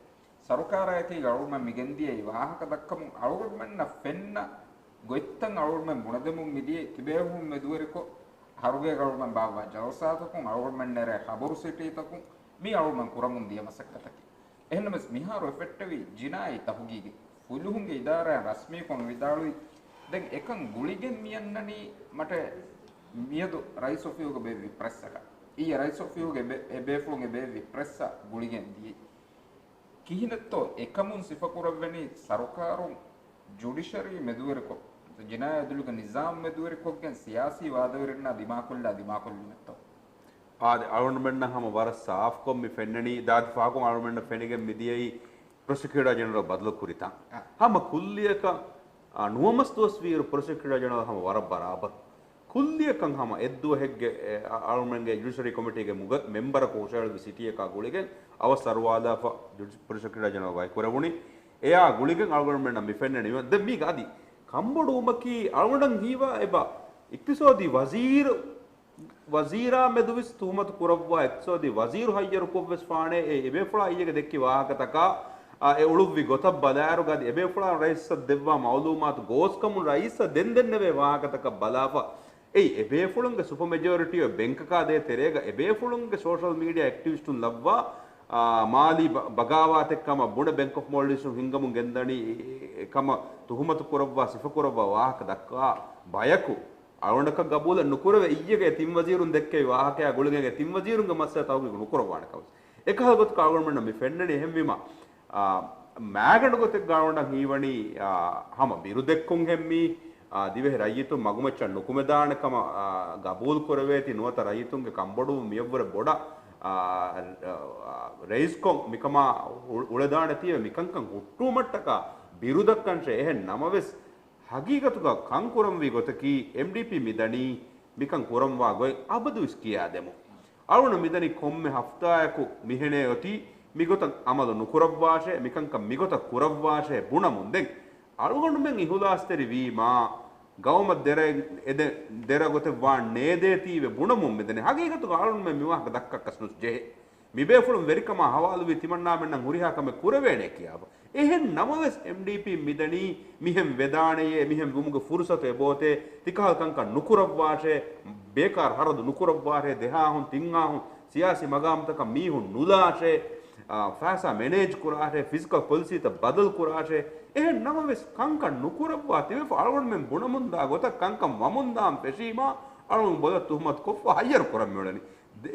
ސަރުކާރާއެކީގަ އަޅުގަނޑުމެން މިގެންދިޔައީ ވާހަކަ ދައްކަމުން އަޅުގަނޑުމެންނަށް ފެންނަ ގޮތްތައް އަޅުގަނޑުމެން ބުނެދެމުން މިދިޔައީ ތިބޭފުޅުން މެދުވެރިކޮށް، ހަރުގޭގަ އަޅުގަނޑުމެން ބާއްވާ ޖަލްސާތަކުން، އަޅުގަނޑުމެން ނެރޭ ޚަބަރު ސިޓީތަކުން މީ އަޅުގަނޑުމެން ކުރަމުން ދިޔަ މަސައްކަތަކީ. އެހެންނަމަވެސް މިހާރު އެ ފެއްޓެވީ ޖިނާއީ ތަހުގީގެއް. ފުލުހުންގެ އިދާރާއިން ރަސްމީކޮށް ވިދާޅުވި. ދެން އެކަން ގުޅިގެން މިއަންނަނީ މަޓެ މިއަދު ރައީސް އޮފީހުގަ ބޭއްވި ޕްރެސްއަކަށް. އިއްޔެ ރައީސް އޮފީހުގެ ބެ-، އެ ބޭފުޅުން އެ ބޭއްވި ޕްރެސްއަށް ގުޅިގެން ދިޔައީ. ކިހިނެއްތޯ އެކަމުން ސިފަކުރެވެނީ ސަރުކާރުން ޖުޑިޝަރީ މެދުވެރިކޮށް، ޖިނާއީ އަދުލުގެ ނިޒާމް މެދުވެރިކޮށްގެން ސިޔާސީ ވާދަވެރިންނާ ދިމާކޮށްލާ ދިމާކޮށްލުމެއްތޯ؟ އާދެ، އަޅުގަނޑުމެންނަށް ހަމަ ވަރަށް ސާފްކޮށް މި ފެންނަނީ، ދާދި ފާހަގަކޮށް އަޅުގަނޑުމެންނަށް ފެނިގެން މިދިޔައީ ޕްރޮސިކިއުޓާ ޖެނެރަލް ބަދަލު ކުރިތަން. އާ. ހަމަ ކުއްލިއަކަށް، އާ، ނުވަ މަސް ދުވަސް ވީއިރު ޕްރޮސިކިއުޓާ ޖެނެރަލް ހަމަ ވަރަށް ބަރާބަރު. ކުއްލިއަކަށް ހަމަ އެއްދުވަހެއްގެ، އެ، އަ-، އަޅުގަނޑުމެންގެ ޖުޑިޝަރީ ކޮމިޓީގެ މުގަ-، މެމްބަރަކު ހުށަހެޅުއްވި ސިޓީއަކާ ގުޅިގެން އަވަސް އަރުވާލާފަ ޖުޑި-، ޕްރޮސިކިއުޓާ ޖެނެރަލް ވަކިކުރެވުނީ. އެއާ ގުޅިގެން އަޅުގަނޑުމެންނަށް މި ފެންނަނީ. ދެން މީގަ އަދި ކަންބޮޑުވުމަކީ އަޅުގަނޑަށް ހީވާ އެބަ އިޤްތިޞާދީ ވަޒީރު ވަޒީރާ މެދުވެސް ތުހުމަތު ކުރައްވާ އިޤްތިޞާދީ ވަޒީރު ހައްޔަރުކޮށްވެސް ފާނޭ. އެ އެބޭފުޅާ އިއްޔެގެ ދެއްކި ވާހަކަތަކާ، އާ، އެ އުޅުއްވި ގޮތަށް ބަލާއިރުގަ އަދި އެބޭފުޅާ ރައީސަށް ދެއްވާ މައުލޫމާތު ގޯސްކަމުން ރައީސަށް ދެން ދެންނެވޭ ވާހަކަތަކަށް ބަލާފަ. އެއީ އެބޭފުޅުންގެ ސުޕަ މެޖޯރިޓީ އޮތް ބެންކަކާ ދޭ ތެރޭގަ އެބޭފުޅުންގެ ސޯޝަލް މީޑިއާ އެކްޓިވިސްޓުން ލައްވާ، އާ، މާލީ ބަ-، ބަޣާވާތެއްކަމަށް ބުނެ ބެންކް އޮފް މޯލްޑިވްސް ހިންގަމުން ގެންދަނީ ކަމަށް ތުހުމަތު ކުރައްވާ ސިފަ ކުރައްވާ ވާހަކަ ދައްކާ ބަޔަކު އަޅުގަނޑަކަށް ގަބޫލެއް ނުކުރެވޭ. އިއްޔެގެ ތިން ވަޒީރުން ދެއްކެވި ވާހަކަޔާ ގުޅިގެން އެ ތިން ވަޒީރުންގެ މައްސަލަ ތަހުގީގު ނުކުރައްވާނެ ކަމަށް. އެކަހަލަ ގޮތަކަށް އަޅުގަނޑުމެންނަށް މި ފެންނަނީ. އެހެންވީމަ، އާ، މާގަނޑު ގޮތެއްގަ އަޅުގަނޑަށް ހީވަނީ، އާ، ހަމަ ބިރު ދެއްކުން ހެންމީ، އާ، ދިވެހި ރައްޔިތުން މަގުމައްޗަށް ނުކުމެދާނެ ކަމަށް، އާ، ގަބޫލު ކުރެވޭތީ ނުވަތަ ރައްޔިތުންގެ ކަންބޮޑުވުން މިއަށްވުރެ ބޮޑަށް، އާ، އާ، ރައީސްކޮށް މިކަމާ އު-، އުޅެދާނެތީވެ މިކަންކަން ހުއްޓުވުމަށްޓަކާ ބިރު ދައްކަންށޭ. އެހެން ނަމަވެސް، ހަގީގަތުގަ ކަން ކުރަންވީ ގޮތަކީ، އެމްޑީޕީ މިދަނީ މިކަން ކުރަންވާ ގޮތް އަބަދުވެސް ކިޔާދެމުން. އަޅުގަނޑު މިދަނީ ކޮންމެ ހަފްތާއަކު މިހެނޭ އޮތީ މިގޮތަށް އަމަލު ނުކުރައްވާށޭ، މިކަންކަން މިގޮތަށް ކުރައްވާށޭ ބުނަމުން. ދެން އަޅުގަނޑުމެން އިހުލާސްތެރި ވީމާ، ގައުމަށް ދެރަ-، އެދެ-، ދެރަ ގޮތެއް ވާން ނޭދޭތީވެ ބުނަމުން މިދަނީ. ހަގީގަތުގަ އަޅުގަނޑުމެން މިވާހަކަ ދައްކައްކަސް ނުޖެހޭ. މިބޭފުޅުން ވެރިކަމާ ހަވާލުވި ތިމަންނާމެންނަށް ހުރިހާ ކަމެއް ކުރެވޭނޭ ކިޔާފަ. އެހެން ނަމަވެސް، އެމްޑީޕީ މިދަނީ މިހެން ވެދާނެޔޭ، މިހެން ވުމުގެ ފުރުސަތު އެބައޮތޭ، ތިކަހަލަ ކަންކަން ނުކުރައްވާށޭ، ބޭކާރު ހަރަދު ނުކުރައްވާށޭ، ދެހާހުން ތިންއާހުން ސިޔާސީ މަގާމުތަކަށް މީހުން ނުލާށޭ، އާ، ފައިސާ މެނޭޖް ކުރާށޭ، ފިސްކަލް ޕޮލިސީތައް ބަދަލު ކުރާށޭ. އެހެން ނަމަވެސް، ކަންކަން ނުކުރައްވާ ތިބެފަ އަޅުގަނޑުމެން ބުނަމުންދާ ގޮތަށް ކަންކަން ވަމުންދާން ފެށީމާ، އަޅުގަނޑު ބޮލަށް ތުހުމަތު ކޮށްފަ ހައްޔަރު ކުރަން މިއުޅެނީ.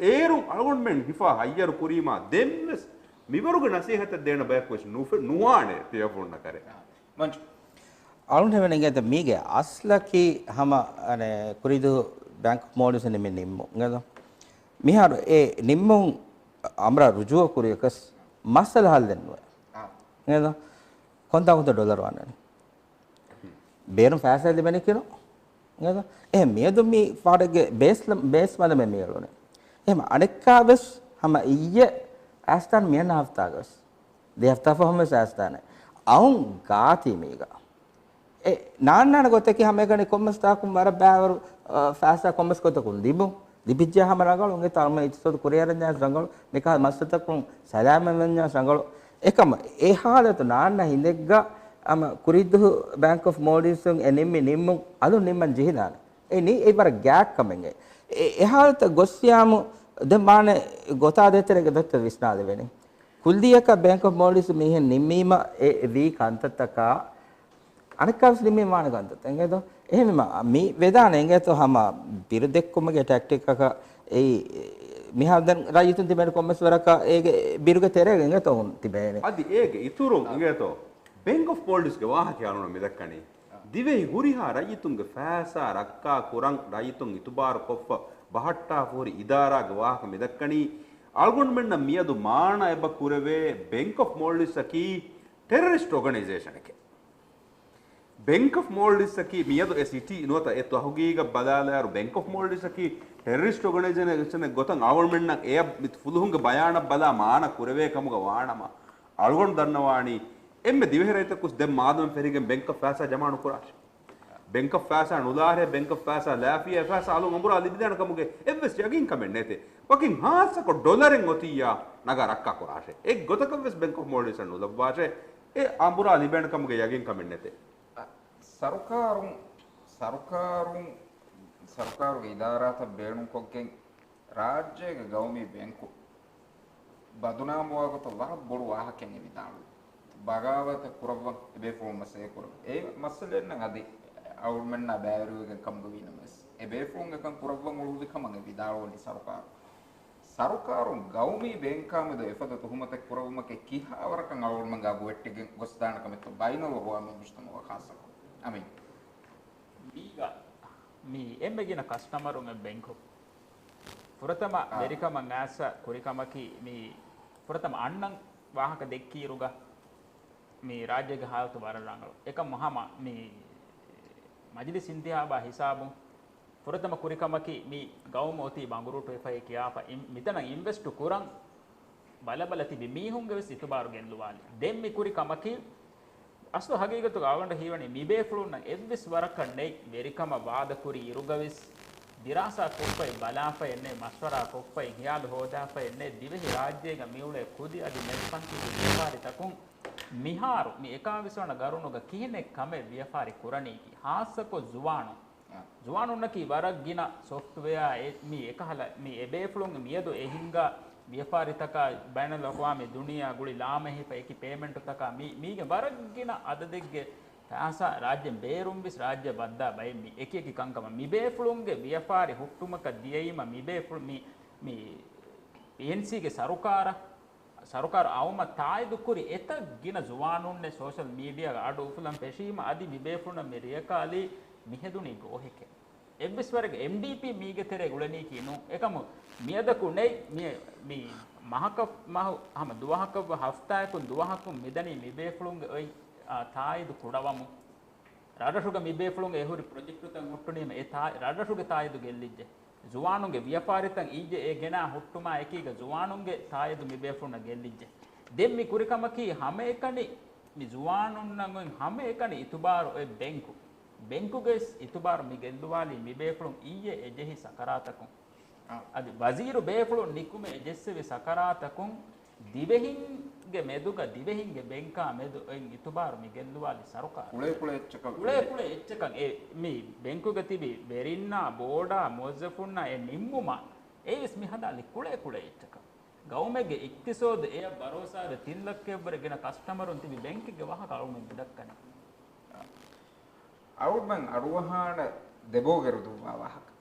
އޭރުން އަޅުގަނޑުމެން ހިފާ ހައްޔަރު ކުރީމާ ދެންވެސް މިވަރުގެ ނަސޭހަތެއް ދޭނެ ބަޔަކުވެސް ނުފެ-، ނުވާނެ ތިޔަފުޅުންނަކަށެއް. މަންޖު. އަޅުން ހެވެން އިނގޭތަ މީގެ އަސްލަކީ ހަމަ، އަނެ، ކުރީދު ބޭންކް އޮފް މޯލްޑިވްސް ނިމި ނިންމު. އިނގޭތަ؟ މިހާރު އެ ނިންމުން އަމްރާ ރުޖޫއަ ކުރިޔަކަސް މައްސަލަ ހައްލެއް ނުވޭ. އާ. އިނގޭތަ؟ ކޮންތާކުތަ ޑޮލަރު ވާނެ؟ ބޭރުން ފައިސާ ލިބެނީ ކިލޯ. އެހެން މިއަދު މި ފާޑެއްގެ ބޭސް ލަ-، ބޭސް މަދަމެ މިއެޅުނެ. އެހެން އަނެއްކާ ވެސް ހަމަ އިއްޔެ އައިސްދާން މިއަންނަ ހަފްތާގަ ވެސް. ދެ ހަފްތާ ފަހުން ވެސް އައިސްދާނެ. އައުން ގާތީ މީގަ. އެ ނާންނާނެ ގޮތަކީ ހަމައެކަނި ކޮންމެސް ތާކުން ވަރަށް ބައިވަރު، އަ، ފައިސާ ކޮންމެސް ގޮތަކުން ލިބުން. ލިބިއްޖެ ހަމަ ރަނގަޅު، އުނގެ ތަޅުމެ އިތުސޯދު ކުރިއަރަންޏާސް ރަނގަޅު، މިކާ މައްސަތަކުން ސަލާމަތްވެންޏާސް ރަނގަޅު. އެކަމަ އެ ހާލަތު ނާންނަ ހިނދެއްގަ ހަމަ ކުރިއްދުހު ބޭންކް އޮފް މޯލްޑިވްސް އެ ނިންމި ނިންމުން އަލުން ނިންމަން ޖެހިދާނެ. އެ ނީ އެ ވަރަށް ގާތް ކަމެއް އެ. އެ، އެ ހާލަތަށް ގޮއްސިޔާމު ދެން ވާނެ ގޮތާ ދޭތެރޭގެ ދޮތްތަ ވިސްނާލެވެނީ. ކުއްލިއަކަށް ބޭންކް އޮފް މޯލްޑިވްސް މިހެން ނިންމީމަ އެ ވީ ކަންތައްތަކާ އަނެއްކާވެސް ނިމި ވާނެ ކަންތައް އެނގޭތޯ؟ އެހެންވީމަ މި ވެދާނެ އެނގޭތޯ ހަމަ ބިރު ދެއްކުމުގެ ޓެކްޓިކް އަކަށް އެއީ މިހާ ދެން ރައްޔިތުން ތިބޭނެ ކޮންމެސް ވަރަކަށް އޭގެ ބިރުގެ ތެރޭގަ އެނގޭތޯ ތިބޭނެ. އަދި އޭގެ އިތުރުން އެނގޭތޯ ބޭންކް އޮފް މޯލްޑިވްސްގެ ވާހަކަ އަޅުން މި ދައްކަނީ. ދިވެހި ހުރިހާ ރައްޔިތުންގެ ފައިސާ ރައްކާ ކުރަން ރައްޔިތުން އިތުބާރު ކޮށްފަ ބަހައްޓާފަ ހުރި އިދާރާގެ ވާހަކަ މި ދައްކަނީ. އަޅުގަނޑުމެންނަށް މިއަދު މާނަ އެބަ ކުރެވޭ ބޭންކް އޮފް މޯލްޑިވްސް އަކީ ޓެރަރިސްޓް އޯގަނައިޒޭޝަނެކޭ. ބޭންކް އޮފް މޯލްޑިވްސް އަކީ މިއަދު އެ ސިޓީ ނުވަތަ އެ ތަހުގީގަށް ބަލާލާއިރު، ބޭންކް އޮފް މޯލްޑިވްސް އަކީ ޓެރަރިސްޓް އޯގަނައިޒޭޝަނެއް ގޮތަށް އަޅުގަނޑުމެންނަށް އެ ފުލުހުންގެ ބަޔާނަށް ބަލާ މާނަ ކުރެވޭ ކަމުގަ ވާނަމަ، އަޅުގަނޑު ދަންނަވާނީ އެންމެ ދިވެހި ރައްޔިތަކުސް ދެން މާދަމަ ފެށިގެން ބޭންކް އޮފް ފައިސާ ޖަމާ ނުކުރާށޭ. ބޭންކް އޮފް ފައިސާ ނުލާށޭ، ބޭންކް އޮފް ފައިސާ ލާފިޔާ ފައިސާ އަލުން އަނބުރާ ލިބިދާނެ ކަމުގެ އެއްވެސް ޔަގީން ކަމެއް ނެތޭ. ވަކިން ހާއްސަކޮށް ޑޮލަރެއް އޮތިއްޔާ ނަގާ ރައްކާ ކުރާށޭ. އެއްގޮތަކަށްވެސް ބޭންކް އޮފް މޯލްޑިވްސް ނުލައްވާށޭ. އެ އަނބުރާ ލިބޭނެ ކަމުގެ ޔަގީން ކަމެއް ނެތޭ. ސަރުކާރުން، ސަރުކާރުން، ސަރުކާރުގެ އިދާރާތައް ބޭނުންކޮށްގެން ރާއްޖޭގެ ގައުމީ ބޭންކު ބަދުނާމުވާގޮތަށް ވަރަށް ބޮޑު ވާހަކައެއް އެ ވިދާޅުވި. ބަޣާވާތެއް ކުރައްވަން އެބޭފުޅުން މަސައްކަތް ކުރަން. އެ މައްސަލައެއްނަށް އަދި އަޅުމެންނާ ބައިވެރިވެގެން ކަމުގަ ވީނަމަވެސް، އެބޭފުޅުން އެކަން ކުރައްވަން އުޅުއްވި ކަމަށް އެ ވިދާޅުވަނީ ސަރުކާރު. ސަރުކާރުން ގައުމީ ބޭންކާ މެދު އެފަދަ ތުހުމަތެއް ކުރެއްވުމަކީ ކިހާވަރަކަށް އަޅުގަނޑުމެންގެ އަގު ވެއްޓިގެން ގޮސްދާނެ ކަމެއްތޯ ބައިނަލްއަގުވާމީ މުޖުތަމަޢަށް ޚާއްޞަކޮށް؟ އަމިން. މީގަ މި އެންމެ ގިނަ ކަސްޓަމަރުން އެ ބޭންކު ފުރަތަމަ ވެރިކަމަށް އައިސް ކުރި ކަމަކީ މި ފުރަތަމަ އަންނަން ވާހަކަ ދެއްކިއިރުގަ މި ރާއްޖޭގެ ހާލަތު ވަރަށް ރަނގަޅު. އެކަމު ހަމަ މި މަޖިލިސް އިންތިހާބާ ހިސާބުން ފުރަތަމަ ކުރި ކަމަކީ މި ގައުމު އޮތީ ބަނގުރޫޓުވެފައި ކިޔާފަ އިން-، މިތަނަށް އިންވެސްޓު ކުރަން ބަލަބަލަ ތިބި މީހުންގެ ވެސް އިތުބާރު ގެއްލުވާލި. ދެން މި ކުރި ކަމަކީ އަސްލު ހަގީގަތުގަ އަޅުގަނޑަށް ހީވަނީ މިބޭފުޅުންނަށް އެއްވެސް ވަރަކަށް ނެތް ވެރިކަމަށް ވާދަކުރި އިރުގަވެސް، ދިރާސާ ކޮށްފައި ބަލާފައެއް ނެތް، މަޝްވަރާ ކޮށްފައި ހިޔާލު ހޯދާފައެއް ނެތް، ދިވެހި ރާއްޖޭގަ މިއުޅޭ ކުދި އަދި މެދުފަންތީގެ ވިޔަފާރިތަކުން މިހާރު މި އެކާވީސް ވަނަ ގަރުނުގަ ކިހިނެއް ކަމެއް ވިޔަފާރި ކުރަނީކީ؟ ހާއްސަކޮށް ޒުވާނުން. ޒުވާނުންނަކީ ވަރަށް ގިނަ ސޮފްޓްވެއާ އެ-، މި އެކަހަލަ، މި އެބޭފުޅުން މިއަދު އެ ހިންގާ ވިޔަފާރިތަކާ ބައިނަލްއަޤްވާމީ ދުނިޔެއާ ގުޅި ލާމެހިފަ އެކި ޕޭމެންޓުތަކާ މި-، މީގެ ވަރަށް ގިނަ އަދަދެއްގެ ފައިސާ ރާއްޖޭން ބޭރުން ވެސް ރާއްޖެ ބައްދާ ބައެއް މި އެކި އެކި ކަންކަމަށް މިބޭފުޅުންގެ ވިޔަފާރި ހުއްޓުމަކަށް ދިޔައީމަ މިބޭފުޅު-، މި، މި ޕީއެންސީގެ ސަރުކާރަށް ސަރުކާރު އައުމަށް ތާއީދުކުރި އެތައް ގިނަ ޒުވާނުންނެއް ސޯޝަލް މީޑިއާގަ އަޑު އުފުލަން ފެށީމަ އަދި މިބޭފުޅުންނަށް މި ރިޔަކާލީ މިހެދުނީ ގޯހެކޭ. އެއްވެސް ވަރެއްގެ އެމްޑީޕީ މީގެ ތެރޭ އުޅެނީކީ ނޫން. އެކަމު މިއަދަކު ނެތް މި، މި މަހަކަށް މަހު ހަމަ ދުވަހަކަށް ހަފްތާއަކުން ދުވަހަކުން މިދަނީ މިބޭފުޅުންގެ އޮތް، އާ، ތާއީދު ކުޑަވަމުން. ރަށްރަށުގަ މިބޭފުޅުންގެ އެހުރި ޕްރޮޖެކްޓުތައް ހުއްޓުނީމަ އެ ތާ-، ރަށްރަށުގެ ތާއީދު ގެއްލިއްޖެ. ޒުވާނުންގެ ވިޔަފާރިތައް އިއްޔެ އެ ގެނާ ހުއްޓުމާ އެކީގަ ޒުވާނުންގެ ތާއީދު މިބޭފުޅުންނަށް ގެއްލިއްޖެ. ދެން މި ކުރިކަމަކީ ހަމައެކަނި މި ޒުވާނުންނަށް އޮތް ހަމައެކަނި އިތުބާރު އޮތް ބެންކު. ބެންކުގެ ވެސް އިތުބާރު މި ގެއްލުވާލީ މިބޭފުޅުން އިއްޔެ އެޖެހި ސަކަރާތަކުން. އަދި ވަޒީރު ބޭފުޅުން ނިކުމެ އެ ޖެއްސެވި ސަކަރާތަކުން ދިވެހިންގެ މެދުގަ ދިވެހިންގެ ބެންކާ މެދު އޮތް އިތުބާރު މި ގެއްލުވާލި ސަރުކާރު. ކުޅޭ ކުޅޭ އެއްޗަކަށް ކުޅޭ ކުޅޭ އެއްޗަކަށް އެ މި ބެންކުގަ ތިބި ވެރިންނާ ބޯޑާ މުވައްޒަފުންނާ އެ ނިންމުމާ އެވެސް މި ހަދާލި ކުޅޭ ކުޅޭ އެއްޗަކަށް. ގައުމެއްގެ އިޤްތިޞާދު އެއަށް ބަރޯސާވެ ތިން ލައްކައެއްވުރެ ގިނަ ކަސްޓަމަރުން ތިބި ބެންކެއްގެ ވާހަކަ އަޅުމެން މި ދައްކަނީ. އަޅުމެން އަޑުއަހާނެ ދެބޯ ވެރުދުއްވާ ވާހަކަ.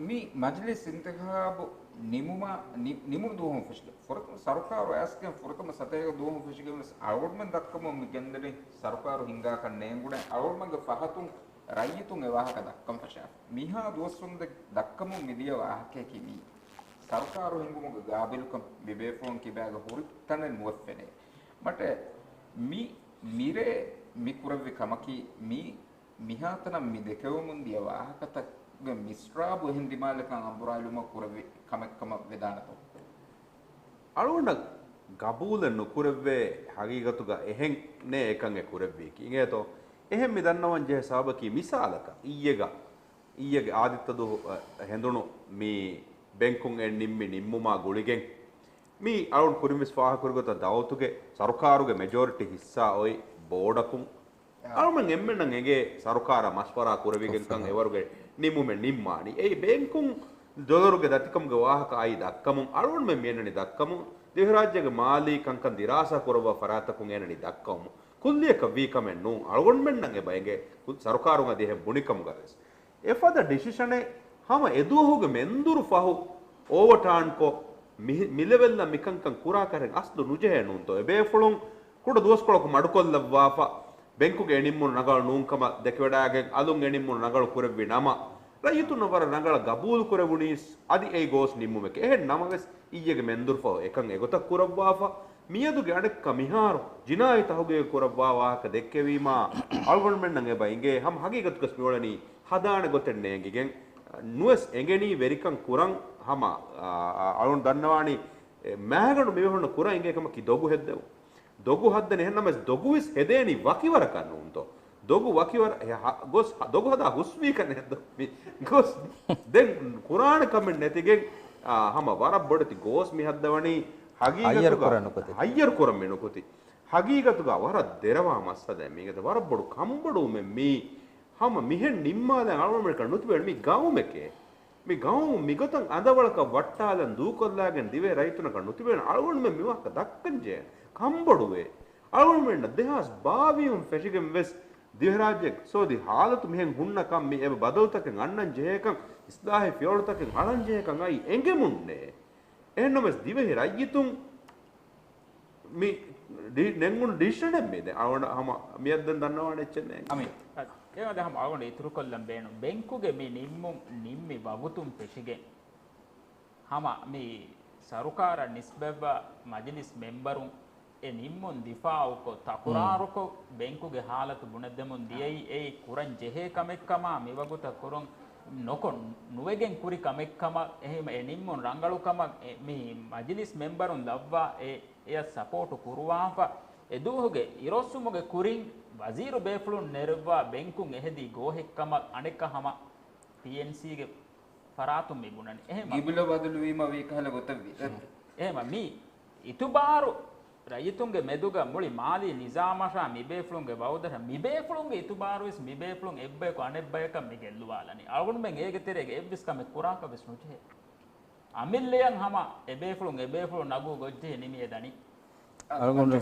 މި މަޖިލިސް އިންތިޚާބު ނިމުމާ، ނި-، ނިމުނު ދުވަހުން ފެށިގެން ފުރަތަމަ ސަރުކާރު އައިސްގެން ފުރަތަމަ ސަތޭކަ ދުވަހުން ފެށިގެން ވެސް އަޅުގަނޑުމެން ދައްކަމުން މި ގެންދަނީ ސަރުކާރު ހިންގާކަށް ނޭނގުނޭ އަޅުގަނޑުމެންގެ ފަހަތުން ރައްޔިތުން އެ ވާހަކަ ދައްކަން ފަށާފަ. މިހާ ދުވަސްވަންދެއް ދައްކަމުން މި ދިޔަ ވާހަކަޔަކީ މީ. ސަރުކާރު ހިންގުމުގެ ގާބިލުކަން މިބޭފުޅުން ކިބާގަ ހުރި ތަނެއް ނުވެފެނޭ. މަޓެ މި މިރޭ މި ކުރެއްވި ކަމަކީ މީ މިހާތަނަށް މި ދެކެވެމުން ދިޔަ ވާހަކަތަކުގެ މިސްރާބު އެހެން ދިމާލަކަށް އަނބުރާލުމަށް ކުރެއްވި ކަމެއް ކަމަށް ވެދާނެތޯ؟ އަޅުގަނޑަށް ގަބޫލެއް ނުކުރެއްވޭ ހަގީގަތުގަ އެހެން ނޭ އެކަން އެ ކުރެއްވީކީ. އިނގޭތޯ؟ އެހެން މި ދަންނަވަން ޖެހޭ ސަބަބަކީ މިސާލަކަށް އިއްޔެގަ، އިއްޔެގެ އާދިއްތަ ދުވަހު، އަ، ހެނދުނު މި ބެންކުން އެ ނިންމި ނިންމުމާ ގުޅިގެން މި އަޅުން ކުރިން ވެސް ފާހަގަކުރި ގޮތަށް ދައުލަތުގެ ސަރުކާރުގެ މެޖޯރިޓީ ހިއްސާ އޮތް ބޯޑަކުން އަޅުމެން އެންމެންނަށް އެނގޭ ސަރުކާރަށް މަޝްވަރާ ކުރެވިގެންކަން އެވަރުގެ ނިމުމެއް ނިންމާނީ. އެއީ ބޭންކުން ޑޮލަރުގެ ދަތިކަމުގެ ވާހަކަ އައީ ދައްކަމުން އަޅުގަނޑުމެން މިއަންނަނީ ދައްކަމުން ދިވެހިރާއްޖޭގެ މާލީ ކަންކަން ދިރާސާ ކުރައްވާ ފަރާތަކުން އޭނަނީ ދައްކަމުން. ކުއްލިއަކަށް ވީ ކަމެއް ނޫން. އަޅުގަނޑުމެންނަށް އެބަ އެނގޭ ސަރުކާރުން އަދި އެހެން ބުނިކަމުގަ ވެސް. އެފަދަ ޑިސިޝަނެއް ހަމަ އެދުވަހުގެ މެންދުރު ފަހު އޯވަޓާންކޮށް މި-، މިލެވެލްއަށް މިކަންކަން ކުރާކަށް އަސްލު ނުޖެހޭ ނޫންތޯ؟ އެބޭފުޅުން ކުޑަ ދުވަސްކޮޅަކު މަޑުކޮށްލައްވާފަ، ބެންކުގެ އެނިންމުން ރަނގަޅު ނޫންކަމަށް ދެކެވަޑައިގެން އަލުން އެނިންމުން ރަނގަޅު ކުރެއްވި ނަމަ، ރައްޔިތުންނަށް ވަރަށް ރަނގަޅަށް ގަބޫލު ކުރެވުނީސް އަދި އެއީ ގޯސް ނިންމުމެކޭ. އެހެން ނަމަވެސް، އިއްޔެގެ މެންދުރުފަހު އެކަން އެގޮތަށް ކުރައްވާފަ، މިއަދުގެ އަނެއްކާ މިހާރު ޖިނާއީ ތަހުގީގު ކުރައްވާ ވާހަކަ ދެއްކެވީމާ، އަޅުގަނޑުމެންނަށް އެބަ އެނގޭ ހަމަ ހަގީގަތުގަސް މިއުޅެނީ ހަދާނެ ގޮތެއް ނޭނގިގެން، ނުވެސް އެނގެނީ ވެރިކަން ކުރަން ހަމަ، އާ، އާ، އަޅުން ދަންނަވާނީ، އެ، މާގަނޑު މިވެހުންނަ ކުރަން އެނގޭ ކަމަކީ ދޮގު ހެއްދެވުން. ދޮގު ހައްދަނީ އެހެންނަމަވެސް ދޮގުވެސް ހެދޭނީ ވަކިވަރަކަށް ނޫންތޯ؟ ދޮގު ވަކިވަރަ-، އެ ހަ-، ގޮސް ހަ-، ދޮގު ހަދާ ހުސްވީކަން ހެއްދޯ މި ގޮސް. ދެން ކުރާނެ ކަމެއް ނެތިގެން، އާ، ހަމަ ވަރަށް ބޮޑެތި ގޯސް މި ހައްދަވަނީ ހައްޔަރު ހަގީގަތުގަ ކުރަން ނުކުތި. ހައްޔަރު ކުރަން މި ނުކުތި. ހަގީގަތުގަ ވަރަށް ދެރަވާ މައްސަލައެއް މީގަ ވަރަށް ބޮޑު ކަންބޮޑުވުމެއް މީ. ހަމަ މިހެން ނިންމާލަން އަޅުގަނޑުމެންނަކަށް ނުތިބޭނެ މި ގައުމެކޭ. މި ގައުމު މިގޮތަށް އަނދަވަޅަކަށް ވައްޓާލަން ދޫކޮށްލާގެން ދިވެހި ރައްޔިތުންނަކަށް ނުތިބޭނެ އަޅުގަނޑުމެން މި ވާހަކަ ދައްކަން ޖެހޭނެ. ކަންބޮޑުވޭ. އަޅުގަނޑުމެންނަށް ދެހާސް ބާވީހުން ފެށިގެން ވެސް ދިވެހިރާއްޖޭގެ އިޤްތިޞާދީ ހާލަތު މިހެން ހުންނަކަން މި އެބަ ބަދަލުތަކެއް އަންނަން ޖެހޭކަން، އިސްލާހީ ފިޔަވަޅުތަކެއް އަޅަން ޖެހޭކަން އައީ އެނގެމުންނޭ. އެހެންނަމަވެސް ދިވެހި ރައްޔިތުން މި ޑި-، ނެންގުނު ޑިސިޝަނެއް މީ ދެން. އަޅުގަނޑު ހަމަ މިއަށް ދެން ދަންނަވާނެ އެއްޗެއް ނޭނގެ. އަމި، އަ، އެ ވަދެ ހަމަ އަޅުގަނޑު އިތުރުކޮށްލަން ބޭނުން. ބެންކުގެ މި ނިންމުން ނިންމި ވަގުތުން ފެށިގެން ހަމަ މި ސަރުކާރަށް ނިސްބަތްވާ މަޖިލިސް މެންބަރުން އެ ނިންމުން ދިފާއުކޮށް، ތަކުރާރުކޮށް، ބެންކުގެ ހާލަތު ބުނެދެމުން ދިޔައީ އެއީ ކުރަން ޖެހޭ ކަމެއްކަމާ، މިވަގުތަށް ކުރުން ނުކޮށް، ނުވެގެން ކުރި ކަމެއްކަމަށް. އެހެން އެ ނިންމުން ރަނގަޅުކަމަށް އެ، މި މަޖިލިސް މެންބަރުން ލައްވާ އެ، އެޔަށް ސަޕޯޓު ކުރުވާފަ. އެދުވަހުގެ އިރުއޮއްސުމުގެ ކުރިން ވަޒީރު ބޭފުޅުން ނެރެއްވާ ބެންކުން އެހެދީ ގޯހެއްކަމަށް އަނެއްކާ ހަމަ ޕީއެންސީގެ ފަރާތުން މި ބުނަނީ. އެހެން ގިބުލަ ބަދަލުވީމަ ވީ ކަހަލަ ގޮތަށް ވި. އެހެން މި އިތުބާރު ރައްޔިތުންގެ މެދުގަ މުޅި މާލީ ނިޒާމަށާ މި ބޭފުޅުންގެ ވައުދަށާ މި ބޭފުޅުންގެ އިތުބާރުވެސް މި ބޭފުޅުން އެއްބަޔަކު އަނެއްބަޔަކަށް މި ގެއްލުވާލަނީ. އަޅުގަނޑުމެން އޭގެ ތެރޭގަ އެއްވެސް ކަމެއް ކުރާކަށް ވެސް ނުޖެހޭ. އަމިއްލަޔަށް ހަމަ އެބޭފުޅުން އެބޭފުޅުން ނަގޫ ގޮށްޖެހި ނިމިއެދަނީ. އަޅުގަނޑު،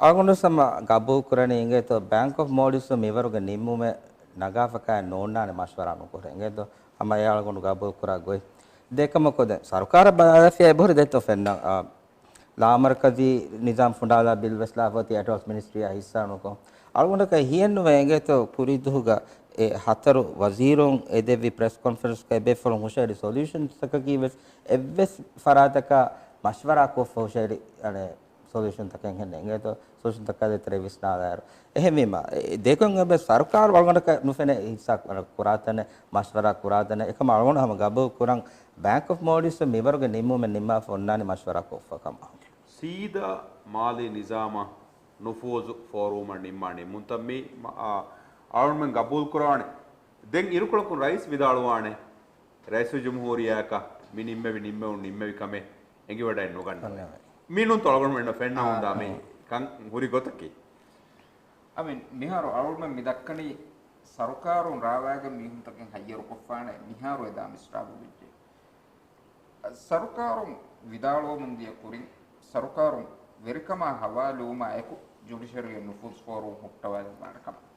އަޅުގަނޑު ހަމަ ގަބޫލު ކުރަނީ އިނގޭތޯ، ބޭންކް އޮފް މޯލްޑިވްސް މިވަރުގެ ނިންމުމެއް ނަގާފަކާ ނޯންނާނެ މަޝްވަރާ ނުކުރޭ. އިނގޭތޯ، ހަމަ އެ އަޅުގަނޑު ގަބޫލު ކުރާ ގޮތް. ދެކަމަކު ދެން ސަރުކާރަށް ބަލާލަފިޔާ އެބަހުރި ދެއްތޯ ފެންނަ، އާ، ލާމަރުކަޒީ ނިޒާމް ފުނޑާލާ ބިލް ވެސް ލާފަ އޮތީ އެޓޯމިކް މިނިސްޓްރީއާ ހިއްސާ ނުކޮށް. އަޅުގަނޑަކަށް ހިޔެއްނުވޭ އިނގޭތޯ ކުރީ ދުހުގަ އެ ހަތަރު ވަޒީރުން އެދެއްވި ޕްރެސް ކޮންފަރެންސްގަ އެބޭފުޅުން ހުށަހެޅި ސޮލިއުޝަންސްތަކަކީ ވެސް އެއްވެސް ފަރާތަކާ މަޝްވަރާ ކޮށްފަ ހުށަހެޅި، އަނެއް، ސޮލިއުޝަންތަކެއް ހެންނެއް އިނގޭތޯ، ސޮލިއުޝަންތަކާ ދޭތެރޭ ވިސްނާލާއިރު. އެހެންވީމަ، އެ، ދެކޮން އެބަ ސަރުކާރު އަޅުގަނޑަކަށް ނުފެނޭ ހިއްސާ ކުރާތަނެއް، މަޝްވަރާ ކުރާތަނެއް، އެކަމަ އަޅުގަނޑު ހަމަ ގަބޫލު ކުރަން ބޭންކް އޮފް މޯލްޑިވްސް މިވަރުގެ ނިންމުމެއް ނިންމާފަ އޮންނާނީ މަޝްވަރާ ކޮށްފަ ކަމަށް. ސީދާ މާލީ ނިޒާމަށް ނުފޫޒު ފޯރުވުމަށް ނިންމާ ނިންމުންތައް މި، މަ-، އާ، އަޅުގަނޑުމެން ގަބޫލު ކުރާނެ. ދެން އިރުކޮޅަކުން ރައީސް ވިދާޅުވާނެ، ރައީސުލްޖުމްހޫރިއްޔާއަކަށް މި ނިންމެވި ނިންމެވުން ނިންމެވި ކަމެއް އެނގިވަޑައެއް ނުގަންނަވައި. ނުގަންނަވައި. މި ނޫންތޯ އަޅުގަނޑުމެންނަށް ފެންނަ އާ، ހުންދާ މި އާ. ކަން ހުރި ގޮތަކީ. އަމިން، މިހާރު އަޅުގަނޑުމެން މި ދައްކަނީ ސަރުކާރުން ރާވާގެން މީހުންތަކެއް ހައްޔަރުކޮށްފާނެ މިހާރު އެދާ މިސްރާބު ވެއްޖެ. ސަރުކާރުން ވިދާޅުވަމުން ދިޔަ ކުރިން، ސަރުކާރުން ވެރިކަމާ ހަވާލުވުމާ އެކު ޖުޑިޝަރީއެއް ނުފޫޒު ފޯރުވުން ހުއްޓަވާލައްވާނެ ކަމަށް.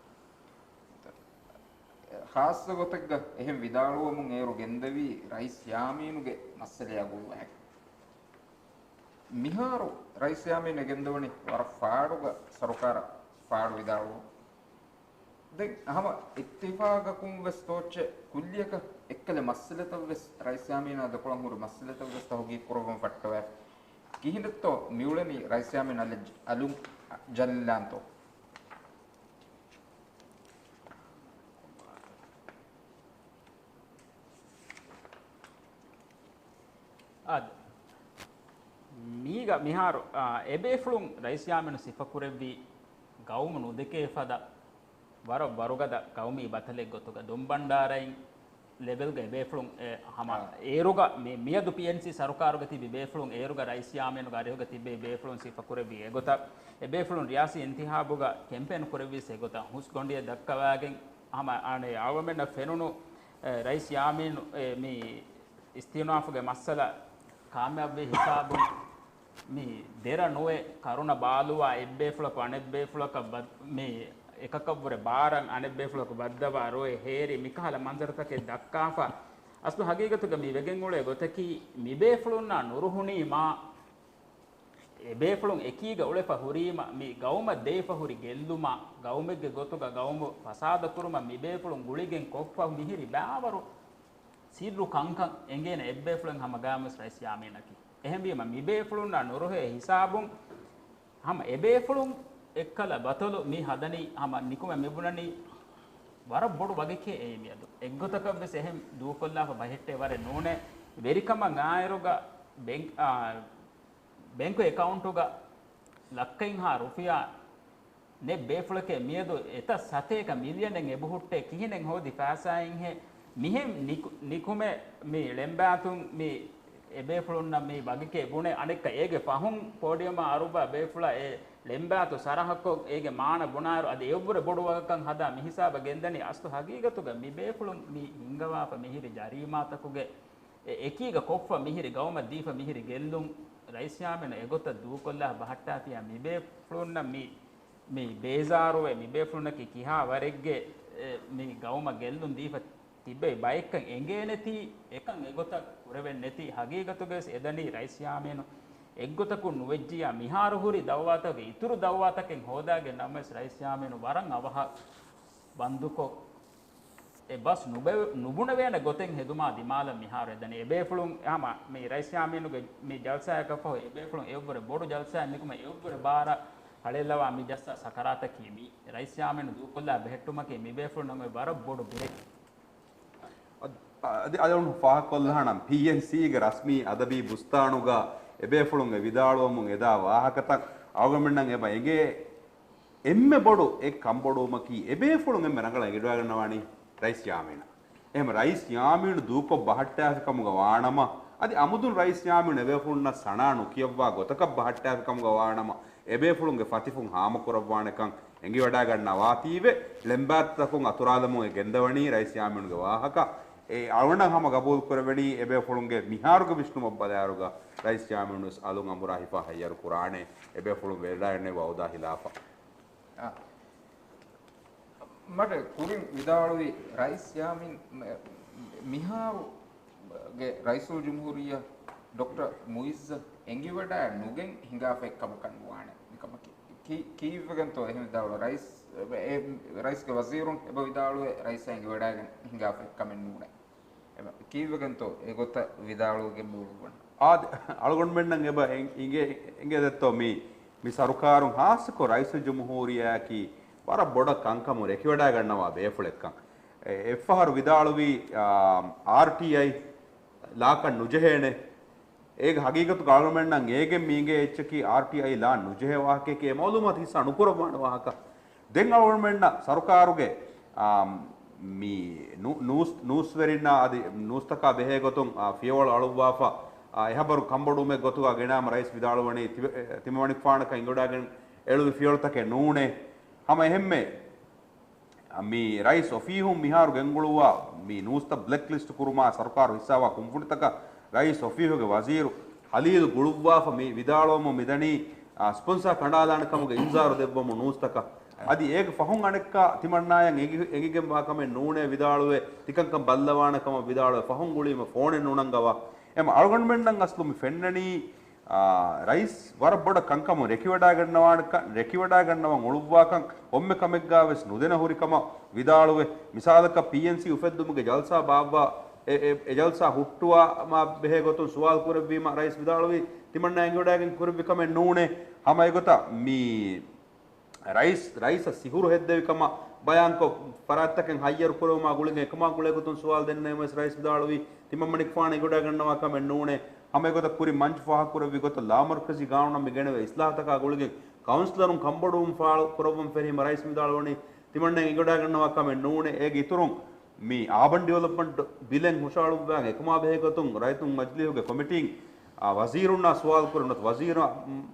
ޚާއްޞަ ގޮތެއްގަ އެހެން ވިދާޅުވަމުން އޭރު ގެންދަވީ ރައީސް ޔާމީނުގެ މައްސަލަޔާ ގުޅުވަހެއް. މިހާރު ރައީސް ޔާމީން ގެންދަވަނީ ވަރަށް ފާޑުގަ ސަރުކާރަށް ފާޑު ވިދާޅުވުން. ދެން ހަމަ އިއްތިފާގަކުން ވެސް ތޯއްޗެއް ކުއްލިއަކަށް އެއްކަލަ މައްސަލަތައް ވެސް ރައީސް ޔާމީނާ ދެކޮޅަށް ހުރި މައްސަލަތައް ވެސް ތަހުގީގު ކުރައްވަން ފައްޓަވައިފި. ކިހިނެއްތޯ މިއުޅެނީ ރައީސް ޔާމީން އަލަށް އަލުން ޖަލަންތޯ؟ އާދެ. މީގަ މިހާރު، އާ، އެބޭފުޅުން ރައީސް ޔާމީނު ސިފަކުރެއްވީ ގައުމު ނުދެކޭ ފަދަ ވަރަށް ވަރުގަދަ ގައުމީ ބަތަލެއް ގޮތުގަ ދޮންބަންޑާރައިން ލެވެލްގަ އެބޭފުޅުން އެ ހަމަ އާ. އޭރުގަ މި-، މިއަދު ޕީއެންސީ ސަރުކާރުގަ ތިބި ބޭފުޅުން އޭރުގަ ރައީސް ޔާމީނުގެ އަރިހުގަ ތިބޭ ބޭފުޅުން ސިފަކުރެއްވީ އެގޮތަށް އެބޭފުޅުން ރިޔާސީ އިންތިހާބުގަ ކެމްޕޭން ކުރެއްވީސް އެގޮތަށް ހުސްގޮނޑިއެއް ދައްކަވާގެން ހަމަ އަނެއް އަޅުގަނޑުމެންނަށް ފެނުނު، އެ، ރައީސް ޔާމީނު، އެ، މި އިސްތިއުނާފުގެ މައްސަލަ ކާމިޔާބުވި ހިސާބުން މި ދެރަ ނުވެ ކަރުނަ ބާލުވާ އެއްބޭފުޅަކު އަނެއްބޭފުޅަކަށް ބަ-، މި އެކަކަށްވުރެ ބާރަށް އަނެއްބޭފުޅަކު ބައްދަވާ ރޮއެ ހޭރި މިކަހަލަ މަންޒަރުތަކެއް ދައްކާފަ، އަސްލު ހަގީގަތުގަ މި ވެގެން އުޅޭ ގޮތަކީ މިބޭފުޅުންނާ ނުރުހުނީމާ އެބޭފުޅުން އެކީގަ އުޅެފަ ހުރީމަ، މި ގައުމަށް ދޭފަ ހުރި ގެއްލުމާ، ގައުމެއްގެ ގޮތުގަ ގައުމު ފަސާދަކުރުމަށް މިބޭފުޅުން ގުޅިގެން ކޮށްފަ މިހިރި ބާވަރު ސިއްރު ކަންކަން އެނގޭނެ އެއްބޭފުޅެއް ހަމަ ގާމިސް ރައީސް ޔާމީނަކީ. އެހެންވީމަ، މިބޭފުޅުންނާ ނުރުހޭ ހިސާބުން ހަމަ އެބޭފުޅުން އެއްކަލަ ބަތަލު މި ހަދަނީ ހަމަ ނިކުމެ މިބުނަނީ ވަރަށް ބޮޑު ވަގެކޭ އެއީ މިއަދު. އެއްގޮތަކަށްވެސް އެހެން ދޫކޮށްލާފަ ބަހެއްޓޭ ވަރެއް ނޫނޭ. ވެރިކަމަށް އާއިރުގަ ބެން-، އާ، ބޭންކު އެކައުންޓުގަ ލައްކައިންހާ ރުފިޔާ ނެތް ބޭފުޅެކޭ މިއަދު އެތައް ސަތޭކަ މިލިއަނެއް އެބަހުއްޓޭ ކިހިނެއް ހޯދި ފައިސާއިންހޭ؟ މިހެން ނިކު-، ނިކުމެ މި ޅެންބާތުން މި އެބޭފުޅުންނަށް މި ވަގެކޭ ބުނެ އަނެއްކަ އޭގެ ފަހުން ޕޯޑިއަމާ އަރުއްވާ ބޭފުޅަށް އެ ޅެންބާތު ސަރަހަކޮށް އޭގެ މާނަ ބުނާއިރު އަދި އެއަށްވުރެ ބޮޑު ވަގަކަށް ހަދާ މިހިސާބަށް ގެންދަނީ އަސްލު ހަގީގަތުގަ މި ބޭފުޅުން މި ހިންގަވާފަ މިހިރި ޖަރީމާތަކުގެ އެ އެކީގަ ކޮށްފަ މިހިރި ގައުމަށް ދީފަ މިހިރި ގެއްލުން ރައީސް ޔާމީނު އެގޮތަށް ދޫކޮށްލާ ބަހައްޓާފިޔާ މިބޭފުޅުންނަށް މި، މި ބޭޒާރުވެ މިބޭފުޅުންނަކީ ކިހާ ވަރެއްގެ، އެ، މި ގައުމަށް ގެއްލުން ދީފަ ތިބޭ ބައެއްކަން އެނގޭނެތީ، އެކަން އެގޮތަށް ކުރެވެން ނެތީ، ހަގީގަތުގަވެސް އެދަނީ ރައީސް ޔާމީނު އެއްގޮތަކުން ނުވެއްޖިއްޔާ މިހާރު ހުރި ދައުވާތަކުގެ އިތުރު ދައުވާތަކެއް ހޯދާގެން ނަމަވެސް ރައީސް ޔާމީނު ވަރަށް އަވަހަށް ބަންދުކޮށް، އެ ބަސް ނުބެ-، ނުބުނެވޭނެ ގޮތެއް ހެދުމާ ދިމާލަށް މިހާރު އެދަނީ. އެބޭފުޅުން ހަމަ މި ރައީސް ޔާމީނުގެ މި ޖަލްސާއަކަށް ފަހު އެބޭފުޅުން އެއަށްވުރެ ބޮޑު ޖަލްސާއެއް ނިކުމެ އެއަށްވުރެ ބާރަށް ހަޅޭއްލަވާ މި ޖައްސާ ސަކަރާތަކީ މި ރައީސް ޔާމީނު ދޫކޮށްލާ ބެހެއްޓުމަކީ މިބޭފުޅުންނަށް އޮތް ވަރަށް ބޮޑު ބިރެއް. އަދި، އަދި އަޅުން ފާހަގަކޮށްލާނަން ޕީއެންސީގެ ރަސްމީ އަދަބީ ބުސްތާނުގަ އެބޭފުޅުން އެ ވިދާޅުވަމުން އެދާ ވާހަކަތައް އަޅުގަނޑުމެންނަށް އެބަ އެނގޭ. އެންމެ ބޮޑު އެއް ކަންބޮޑުވުމަކީ އެބޭފުޅުން އެންމެ ރަނގަޅަށް އެނގިވަޑައިގަންނަވާނީ ރައީސް ޔާމީނަށް. އެހެން ރައީސް ޔާމީނު ދޫކޮށް ބަހައްޓާފި ކަމުގަ ވާނަމަ، އަދި އަމުދުން ރައީސް ޔާމީނު އެބޭފުޅުންނަށް ސަނާ ނުކިޔައްވާ ގޮތަކަށް ބަހައްޓާފި ކަމުގަ ވާނަމަ، އެބޭފުޅުންގެ ފަތިފުން ހާމަކުރައްވާނެކަން އެނގިވަޑައިގަންނަވާތީވެ، ޅެންބާތަކުން އަތުރާލަމުން ގެންދަވަނީ ރައީސް ޔާމީނުގެ ވާހަކަ. އެ އަޅުގަނޑަށް ހަމަ ގަބޫލު ކުރެވެނީ އެބޭފުޅުންގެ މިހާރުގެ ވިސްނުމަށް ބަލާއިރުގަ ރައީސް ޔާމީނު ވެސް އަލުން އަނބުރާ ހިފާ ހައްޔަރު ކުރާނެ އެބޭފުޅުން ވެރިލާނެ ވައުދާ ހިލާފަށް. އާ. މަޑެ ކުރިން ވިދާޅުވި ރައީސް ޔާމީން މ-، މިހާރުގެ ރައީސުލްޖުމްހޫރިއްޔާ ޑޮކްޓަރ މުއިއްޒަށް އެނގިވަޑައި ނުގެން ހިނގާފައި ކަމަކަށް ނުވާނެ މިކަމަކީ. ކީ-، ކީއްވެގެންތޯ އެހެން ވިދާޅުވާ ރައީސް، އެ، ރައީސްގެ ވަޒީރުން އެބަ ވިދާޅުވެ ރައީސާ އެނގިވަޑައިގެން ހިނގާފައި ކަމެއް ނޫނޭ. އެބަ ކީއްވެގެންތޯ އެގޮތަށް ވިދާޅުވެގެން މިއުޅުއްވަނީ؟ އާދެ، އަޅުގަނޑުމެންނަށް އެބަ އެނގޭ، އެނގޭ ދެއްތޯ މި، މި ސަރުކާރުން ހާއްސަކޮށް ރައީސުލްޖުމްހޫރިއްޔާއަކީ ވަރަށް ބޮޑަށް ކަންކަމުން ރެކިވަޑައިގަންނަވާ ބޭފުޅެއްކަން. އެ، އެއްފަހަރު ވިދާޅުވީ، އާ، އާރްޓީއައި ލާކަށް ނުޖެހޭނެ. އޭގެ ހަގީގަތުގަ އަޅުގަނޑުމެންނަށް އޭގެން މި އިނގޭ އެއްޗަކީ އާރްޓީއައި ލާ ނުޖެހޭ ވާހަކައެކޭ އެ މައުލޫމާތު ހިއްސާ ނުކުރައްވާނެ ވާހަކަ. ދެން އަޅުގަނޑުމެންނަށް ސަރުކާރުގެ، އާ، މި ނޫ-، ނޫސް-، ނޫސްވެރިންނާ އަދި ނޫސްތަކާ ބެހޭ ގޮތުން، އާ، ފިޔަވަޅު އަޅުއްވާފަ، އާ، އެހާބަރު ކަންބޮޑުވުމެއް ގޮތުގަ ގެނައިމަ ރައީސް ވިދާޅުވަނީ ތިބެ-، ތިމަންމަނިކުފާނަކަށް އެނގިވަޑައިގެން އެޅުވި ފިޔަވަޅުތަކެއް ނޫނޭ. ހަމަ އެހެންމެ މި ރައީސް އޮފީހުން މިހާރު ގެންގުޅުއްވާ މި ނޫސްތައް ބްލެކް ލިސްޓް ކުރުމާ ސަރުކާރު ހިއްސާވާ ކުންފުނިތަކަށް ރައީސް އޮފީހުގެ ވަޒީރު ހަލީލު ގުޅުއްވާފަ މި ވިދާޅުވަމުން މިދަނީ، އާ، ސްޕޮންސާ ކަނޑާލާނެ ކަމުގެ އިންޒާރު ދެއްވަމުން ނޫސްތަކަށް. އަދި އޭގެ ފަހުން އަނެއްކާ ތިމަންނާޔަށް އެނގި-، އެނގިގެންވާ ކަމެއް ނޫނޭ ވިދާޅުވެ ތިކަންކަން ބައްލަވާނެ ކަމަށް ވިދާޅުވެ ފަހުން ގުޅީމަ ފޯނެއް ނުނަންގަވާ. އެމަ އަޅުގަނޑުމެންނަށް އަސްލު މި ފެންނަނީ އާ، ރައީސް ވަރަށް ބޮޑަށް ކަންކަމުން ރެކިވަޑައިގަންނަވާނެކަން، ރެކިވަޑައިގަންނަވަން އުޅުއްވާކަން ކޮންމެ ކަމެއްގާވެސް ނުދެނަ ހުރި ކަމަށް ވިދާޅުވެ، މިސާލަކަށް ޕީއެންސީ އުފެއްދުމުގެ ޖަލްސާ ބާއްވާ، އެ، އެ، އެ ޖަލްސާ ހުއްޓުވާމާ ބެހޭ ގޮތުން ސުވާލު ކުރެއްވީމަ ރައީސް ވިދާޅުވީ ތިމަންނާ އެނގިވަޑައިގެން ކުރެއްވި ކަމެއް ނޫނޭ. ހަމަ އެގޮތަށް މި ރައީސް، ރައީސަށް ސިހުރު ހެއްދެވި ކަމަށް ބަޔާންކޮށް، ފަރާތްތަކެއް ހައްޔަރު ކުރެވުމާ ގުޅިގެން އެކަމާ ގުޅޭ ގޮތުން ސުވާލު ދެންނެވިމަސް ރައީސް ވިދާޅުވީ، ތިމަންމަނިކުފާނު އެނގިވަޑައިގަންނަވާ ކަމެއް ނޫނޭ. ހަމަ އެގޮތަށް ކުރިން މަންޖު ފާހަގަކުރެއްވި ގޮތަށް ލާމަރުކަޒީ ގާނޫނަށް މި ގެނެވޭ އިސްލާހަތަކާ ގުޅިގެން ކައުންސިލަރުން ކަންބޮޑުވުން ފާޅު ކުރައްވަން ފެށީމަ ރައީސް ވިދާޅުވަނީ، ތިމަންނަ އެނގިވަޑައިގަންނަވާ ކަމެއް ނޫނޭ. އޭގެ އިތުރުން މި އާބަން ޑިވެލޮޕްމަންޓް ބިލެއް ހުށަހަޅުއްވާ އެކަމާ ބެހޭ ގޮތުން ރައްޔިތުން މަޖިލީހުގެ ކޮމިޓީން، އާ، ވަޒީރުންނާ ސުވާލު ކުރެ، ނުވަތަ ވަޒީރު، މް،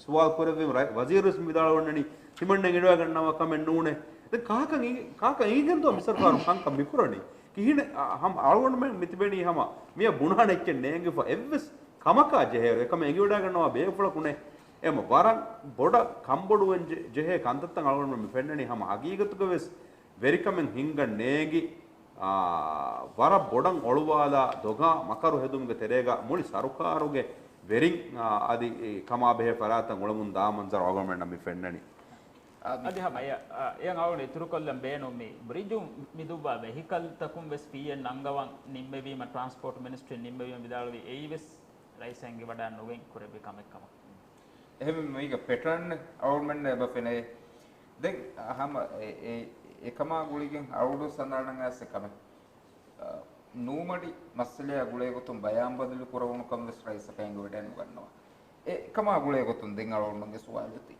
ސުވާލު ކުރެއްވީމަ ރައި-، ވަޒީރު ވެސް ވިދާޅުވަންނަނީ ތިމަންނަ އެނގިވަޑައިގަންނަވާ ކަމެއް ނޫނޭ. ދެން ކާކަށް އެނގި-، ކާކަށް އެނގިގެންތޯ މި ސަރުކާރުން ކަންކަން މިކުރަނީ؟ ކިހިނެއް، އާ، ހަމަ އަޅުގަނޑުމެން މިތިބެނީ ހަމަ މިއަށް ބުނާނެ އެއްޗެއް ނޭނގިފަ އެއްވެސް ކަމަކާ ޖެހޭއިރު އެކަމަށް އެނގިވަޑައިގަންނަވާ ބޭފުޅަކު ނެތް. އެމަ ވަރަށް ބޮޑަށް ކަންބޮޑުވެން ޖެ-، ޖެހޭ ކަންތައްތައް އަޅުގަނޑުމެން މި ފެންނަނީ ހަމަ ހަގީގަތުގަ ވެސް ވެރިކަމެއް ހިންގަން ނޭނގި، އާ، ވަރަށް ބޮޑަށް އޮޅުވާލާ ދޮގާ މަކަރު ހެދުމުގެ ތެރޭގަ މުޅި ސަރުކާރުގެ ވެރިން، އާ، އަދި އެ ކަމާ ބެހޭ ފަރާތްތައް އުޅެމުން ދާ މަންޒަރު އަޅުގަނޑުމެންނަށް މި ފެންނަނީ. އަދި ހަމަ އެ-، އާ، އެޔަށް އަޅުގަނޑު އިތުރުކޮށްލަން ބޭނުން މި ބްރިޖު މިދުއްވާ ވެހިކަލްތަކުން ވެސް ފީއެއް ނަންގަވަން ނިންމެވީމަ ޓްރާންސްޕޯޓް މިނިސްޓްރީން ނިންމެވީމަ ވިދާޅުވީ އެއީ ވެސް ރައީސް އެނގިވަޑައި ނުގެން ކުރެއްވި ކަމެއް ކަމަށް. އެހެންވެ މީގެ ޕެޓާން އަޅުގަނޑުމެންނަށް އެބަ ފެނޭ. ދެން ހަމަ އެ-، އެ-، އެކަމާ ގުޅިގެން އަޅުގަނޑު ސަނދާނަށް އައިސް ކަމެއް. އަ، ނޫމަޑި މައްސަލައާ ގުޅޭގޮތުން ބަޔާންބަދަލު ކުރެވުނު ކަމަށް ވެސް ރައީސަކަށް އެނގިވަޑައި ނުގަންނަވާ. އެ ކަމާ ގުޅޭގޮތުން ދެން އަޅުގަނޑުމެންގެ ސުވާލު ތީ.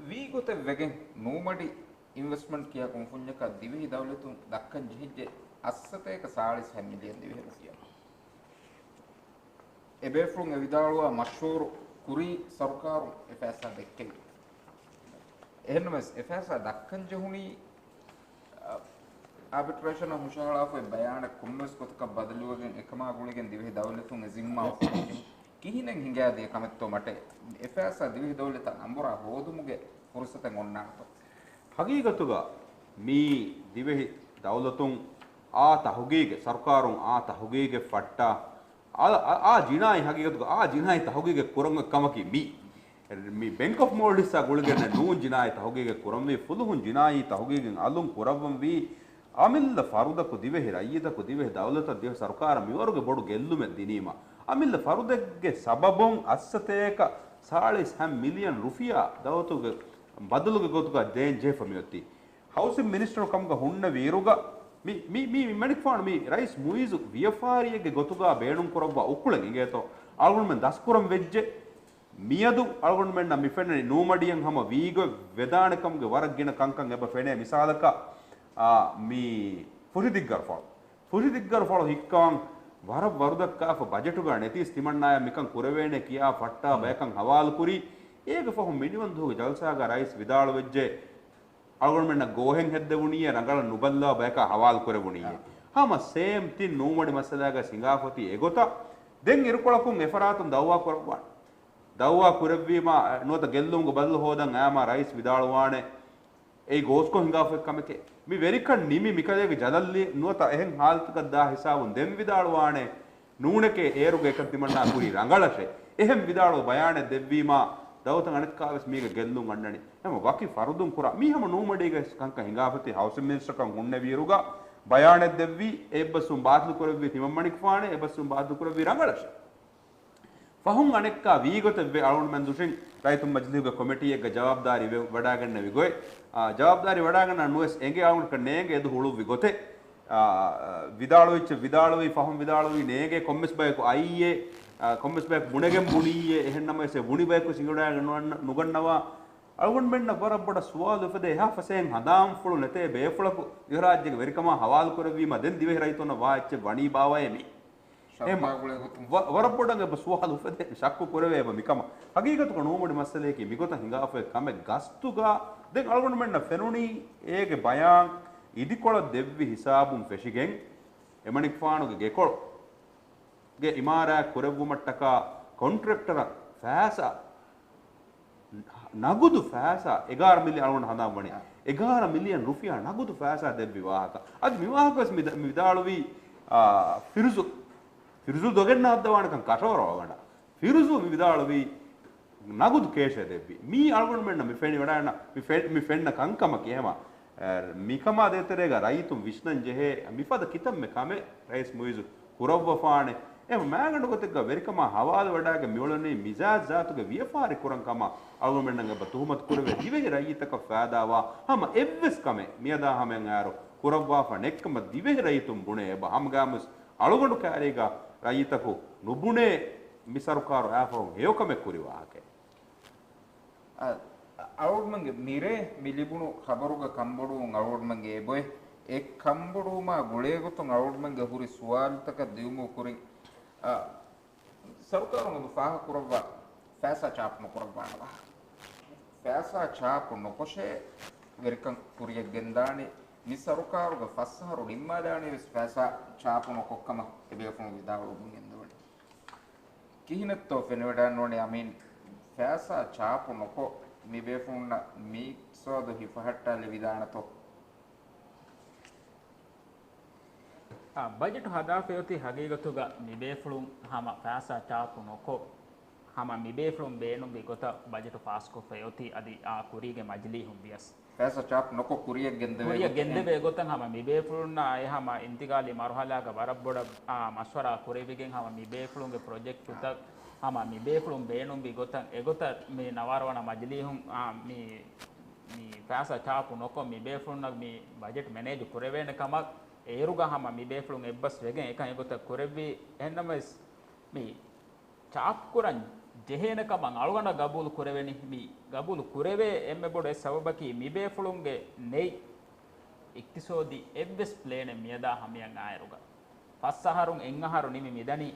ވީގޮތެއް ވެގެން ނޫމަޑި އިންވެސްޓްމަންޓް ކިޔާ ކުންފުންޏަކާ ދިވެހި ދައުލަތުން ދައްކަން ޖެހިއްޖެ އަށްސަތޭކަ ސާޅީސް ހަތް މިލިއަން ދިވެހި ރުފިޔާ. އެބޭފުޅުން އެ ވިދާޅުވާ މަޝްހޫރު ކުރީ ސަރުކާރުން އެ ފައިސާ ދެއްކެވި. އެހެންނަމަވެސް، އެ ފައިސާ ދައްކަން ޖެހުނީ، އަ، އާބިޓްރޭޝަނަށް ހުށަހަޅާފައި ބަޔާނެއް ކޮންމެވެސް ގޮތަކަށް ބަދަލުވެގެން އެކަމާ ގުޅިގެން ދިވެހި ދައުލަތުން އެ ޒިންމާ އުފުލުން ކިހިނެއް ހިނގާދިޔަ ކަމެއްތޯ މަޓޭ؟ އެ ފައިސާ ދިވެހި ދައުލަތަށް އަނބުރާ ހޯދުމުގެ ފުރުސަތެއް އޮންނާނެތޯ؟ ހަގީގަތުގަ މީ ދިވެހި ދައުލަތުން އާ ތަހުގީގެއް، ސަރުކާރުން އާ ތަހުގީގެއް ފައްޓާ، އާ، އާ، އާ ޖިނާއީ ހަގީގަތުގަ އާ ޖިނާއީ ތަހުގީގެއް ކުރަން ކަމަކީ މީ. މި ބެންކް އޮފް މޯލްޑިވްސްއާ ގުޅިގެން ނޫން ޖިނާއީ ތަހުގީގެއް ކުރަންވީ، ފުލުހުން ޖިނާއީ ތަހުގީގެއް އަލުން ކުރައްވަންވީ، އަމިއްލަ ފަރުދަކު ދިވެހި ރައްޔިތަކު ދިވެހި ދައުލަތަށް ދިވެހި ސަރުކާރަށް މިވަރުގެ ބޮޑު ގެއްލުމެއް ދިނީމަ، އަމިއްލަ ފަރުދެއްގެ ސަބަބުން އައްސަތޭކަ ސާޅީސް ހަ މިލިއަން ރުފިޔާ ދައުލަތުގެ ބަދަލުގެ ގޮތުގަ ދޭން ޖެހިފަ މިއޮތީ. ހައުސިން މިނިސްޓަރު ކަމުގަ ހުންނެވިއިރުގަ މި، މި، މި، މި މަނިކުފާނު މި ރައީސް މުއިއްޒު ވިޔަފާރިއެއްގެ ގޮތުގަ ބޭނުންކުރައްވާ އުކުޅެއް އިނގޭތޯ އަޅުގަނޑުމެން ދަސްކުރަން ވެއްޖެ. މިއަދު އަޅުގަނޑުމެންނަށް މި ފެންނަނީ ނޫމަޑިއަށް ހަމަ ވީގޮތް ވެދާނެ ކަމުގެ ވަރަށް ގިނަ ކަންކަން އެބަ ފެނޭ. މިސާލަކަށް، އާ، މި ފުށިދިއްގަރުފަޅު. ފުށިދިއްގަރުފަޅު ހިއްކަވަން ވަރަށް ވަރުދައްކާފަ ބަޖެޓުގަ ނެތީސް ތިމަންނާޔަށް މިކަން ކުރެވޭނެ ކިޔާ ފައްޓާ ބަޔަކަށް ހަވާލުކުރީ. އޭގެ ފަހުން މިނިވަންދޫގެ ޖަލްސާގަ ރައީސް ވިދާޅުވެއްޖެ، އަޅުގަނޑުމެންނަށް ގޯހެން ހެއްދެވުނީއޭ، ރަނގަޅަށް ނުބައްލާ ބަޔަކާ ހަވާލު ކުރެވުނީއޭ. ހަމަ ސޭމް ތިން ނޫމަޑި މައްސަލާގަ ހިނގާފަތި އެގޮތަށް ދެން އިރުކޮޅަކުން އެފަރާތުން ދައުވާ ކުރައްވާނެ. ދައުވާ ކުރެއްވީމާ، ނުވަތަ ގެއްލުމުގެ ބަދަލު ހޯދަން އައީމާ ރައީސް ވިދާޅުވާނެ، އެއީ ގޯސްކޮށް ހިނގާފައި ކަމެކޭ. މި ވެރިކަން ނިމި މިކަލޭގެ ޖަލަށްލީ ނުވަތަ އެހެން ހާލަތަކަށް ދާ ހިސާބުން ދެން ވިދާޅުވާނެ، ނޫނެކޭ އޭރުގަ އެކަން ތިމަންނާ ކުރީ ރަނގަޅަށޭ. އެހެން ވިދާޅުވެ ބަޔާނެއް ދެއްވީމާ، ދައުލަތަށް އަނެއްކާވެސް މީގަ ގެއްލުން އަންނަނީ. ހަމަ ވަކި ފަރުދުން ކުރާ މީ ހަމަ ނޫމަޑީގަ ކަންކަން ހިނގާފަތި ހައުސިން މިނިސްޓަރކަން ހުންނެވިއިރުގަ ބަޔާނެއް ދެއްވީ، އެއްބަސްވުން ބާތިލު ކުރެއްވީ ތިމަންމަނިކުފާނޭ، އެއްބަސްވުން ބާތިލު ކުރެއްވީ ރަނގަޅަށޭ. ފަހުން އަނެއްކާ ވީގޮތެއްވެ އަޅުގަނޑުމެން ދުށިން ރައްޔިތުން މަޖިލީހުގެ ކޮމިޓީއެއްގަ ޖަވާބުދާރީ ވެ-، ވަޑާގަންނެވި ގޮތް، އާ، ޖަވާބުދާރީ ވަޑާގަންނަ ނުވެސް އެނގޭ އަޅުގަނޑަކަށް ނޭނގެ އެދު ހުޅުއްވި ގޮތެއް. އާ، ވިދާޅުވިއްޗެއް ވިދާޅުވީ، ފަހުން ވިދާޅުވީ ނޭނގޭ ކޮންމެސް ބަޔަކު އައީއޭ، އާ، ކޮންމެސް ބަޔަކު ބުނެގެން ބުނީއޭ، އެހެން ނަމަވެސް އެ ބުނި ބަޔަކު ސިނގިޑާގެ ނު-، ނުގަންނަވާ. އަޅުގަނޑުމެންނަށް ވަރަށް ބޮޑަށް ސުވާލު އުފެދޭ، އެހާ ފަސޭހައިން ހަނދާންފުޅު ނެތޭ ބޭފުޅަކު ދިވެހިރާއްޖޭގެ ވެރިކަމާ ހަވާލު ކުރެއްވީމަ ދެން ދިވެހި ރައްޔިތުންނަށް ވާ އެއްޗެއް ވަނީ ބާވައޭ މީ. އެހެން ވަ-، ވަރަށް ބޮޑަށް އެބަ ސުވާލު އުފެދޭ، ޝައްކު ކުރެވޭ އެބަ މިކަމަށް. ހަގީގަތުގަ ނޫމަޑި މައްސަލަޔަކީ މިގޮތަށް ހިނގާފައި ކަމެއް ގަސްތުގަ ދެން އަޅުގަނޑުމެންނަށް ފެނުނީ އޭގެ ބަޔާން އިދިކޮޅަށް ދެއްވި ހިސާބުން ފެށިގެން އެމަނިކުފާނުގެ ގެކޮޅު ގެ އިމާރާތް ކުރެއްވުމަށްޓަކާ ކޮންޓްރެކްޓަރަށް ފައިސާ ނަގުދު ފައިސާ އެގާރަ މިލިއަން އަޅުގަނޑު ހަނދާން ވަނީ. އާ. އެގާރަ މިލިއަން ރުފިޔާ ނަގުދު ފައިސާ ދެއްވި ވާހަކަ. އަދި މި ވާހަކަ ވެސް މި ދަ-، މި ވިދާޅުވީ، އާ، ފިރުޒު، ފިރުޒު ދޮގެއް ނާއްދަވާނެކަން ކަށަވަރަށް އަޅުގަނޑަށް. ފިރުޒު މި ވިދާޅުވީ ނަގުދު ކޭޝެއް ދެއްވި. މީ އަޅުގަނޑުމެންނަށް މި ފެނި ވަޑާނަ، މި ފެ-، މި ފެންނަ ކަންކަމަކީ ހަމަ، އެ، މިކަމާ ދޭތެރޭގަ ރައްޔިތުން ވިސްނަން ޖެހޭ މިފަދަ ކިތަންމެ ކަމެއް ރައީސް މުއިއްޒު ކުރައްވަފާނެ. އެހެން މައިގަނޑު ގޮތެއްގަ ވެރިކަމާ ހަވާލުވެވަޑައިގެން މިއުޅެނީ މިޒާޖް ޒާތުގެ ވިޔަފާރި ކުރަން ކަމަށް އަޅުގަނޑުމެންނަށް އެބަ ތުހުމަތު ކުރެވޭ. ދިވެހި ރައްޔިތަކަށް ފައިދާވާ ހަމަ އެއްވެސް ކަމެއް މިއަދާ ހަމައަށް އައިރު ކުރައްވާފަ ނެތްކަމަށް ދިވެހި ރައްޔިތުން ބުނޭ. އެބަ ހަމަގައިމުވެސް އަޅުގަނޑު ކައިރީގަ ރައްޔިތަކު ނުބުނޭ މި ސަރުކާރު އައިފަހުން ހެޔޮކަމެއް ކުރި ވާހަކައެއް. އަ، އަޅުގަނޑުމެންގެ މިރޭ މި ލިބުނު ޚަބަރުގަ ކަންބޮޑުވުން އަޅުގަނޑުމެންގެ އެބޮތް، އެ ކަންބޮޑުވުމާ ގުޅޭގޮތުން އަޅުގަނޑުމެންގެ ހުރި ސުވާލުތަކަށް ދިއުމުގެ ކުރިން، އަ، ސަރުކާރުން އެބަ ފާހަގަކުރައްވާ ފައިސާ ޗާޕު ނުކުރައްވާނެ ވާހަކަ. ފައިސާ ޗާޕު ނުކޮށޭ ވެރިކަން ކުރިއަށް ގެންދާނީ. މި ސަރުކާރުގެ ފަސް އަހަރު ނިންމާލާނީ ވެސް ފައިސާ ޗާޕު ނުކޮށްކަމަށް އެބޭފުޅުން ވިދާޅުވެމުން ގެންދަވަނީ. ކިހިނެއްތޯ ފެނިވަޑައިންނޯނީ އަމީން؟ ފައިސާ ޗާޕު ނުކޮށް، މި ބޭފުޅުންނަށް މި އިޤްތިޞާދު ހިފަހައްޓާލެވިދާނެތޯ؟ އާ، ބަޖެޓު ހަދާފައި އޮތީ ހަގީގަތުގަ މި ބޭފުޅުން ހަމަ ފައިސާ ޗާޕު ނުކޮށް، ހަމަ މި ބޭފުޅުން ބޭނުންވި ގޮތަށް ބަޖެޓު ފާސްކޮށްފައި އޮތީ އަދި އާ ކުރީގެ މަޖިލީހުން ވިޔަސް. ފައިސާ ޗާޕް ނުކޮށް ކުރިއަށް ގެންދެވޭ ކުރިއަށް ގޮތަށް ގެންދެވޭ ގޮތަށް ހަމަ މި ބޭފުޅުންނާ އެ ހަމަ އިންތިގާލީ މަރުހަލާގަ ވަރަށް ބޮޑަށް، އާ، މަޝްވަރާ ކުރެވިގެން ހަމަ މި ބޭފުޅުންގެ ޕްރޮޖެކްޓުތައް ހަމަ މި ބޭފުޅުން ބޭނުންވި ގޮތަށް އެގޮތަށް މި ނަވާރަ ވަނަ މަޖިލީހުން، އާ، މި، މި ފައިސާ ޗާޕު ނުކޮށް މި ބޭފުޅުންނަށް މި ބަޖެޓް މެނޭޖު ކުރެވޭނެ ކަމަށް އޭރުގަ ހަމަ މި ބޭފުޅުން އެއްބަސް ވެގެން އެކަން އެގޮތަށް ކުރެއްވި. އެހެންނަމަވެސް މި ޗާޕްކުރަން ޖެހޭނެ ކަމަށް އަޅުގަނޑަށް ގަބޫލު ކުރެވެނީ، މި ގަބޫލު ކުރެވޭ އެންމެ ބޮޑު އެއް ސަބަބަކީ، މި ބޭފުޅުންގެ ނެތް އިޤްތިޞާދީ އެއްވެސް ޕްލޭނެއް މިއަދާ ހަމަޔަށް އާއިރުގަ. ފަސް އަހަރުން އެއް އަހަރު ނިމި މިދަނީ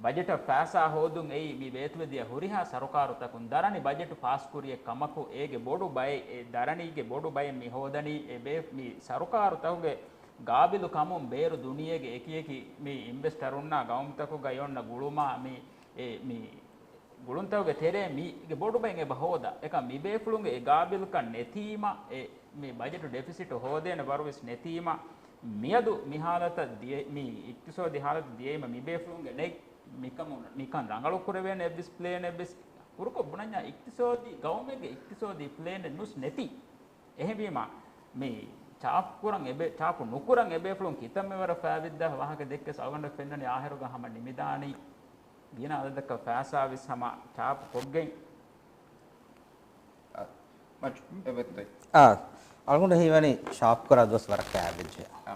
ބަޖެޓަށް ފައިސާ ހޯދުން. އެއީ މި ވޭތުވެދިޔަ ހުރިހާ ސަރުކާރުތަކުން ދަރަނި ބަޖެޓު ފާސްކުރިއެއް ކަމަކު، އޭގެ ބޮޑު ބައެއް، އެ ދަރަނީގެ ބޮޑު ބައެއް މި ހޯދަނީ އެ ބޭ-، މި ސަރުކާރުތަކުގެ ގާބިލު ކަމުން ބޭރު ދުނިޔޭގެ އެކިއެކި މި އިންވެސްޓަރުންނާ ގައުމުތަކުގައި އޮންނަ ގުޅުމާ މި، އެ، މި ގުޅުންތަކުގެ ތެރޭ މީގެ ބޮޑު ބައެއް އެބަ ހޯދާ. އެކަމް މި ބޭފުޅުންގެ އެ ގާބިލުކަން ނެތީމަ، އެ، މި ބަޖެޓު ޑެފިސިޓު ހޯދޭނެ ވަރުވެސް ނެތީމަ، މިއަދު މި ހާލަތަށް ދިޔަ-، މި އިޤްތިޞާދީ ހާލަތަށް ދިޔައީމަ މި ބޭފުޅުންގެ ނެތް މިކަމުން މިކަން ރަނގަޅު ކުރެވޭނެ އެއްވެސް ޕްލޭނެއްވެސް ކުރުކޮށް ބުނަންޏާ އިޤްތިޞާދީ، ގައުމެއްގެ އިޤްތިޞާދީ ޕްލޭނެއް ނުސް ނެތި. އެހެންވީމާ، މި ޗާޕް ކުރަން އެބޭ، ޗާޕު ނުކުރަން އެބޭފުޅުން ކިތަންމެ ވަރަށް ފައިވެއްދާ ވާހަކަ ދެއްކެސް އަޅުގަނޑަށް ފެންނަނީ އާހިރުގަ ހަމަ ނިމިދާނީ ގިނަ އަދަދަކަށް ފައިސާވެސް ހަމަ ޗާޕް ކޮށްގެން. އާ، މަޖު، އެބައޮތް. އާ، އަޅުގަނޑަށް ހީވަނީ ޗާޕް ކުރާ ދުވަސް ވަރަށް ކާވެއްޖެ. އާ.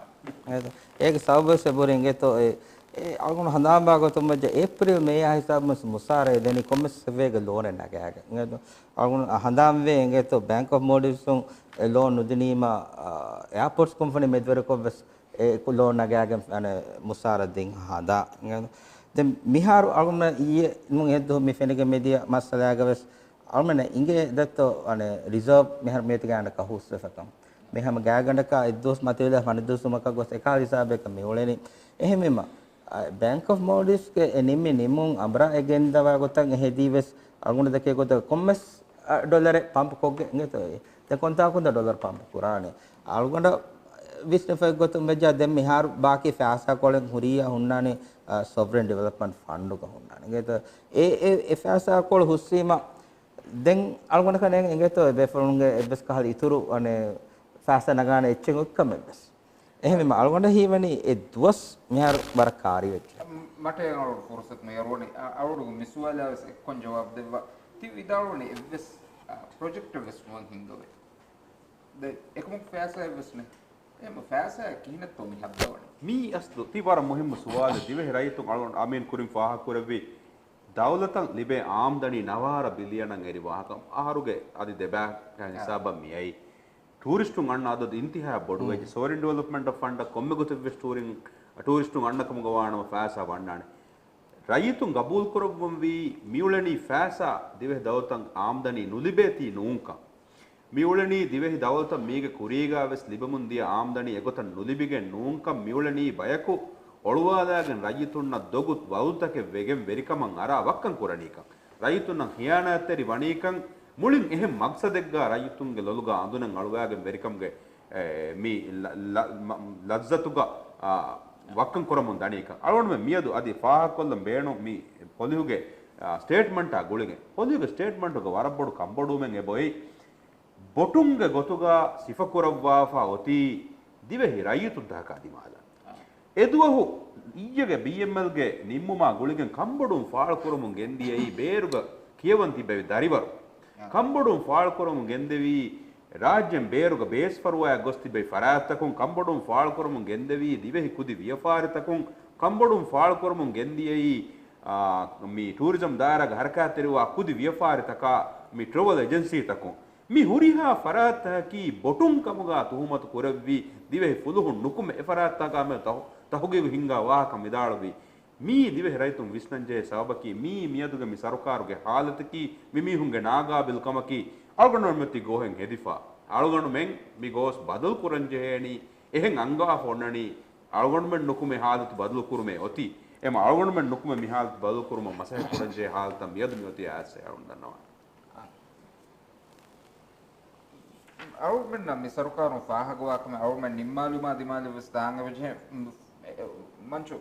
އޭގެ ސަބަބުވެސް އެބަހުރި އިނގޭތޯ، އެ، އެ އަޅުގަނޑު ހަނދާން ބާ ގޮތުން ވެއްޖެ އޭޕްރީލް މޭ އާ ހިސާބުން މުސާރަ އެދެނީ ކޮންމެސް ސަބަބެއްގެ ލޯނެއް ނަގާގެން. އަޅުގަނޑު ހަނދާންވޭ އިނގޭތޯ ބޭންކް އޮފް މޯލްޑިވްސުން އެ ލޯން ނުދިނީމަ، އާ، އެއާޕޯޓްސް ކުންފުނި މެދުވެރިކޮށްވެސް އެ ލޯން ނަގާގެން، އަނެ، މުސާރަ ދިން ހަނދާން. ދެން މިހާރު އަޅުގަނޑަށް އިއްޔެ ނޫން އެއްދުވަހު މި ފެނިގެން މިދިޔަ މައްސަލާގަވެސް އަޅުގަނޑަށް އިނގޭ ދެއްތޯ، އަނެ، ރިޒާވް މިހާރު މިއޮތީ ގާތްގަނޑަކަށް ހުސްވެފަ ކަމަށް. މި ހަމަ ގާތްގަނޑަކަށް އެއްދުވަސް މަތިވެލާ ފަނިދުވަސްވުމަކަށް ގޮސް އެކަހަލަ ހިސާބަކަށް މިއުޅެނީ. އެހެންވީމަ، އަ، ބޭންކް އޮފް މޯލްޑިވްސްގެ އެ ނިންމި ނިންމުން އަނބުރާ އެ ގެންދަވާ ގޮތަށް އެ ހެދީވެސް އަޅުގަނޑު ދެކޭ ގޮތަށް ކޮންމެސް، އަ، ޑޮލަރެއް ޕަމްޕް ކޮށްގެން އިނގޭތޯ. ދެން ކޮންތާކުންތަ ޑޮލަރު ޕަމްޕް ކުރާނެ؟ އަޅުގަނޑަށް ވިސްނެފައި ގޮތުން ވެއްޖާ ދެން މިހާރު ބާކީ ފައިސާކޮޅެއް ހުރިއްޔާ ހުންނާނީ، އަ، ސޮވްރެން ޑިވެލޮޕްމަންޓް ފަންޑުގަ ހުންނާނީ. އިނގޭތޯ، އެ، އެ، އެ ފައިސާކޮޅު ހުސްވީމަ ދެން އަޅުގަނޑަކަށް ނޭނގެ އިނގޭތޯ އެބޭފުޅުންގެ އެއްވެސް ކަހަލަ އިތުރު، އަނެ، ފައިސާ ނަގާނެ އެއްޗެއް އޮތްކަމެއްވެސް. އެހެންވީމަ އަޅުގަނޑަށް ހީވަނީ އެ ދުވަސް މިހާރު ވަރަށް ކާރިވެއްޖެ. މަ-، މަޓޭ އަޅުގަނޑު ފުރުސަތު މި އަރުވަނީ، އަ-، އަޅުގަނޑު މި ސުވާލާވެސް އެއްކޮން ޖަވާބު ދެއްވާ. ތި ވިދާޅުވަނީ އެއްވެސް، އަ، ޕްރޮޖެކްޓެއްވެސް ނުވަން ހިންގަވޭ. ދެ، އެކަމަކު ފައިސާއެއްވެސް ނެތް. އެހެން ފައިސާއެއް ކިހިނެއްތޯ މި ހައްދަވަނީ؟ މީ އަސްލު ތި ވަރަށް މުހިއްމު ސުވާލެއް. ދިވެހި ރައްޔިތުން އަޅުގަނޑު އަމީން ކުރިން ފާހަގަކުރެއްވި ދައުލަތަށް ލިބޭ އާމްދަނީ ނަވާރަ ބިލިއަނަށް އެރި ވާހަކަ. އަހަރުގެ އަދި ދެބައިކާ ހިސާބަށް މިއައީ. ޓޫރިސްޓުން އަންނަ އަދަދު އިންތިހާއަށް ބޮޑުވެއްޖެ. ސޯވަރިން ޑިވެލޮޕްމަންޓް އޮފް ފަންޑަށް ކޮންމެ ގޮތެއްވެސް ޓޫރިން، ޓޫރިސްޓުން އަންނަ ކަމުގަ ވާނަމަ ފައިސާ ވަންނާނެ. ރައްޔިތުން ގަބޫލުކުރައްވަންވީ މިއުޅެނީ ފައިސާ ދިވެހި ދައުލަތަށް އާމްދަނީ ނުލިބޭތީ ނޫންކަން. މިއުޅެނީ ދިވެހި ދައުލަތަށް މީގެ ކުރީގަވެސް ލިބެމުންދިޔަ އާމްދަނީ އެގޮތަށް ނުލިބިގެން ނޫންކަން. މިއުޅެނީ ބަޔަކު އޮޅުވާލާގެން ރައްޔިތުންނަށް ދޮގު ވައުދުތަކެއް ވެގެން ވެރިކަމަށް އަރާ ވައްކަން ކުރަނީކަން. ރައްޔިތުންނަށް ޚިޔާނާތްތެރި ވަނީކަން. މުޅިން އެހެން މަގްސަދެއްގަ ރައްޔިތުންގެ ލޮލުގަ އަނދުނެއް އަޅުވާގެން ވެރިކަމުގެ، އެ، މި ލަ-، ލަ-، މަ-، ލައްޒަތުގަ، އާ، ވައްކަން ކުރަމުން ދަނީކަން. އަޅުގަނޑުމެން މިއަދު އަދި ފާހަގަކޮށްލަން ބޭނުން މި ޕޮލިހުގެ، އާ، ސްޓޭޓްމަންޓާ ގުޅިގެން. ޕޮލިހުގެ ސްޓޭޓްމަންޓުގަ ވަރަށް ބޮޑު ކަންބޮޑުވުމެއް އެބައޮތް. ބޮޓުންގެ ގޮތުގަ ސިފަކުރައްވާފަ އޮތީ ދިވެހި ރައްޔިތުންތަކަކާ ދިމާލަށް. އެދުވަހު އިއްޔެގެ ބީއެމްއެލްގެ ނިންމުމާ ގުޅިގެން ކަންބޮޑުވުން ފާޅުކުރަމުން ގެންދިޔައީ ބޭރުގަ ކިޔަވަން ތިއްބެވި ދަރިވަރު. ކަންބޮޑުވުން ފާޅުކުރަމުން ގެންދެވީ ރާއްޖޭން ބޭރުގަ ބޭސްފަރުވާއަށް ގޮސް ތިއްބެވި ފަރާތްތަކުން. ކަންބޮޑުވުން ފާޅުކުރަމުން ގެންދެވީ ދިވެހި ކުދި ވިޔަފާރިތަކުން. ކަންބޮޑުވުން ފާޅުކުރަމުން ގެންދިޔައީ، އާ، މި ޓޫރިޒަމް ދާއިރާގަ ހަރަކާތްތެރިވާ ކުދި ވިޔަފާރިތަކާ މި ޓްރެވަލް އެޖެންސީތަކުން. މި ހުރިހާ ފަރާތްތަކަކީ ބޮޓުން ކަމުގަ ތުހުމަތު ކުރެއްވި ދިވެހި ފުލުހުން ނުކުމެ އެ ފަރާތްތަކާ މެދު ތަހު-، ތަހުގީގު ހިންގާ ވާހަކަ ވިދާޅުވީ. މީ ދިވެހި ރައްޔިތުން ވިސްނަންޖެހޭ ސަބަބަކީ މީ މިއަދުގެ މި ސަރުކާރުގެ ހާލަތަކީ މި މީހުންގެ ނާގާބިލްކަމަކީ. އަޅުގަނޑުމެން މިއޮތީ ގޯހެއް ހެދިފަ. އަޅުގަނޑުމެން މި ގޯސް ބަދަލު ކުރަންޖެހޭނީ. އެހެން އަންގާފަ އޮންނަނީ އަޅުގަނޑުމެން ނުކުމެ ހާލަތު ބަދަލު ކުރުމޭ އޮތީ. އެމަ އަޅުގަނޑުމެން ނުކުމެ މި ހާލަތު ބަދަލު ކުރުމަށް މަސައްކަތް ކުރަންޖެހޭ ހާލަތަށް މިއަދު މިއޮތީ އައިސް އަޅުގަނޑު ދަންނަވާނެ. އަޅުގަނޑަށް މި ސަރުކާރުން ފާހަގަވާކަމެއް އަޅުގަނޑު ނިންމާލުމާ ދިމާލެއްވެސް ދާން އެބަޖެހޭ. މަންޗު،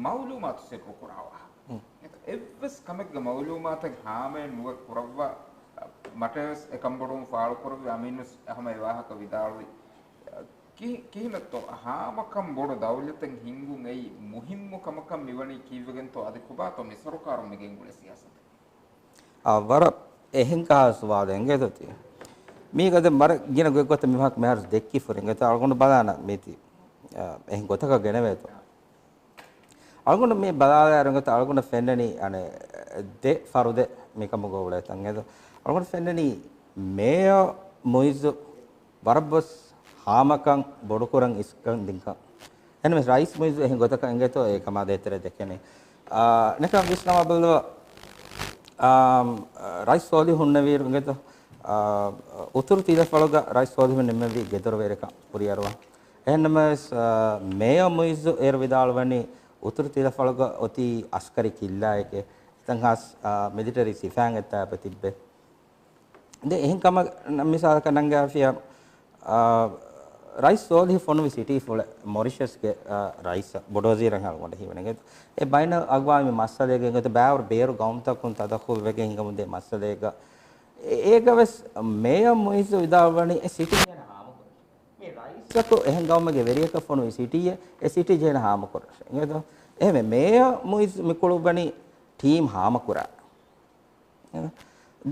މައުލޫމާތު ސިއްރު ކުރާ ވާހަކަ. އެއްވެސް ކަމެއްގެ މައުލޫމާތެއް ހާމައެއް ނުވެ ކުރައްވާ، މަޓެވެސް އެކަންބޮޑުވުން ފާޅުކުރެއްވި އަމީނުސް ހަމަ އެ ވާހަކަ ވިދާޅުވި. ކި-، ކިހިނެއްތޯ ހާމަކަން ބޮޑު ދައުލަތެއް ހިންގުން އެއީ މުހިއްމު ކަމަކަށް މިވަނީ ކީއްވެގެންތޯ އަދި ކޮބާތޯ މި ސަރުކާރުން މިގެންގުޅޭ ސިޔާސަތެއް؟ އާ، ވަރަށް އެހެން ކަހަލަ ސުވާލެއް އިނގޭތޯ ތި. މީގަ ދެން ވަރަށް ގިނަ ގޮތްގޮތަށް މި ވާހަކަ މިހާރު ދެއްކިފަ ހުރި އިނގޭތޯ އަޅުގަނޑު ބަލާނަ މީތި، އާ، އެހެން ގޮތަކަށް ގެނެވޭތޯ. އަޅުގަނޑު މި ބަލާލާއިރު އިނގޭތޯ އަޅުގަނޑަށް ފެންނަނީ އަނެއް ދެ ފަރުދެއް މިކަމުގަ އުޅޭތަން އިނގޭތޯ. އަޅުގަނޑަށް ފެންނަނީ މޭޔަރ މުއިއްޒު ވަރަށްވެސް ހާމަކަން ބޮޑުކުރަން އިސްކަން ދިންކަން. އެހެންވެސް ރައީސް މުއިއްޒު އެހެން ގޮތަކަށް އިނގޭތޯ އެ ކަމާ ދޭތެރޭ ދެކެނީ. އާ، ނެކަން ވިސްނަވާ ބަލަ، އާ، ރައީސް ސޯލިހު ހުންނެވިއިރު އިނގޭތޯ، އާ، އުތުރު ތިލަފަޅުގަ ރައީސް ސޯލިހު ނިންމެވީ ގެދޮރުވެރިކަން ކުރިއަރުވާ. އެހެންނަމަވެސް، އާ، މޭޔަރ މުއިއްޒު އޭރު ވިދާޅުވަނީ އުތުރު ތިލަފަޅުގަ އޮތީ އަސްކަރީ ކިއްލާއެކޭ. އެތަން ހާސް، އާ، މިލިޓަރީ ސިފައިން އެއްތާބެ ތިއްބެ. ދެން އެހެން ކަމަށް މިސާލަކަށް ނަންގާފިޔާ، އާ، ރައީސް ސޯލިހު ފޮނުވި ސިޓީ ފުޅެއް މޮރިޝަސްގެ، އާ، ރައީސަށް ބޮޑުވަޒީރަށް އަޅުގަނޑަށް ހީވަނީ. އެ ބައިނަލްއަގްވާމީ މައްސަލައިގެ އިނގޭތޯ ބާވަރު ބޭރު ގައުމުތަކުން ތަދަޚުލް ވެގެން ހިނގަމުންދޭ މައްސަލައިގަ، އޭގަ ވެސް މޭޔަރ މުއިއްޒު ވިދާޅުވަނީ އެ ސިޓީ ޖެހޭނެ ހާމަކުރަން. މި ރައީސަކު އެހެން ގައުމެއްގެ ވެރިޔަކަށް ފޮނުވި ސިޓީއެއް އެ ސިޓީ ޖެހޭނެ ހާމަކުރަން. އިނގޭތޯ؟ އެހެންވެ މޭޔަރ މުއިއްޒު މިކުޅުއްވަނީ ޓީމް ހާމަކުރާ.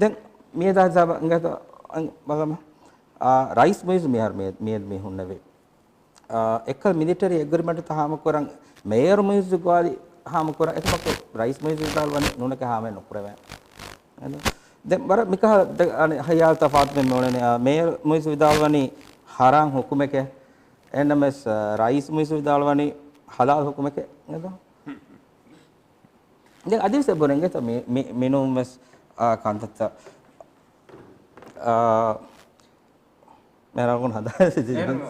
ދެން މިއަދާ ހިސާބަށް އިނގޭތޯ، އަން، ބަލަމާ. އާ، ރައީސް މުއިއްޒު މިހާރު މިއަ-، މިއަދު މި ހުންނެވި. އާ، އެއްކަލަ މިލިޓަރީ އެގްރިމެންޓްތައް ހާމަކުރަން މޭޔަރ މުއިއްޒު ގޮވާލި ހާމަކުރަން އެކަމަކު ރައީސް މުއިއްޒު ވިދާޅުވަނީ ނޫނެކޭ ހާމައެއް ނުކުރެވޭނެ. ދެން ވަރަށް މިކަހަލަ ދެ-، އަނެއް ހައްޔާލުތައް ފާތުމެއް މިއުޅެނީ. އާ، މޭޔަރ މުއިއްޒު ވިދާޅުވަނީ ހަރާން ހުކުމެކޭ. އެހެންނަމަވެސް، އާ، ރައީސް މުއިއްޒު ވިދާޅުވަނީ ހަލާލް ހުކުމެކޭ. ދެން އަދިވެސް އެބުރެންގެތަ މި-، މި-، މިނޫން ވެސް، އާ، ކަންތައްތައް، އާ، މޭރާގުން ހަދާ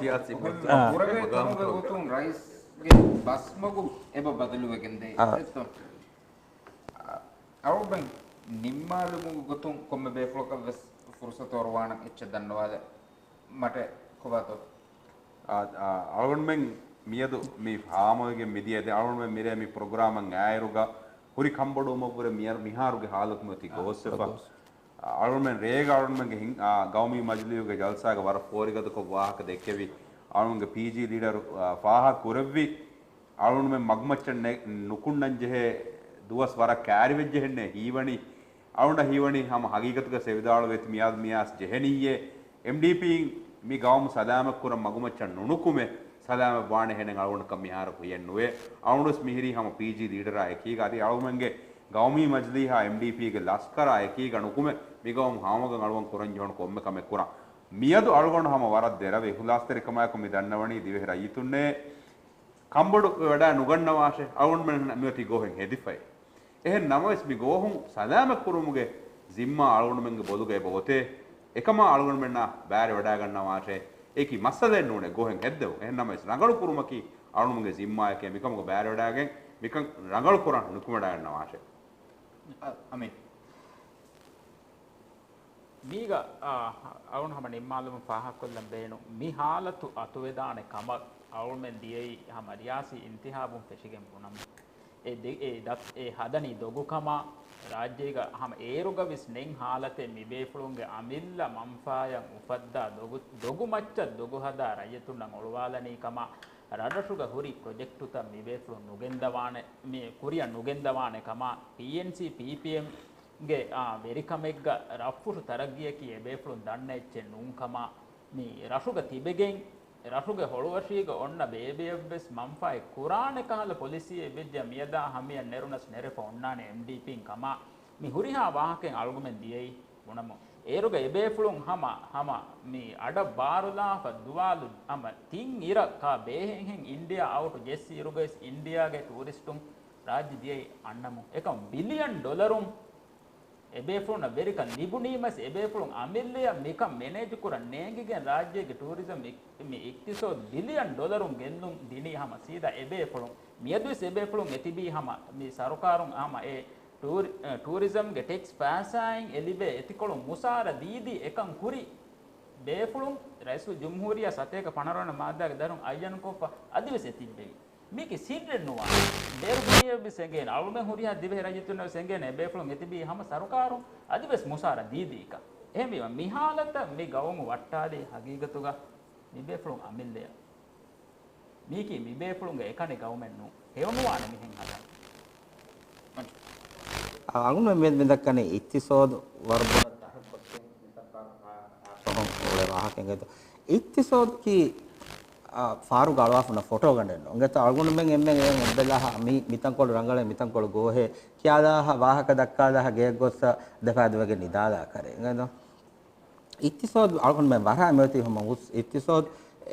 ސިޔާސީ އާ. ފުރަގަ ތަނުގެ ގޮތުން ރައީސްގެ ބަސްމަގު އެބަ ބަދަލުވެގެންދޭ. އާ. އެއްތޯ؟ އަޅުގަނޑު ނިންމާލުމުގެ ގޮތުން ކޮންމެ ބޭފުޅަކަށް ވެސް ފުރުސަތު އޮރުވާނަން އެއްޗެއް ދަންނަވާލެ. މަޓެ ކޮބާތޯ؟ އާ، އާ، އަޅުގަނޑުމެން މިއަދު މި ހާމަވެގެން މިދިޔަ އަޅުގަނޑުމެން މިރޭ މި ޕްރޮގްރާމަށް އާއިރުގަ ހުރި ކަންބޮޑުވުމަށްވުރެ މިހާރުގެ ހާލަތު މިއޮތީ ގޯސްވެފަ. އަޅުގަނޑުމެން ރޭގަ އަޅުގަނޑުމެންގެ ހިން-، އާ، ގައުމީ މަޖިލީހުގެ ޖަލްސާގަ ވަރަށް ފޯރިގަދަކޮށް ވާހަކަ ދެއްކެވި. އަޅުގަނޑުގެ ޕީޖީ ލީޑަރު، އާ، ފާހަގަ ކުރެއްވި. އަޅުގަނޑުމެން މަގުމައްޗަށް ނެ-، ނުކުންނަން ޖެހޭ ދުވަސް ވަރަށް ކައިރިވެއްޖެހެންނޭ ހީވަނީ. އަޅުގަނޑަށް ހީވަނީ ހަމަ ހަގީގަތުގަ ސެވިދާޅުވެތި މިއާދު މިއާސް ޖެހެނިއްޔޭ. އެމްޑީޕީން މި ގައުމު ސަލާމަތްކުރަން މަގުމައްޗަށް ނުނުކުމެ، ސަލާމަތް ވާނެ ހެނެއް އަޅުގަނޑަކަށް މިހާރަކު ހިޔެއްނުވޭ. އަޅުގަނޑުވެސް މިހިރީ ހަމަ ޕީޖީ ލީޑަރާ އެކީގަ އަދި އަޅުގަނޑުގެ ގައުމީ މަޖިލީހާ އެމްޑީޕީގެ ލަސްކަރާ އެކީގަ ނުކުމެ، މި ގައުމު ހާމަވެގަން އަޅުގަނޑު ކުރަން ޖެހުނު ކޮންމެ ކަމެއް ކުރަން. މިއަދު އަޅުގަނޑު ހަމަ ވަރަށް ދެރަވެ އިހުލާސްތެރިކަމާއެކު މި ދަންނަވަނީ ދިވެހި ރައްޔިތުންނޭ ކަންބޮޑު ވެވަޑާ ނުގަންނަވާށޭ، އަޅުގަނޑުމެން މިއޮތީ ގޯހެއް ހެދިފައި. އެހެން ނަމަވެސް މި ގޯހުން ސަލާމަތްކުރުމުގެ ޒިންމާ އަޅުގަނޑުމެންގެ ބޮލުގަ އެބަ އޮތޭ. އެކަމާ އަޅުގަނޑުމެންނާ ބައިވެވަޑާގަންނަވާށޭ. އެކި މައްސަލައެއް ނޫނޭ ގޯހެއް ހެއްދެވުން. އެހެން ނަމަވެސް ރަނގަޅު ކުރުމަކީ އަޅުގަނޑުމެންގެ ޒިންމާއެކޭ. މިކަމުގަ ބައިވެވަޑާގެން މިކަން ރަނގަޅު ކުރަން ނުކުމެވަޑާގަންނަވާށޭ. އަ-، އަމިން. މީގަ، އާ، އަޅުން ހަމަ ނިންމާލުމުން ފާހަގަކޮށްލަން ބޭނުން. މި ހާލަތު އަތުވެދާނެ ކަމަށް އަޅުމެން ދިޔައީ ހަމަ ރިޔާސީ އިންތިހާބުން ފެށިގެން ބުނަމުން. އެ ދެ-، އެ ދަތް-، އެ ހަދަނީ ދޮގުކަމާ، ރާއްޖޭގަ ހަމަ އޭރުގަ ވެސް ނެތް ހާލަތެއް މިބޭފުޅުންގެ އަމިއްލަ މަންފާޔަށް އުފައްދާ ދޮގު-، ދޮގު މައްޗަށް ދޮގު ހަދާ ރައްޔިތުންނަށް އޮޅުވާލަނީ ކަމާ، ރަށްރަށުގަ ހުރި ޕްރޮޖެކްޓުތައް މިބޭފުޅުން ނުގެންދަވާނެ، މި ކުރިއަށް ނުގެންދަވާނެ ކަމާ، ޕީއެންސީ، ޕީޕީއެމް، ގެ، އާ، ވެރިކަމެއްގަ ރަށްފުށު ތަރައްގީއަކީ އެބޭފުޅުން ދަންނަ އެއްޗެއް ނޫންކަމާ، މި ރަށުގަ ތިބެގެން ރަށުގެ ހޮޅުވަށީގަ އޮންނަ ބޭބެއަށްވެސް މަންފާއެއް ކުރާނެ ކަހަލަ ޕޮލިސީއެއް ވެއްޖެ މިއަދާ ހަމަޔަށް ނެރުނަސް ނެރެފަ އޮންނާނެ އެމްޑީޕީން ކަމާ، މި ހުރިހާ ވާހަކައެއް އަޅުގަމެން ދިޔައީ ބުނަމު. އޭރުގަ އެބޭފުޅުން ހަމަ، ހަމަ މި އަޑަށް ބާރުލާފަ ދުވާލު ހަމަ ތިން އިރަކާ ބޭހެންހެން އިންޑިއާ އައުޓު ޖެއްސި އިރުގައިސް އިންޑިއާގެ ޓޫރިސްޓުން ރާއްޖެ ދިޔައީ އަންނަމު. އެކަމް ބިލިއަން ޑޮލަރުން އެބޭފުޅުންނަށް ވެރިކަން ލިބުނީމަސް، އެބޭފުޅުން އަމިއްލަޔަށް މިކަން މެނޭޖުކުރަން ނޭނގިގެން ރާއްޖޭގެ ޓޫރިޒަމް އި-، މި އިޤްތިޞާދު ބިލިއަން ޑޮލަރުން ގެއްލުން ދިނީ ހަމަ ސީދާ އެބޭފުޅުން. މިއަދުވެސް އެބޭފުޅުން އެތިބީ ހަމަ މި ސަރުކާރުން ހަމަ އެ ޓޫރި-، އެ، ޓޫރިޒަމްގެ ޓެކްސް ފައިސާއިން އެލިބޭ އެތިކޮޅު މުސާރަ ދީދީ އެކަން ކުރި ބޭފުޅުން ރައީސުލްޖުމްހޫރިއްޔާ ސަތޭކަ ފަނަރަވަނަ މާއްދާގެ ދަށުން އައްޔަންކޮށްފަ އަދިވެސް އެތިއްބެވި. މީކީ ސިއްރެއް ނުވާނެ. ބޭރުދުނިޔެވެސް އެނގޭނެ. އަޅުމެން ހުރިހާ ދިވެހި ރައްޔިތުންނަށް ވެސް އެނގޭނެ އެބޭފުޅުން އެތިބީ ހަމަ ސަރުކާރުން އަދިވެސް މުސާރަ ދީދީކަން. އެހެންވީމަ މި ހާލަތަށް މި ގައުމު ވައްޓާލީ ހަގީގަތުގަ މިބޭފުޅުން އަމިއްލަޔަށް. މީކީ މިބޭފުޅުންގެ އެކަނި ގައުމެއް ނޫން. ހެޔޮނުވާނެ މިހެން ހަދަން. އަ، އަޅުގަނޑު މި-، މި ދައްކަނީ އިޤްތިޞާދު ވަރަށް ބޮޑަށް ތަހައްކުކޮށްގެން މި ސަރުކާރު އަ-، އަ-، އުޅޭ ވާހަކަ އިނގޭތޯ. އިޤްތިޞާދުކީ، އަ، ފާރުގަ އަޅުވާފަ އޮންނަ ފޮޓޯގަނޑެއް ނޫން. އިނގޭތޯ އަޅުގަނޑުމެން އެންމެން އެ އެއްބަލާހަ މި-، މިތަންކޮޅު ރަނގަޅޭ، މިތަންކޮޅު ގޯހޭ ކިޔާލާހަ ވާހަކަ ދައްކާލާހަ ގެޔަށް ގޮއްސަ ދެފައިދުވެގެން ނިދާލާ ކަރޭ. އިނގޭތޯ؟ އިޤްތިޞާދު އަޅުގަނޑުމެން ވަރަށް މިއޮތީ ހަމަ އުސް-، އިޤްތިޞާދު،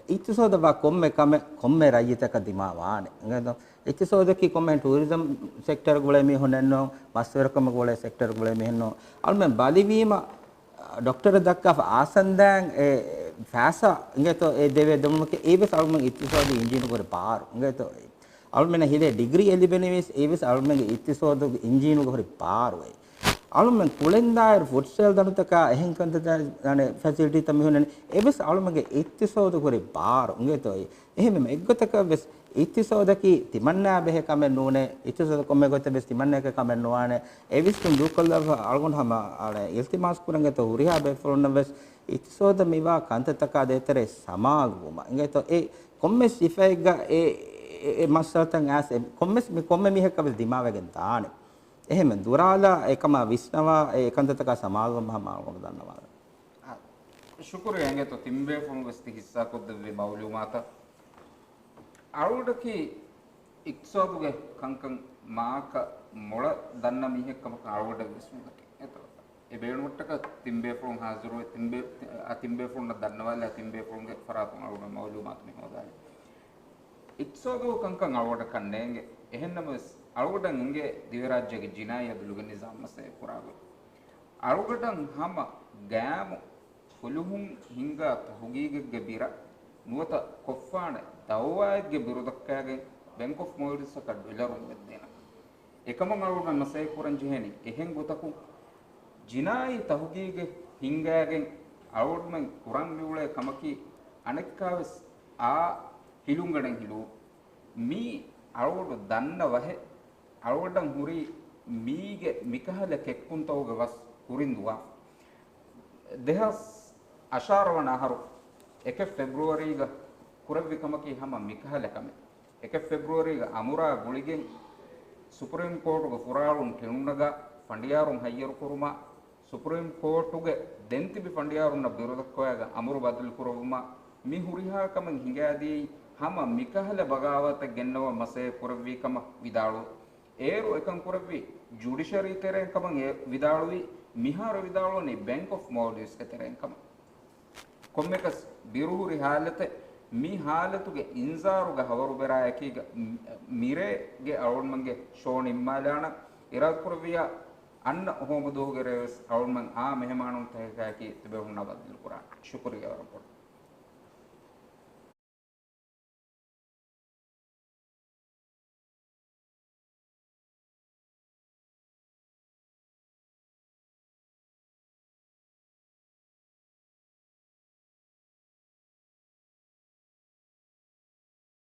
އިޤްތިޞާދަށް ވާ ކޮންމެ ކަމެއް ކޮންމެ ރައްޔިތަކަށް ދިމާވާނެ. އިނގޭތޯ؟ އިޤްތިޞާދަކީ ކޮންމެހެން ޓޫރިޒަމް ސެކްޓަރުގެ އުޅޭ މީހުންނެއްނު، މަސްވެރިކަމުގެ އުޅޭ ސެކްޓަރުގެ އުޅޭ މީހުންނު. އަޅުމެން ބަލިވީމަ، ޑޮކްޓަރަށް ދައްކާފަ އާސަންދާން އެ ފައިސާ އިނގޭތޯ އެ ދެވޭ ދެމުމަކީ އެއީވެސް އަޅުމެން އިޤްތިޞާދީ އިންޖީނުގެ ހުރި ބާރު. އިނގޭތޯ؟ އަޅުމެންނަށް ހިލޭ ޑިގްރީ އެ ލިބެނީވެސް އެއީވެސް އަޅުމެންގެ އިޤްތިޞާދުގެ އިންޖީނުގެ ހުރި ބާރު އެއީ. އަޅުމެން ކުޅެންދާއިރު ފުޓްސަލް ދަނޑުތަކާ އެހެން ކަންތައްތައް ފެސިލިޓީތައް މިހުންނަނީ. އެވެސް އަޅުމެންގެ އިޤްތިޞާދު ކުރި ބާރު އިނގޭތޯ. އެހެންވީމަ އެއްގޮތަކަށް ވެސް އިޤްތިޞާދަކީ ތިމަންނާ ބެހޭ ކަމެއް ނޫނޭ. އިޤްތިޞާދު ކޮންމެ ގޮތެއް ވެސް ތިމަންނާއަކަށް ކަމެއް ނުވާނެ. އެވިސްނުން ދޫކޮށްލާފަ އަޅުގަނޑު ހަމަ އަޅެ އިލްތިމާސް ކުރަންގެތޯ ހުރިހާ ބޭފުޅުންނަށް ވެސް އިޤްތިޞާދަށް މިވާ ކަންތައްތަކާ ދޭތެރޭ ސަމާލުވުމަށް އިނގޭތޯ. އެ ކޮންމެސް ސިފައެއްގަ އެ، އެ، އެ މައްސަލަތައް އައިސް އެ ކޮންމެސް މި ކޮންމެ މީހަކަށް ވެސް ދިމާވެގެން ދާނެ. އެހެން ދުރާލާ އެކަމާ ވިސްނަވާ އެ ކަންތައްތަކާ ސަމާލުވުމަށް ހަމަ އަޅުގަނޑު ދަންނަވާލަން. އާ، ޝުކުރިއްޔާ އިނގޭތޯ ތިން ބޭފުޅުން ވެސް ތި ހިއްސާކޮށްދެއްވި މައުލޫމާތަށް. އަޅުގަނޑަކީ އިޤްތިޞާދުގެ ކަންކަން މާކަ މޮޅަށް ދަންނަ މީހެއް ކަމަކަށް އަޅުގަނޑަށް ވިސްނުން އެތަ. އެ ބޭނުމަށްޓަކަށް ތިން ބޭފުޅުން ހާޒިރުވެ، ތިން ބޭ-، ތި-، އަ، ތިން ބޭފުޅުންނަށް ދަންނަވާލާ ތިން ބޭފުޅުންގެ ފަރާތުން އަޅުގަނޑު މައުލޫމާތު މި ހޯދާލީ. އިޤްތިޞާދު ކަންކަން އަޅުގަނޑަކަށް ނޭނގެ. އެހެންނަމަވެސް އަޅުގަނޑަށް އެނގޭ ދިވެހިރާއްޖޭގެ ޖިނާއީ އަދުލުގެ ނިޒާމް މަސައްކަތް ކުރާގޮތް. އަޅުގަނޑަށް ހަމަ ގައިމު ފުލުހުން ހިންގާ ތަހުގީގެއްގެ ބިރަށް ނުވަތަ ކޮށްފާނެ ދައުވާއެއްގެ ބިރު ދައްކާގެން ބެންކް އޮފް މޯލްޑިވްސްއަކަށް ޑޮލަރު އުވެއްދޭނަން. އެކަމަށް އަޅުގަނޑު މަސައްކަތް ކުރަން ޖެހޭނީ އެހެން ގޮތަކުން ޖިނާއީ ތަހުގީގެއް ހިންގާގެން އަޅުގަނޑުމެން ކުރަން މިއުޅޭ ކަމަކީ އަނެއްކާވެސް އާ ހިލުންގަނޑެއް ހިލުވުން. މީ އަޅުގަނޑު ދަންނަ ވަހެއް. އަޅުގަނޑަށް ހުރީ މީގެ މިކަހަލަ ކެއްކުންތަކުގެ ވަސް ކުރިން ދުވާފަ. ދެހާސް އަށާރަ ވަނަ އަހަރު އެކެއް ފެބްރުއަރީގަ ކުރެއްވި ކަމަކީ ހަމަ މިކަހަލަ ކަމެއް. އެކެއް ފެބްރުއަރީގަ އަމުރާ ގުޅިގެން ސުޕްރީމް ކޯޓުގެ ފުރާޅުން ކެނޑުނަގާ ފަނޑިޔާރުން ހައްޔަރުކުރުމާ، ސުޕްރީމް ކޯޓުގެ ދެން ތިބި ފަނޑިޔާރުންނަށް ބިރުދައްކަވާގެން އަމުރު ބަދަލުކުރެއްވުމާ، މި ހުރިހާ ކަމެއް ހިނގާދިޔައީ ހަމަ މިކަހަލަ ބަޣާވާތެއް ގެންނަވަން މަސައްކަތް ކުރެއްވީ ކަމަށް ވިދާޅުވި. އޭރު އެކަން ކުރެއްވީ ޖުޑިޝަރީ ތެރެއިން ކަމަށް އެ ވިދާޅުވީ، މިހާރު ވިދާޅުވަނީ ބެންކް އޮފް މޯލްޑިވްސްގެ ތެރެއިން ކަމަށް. ކޮންމެކަސް ބިރުހުރި ހާލަތެއް، މި ހާލަތުގެ އިންޒާރުގެ ހަވަރުބެރާއެކީގަ މިރޭގެ އަޅުގަނޑުމެންގެ ޝޯ ނިންމާލާނަން. އިރާދަކުރެއްވިއްޔާ އަންނަ ހޯމަ ދުވަހުގެ ރޭވެސް އަޅުގަނޑުމެން އާ މެހެމާނުންތަކަކާއެކީ ތިބޭފުޅުންނާ ބައްދަލުކުރާނެ. ޝުކުރިއްޔާ ވަރަށް ބޮޑަށް.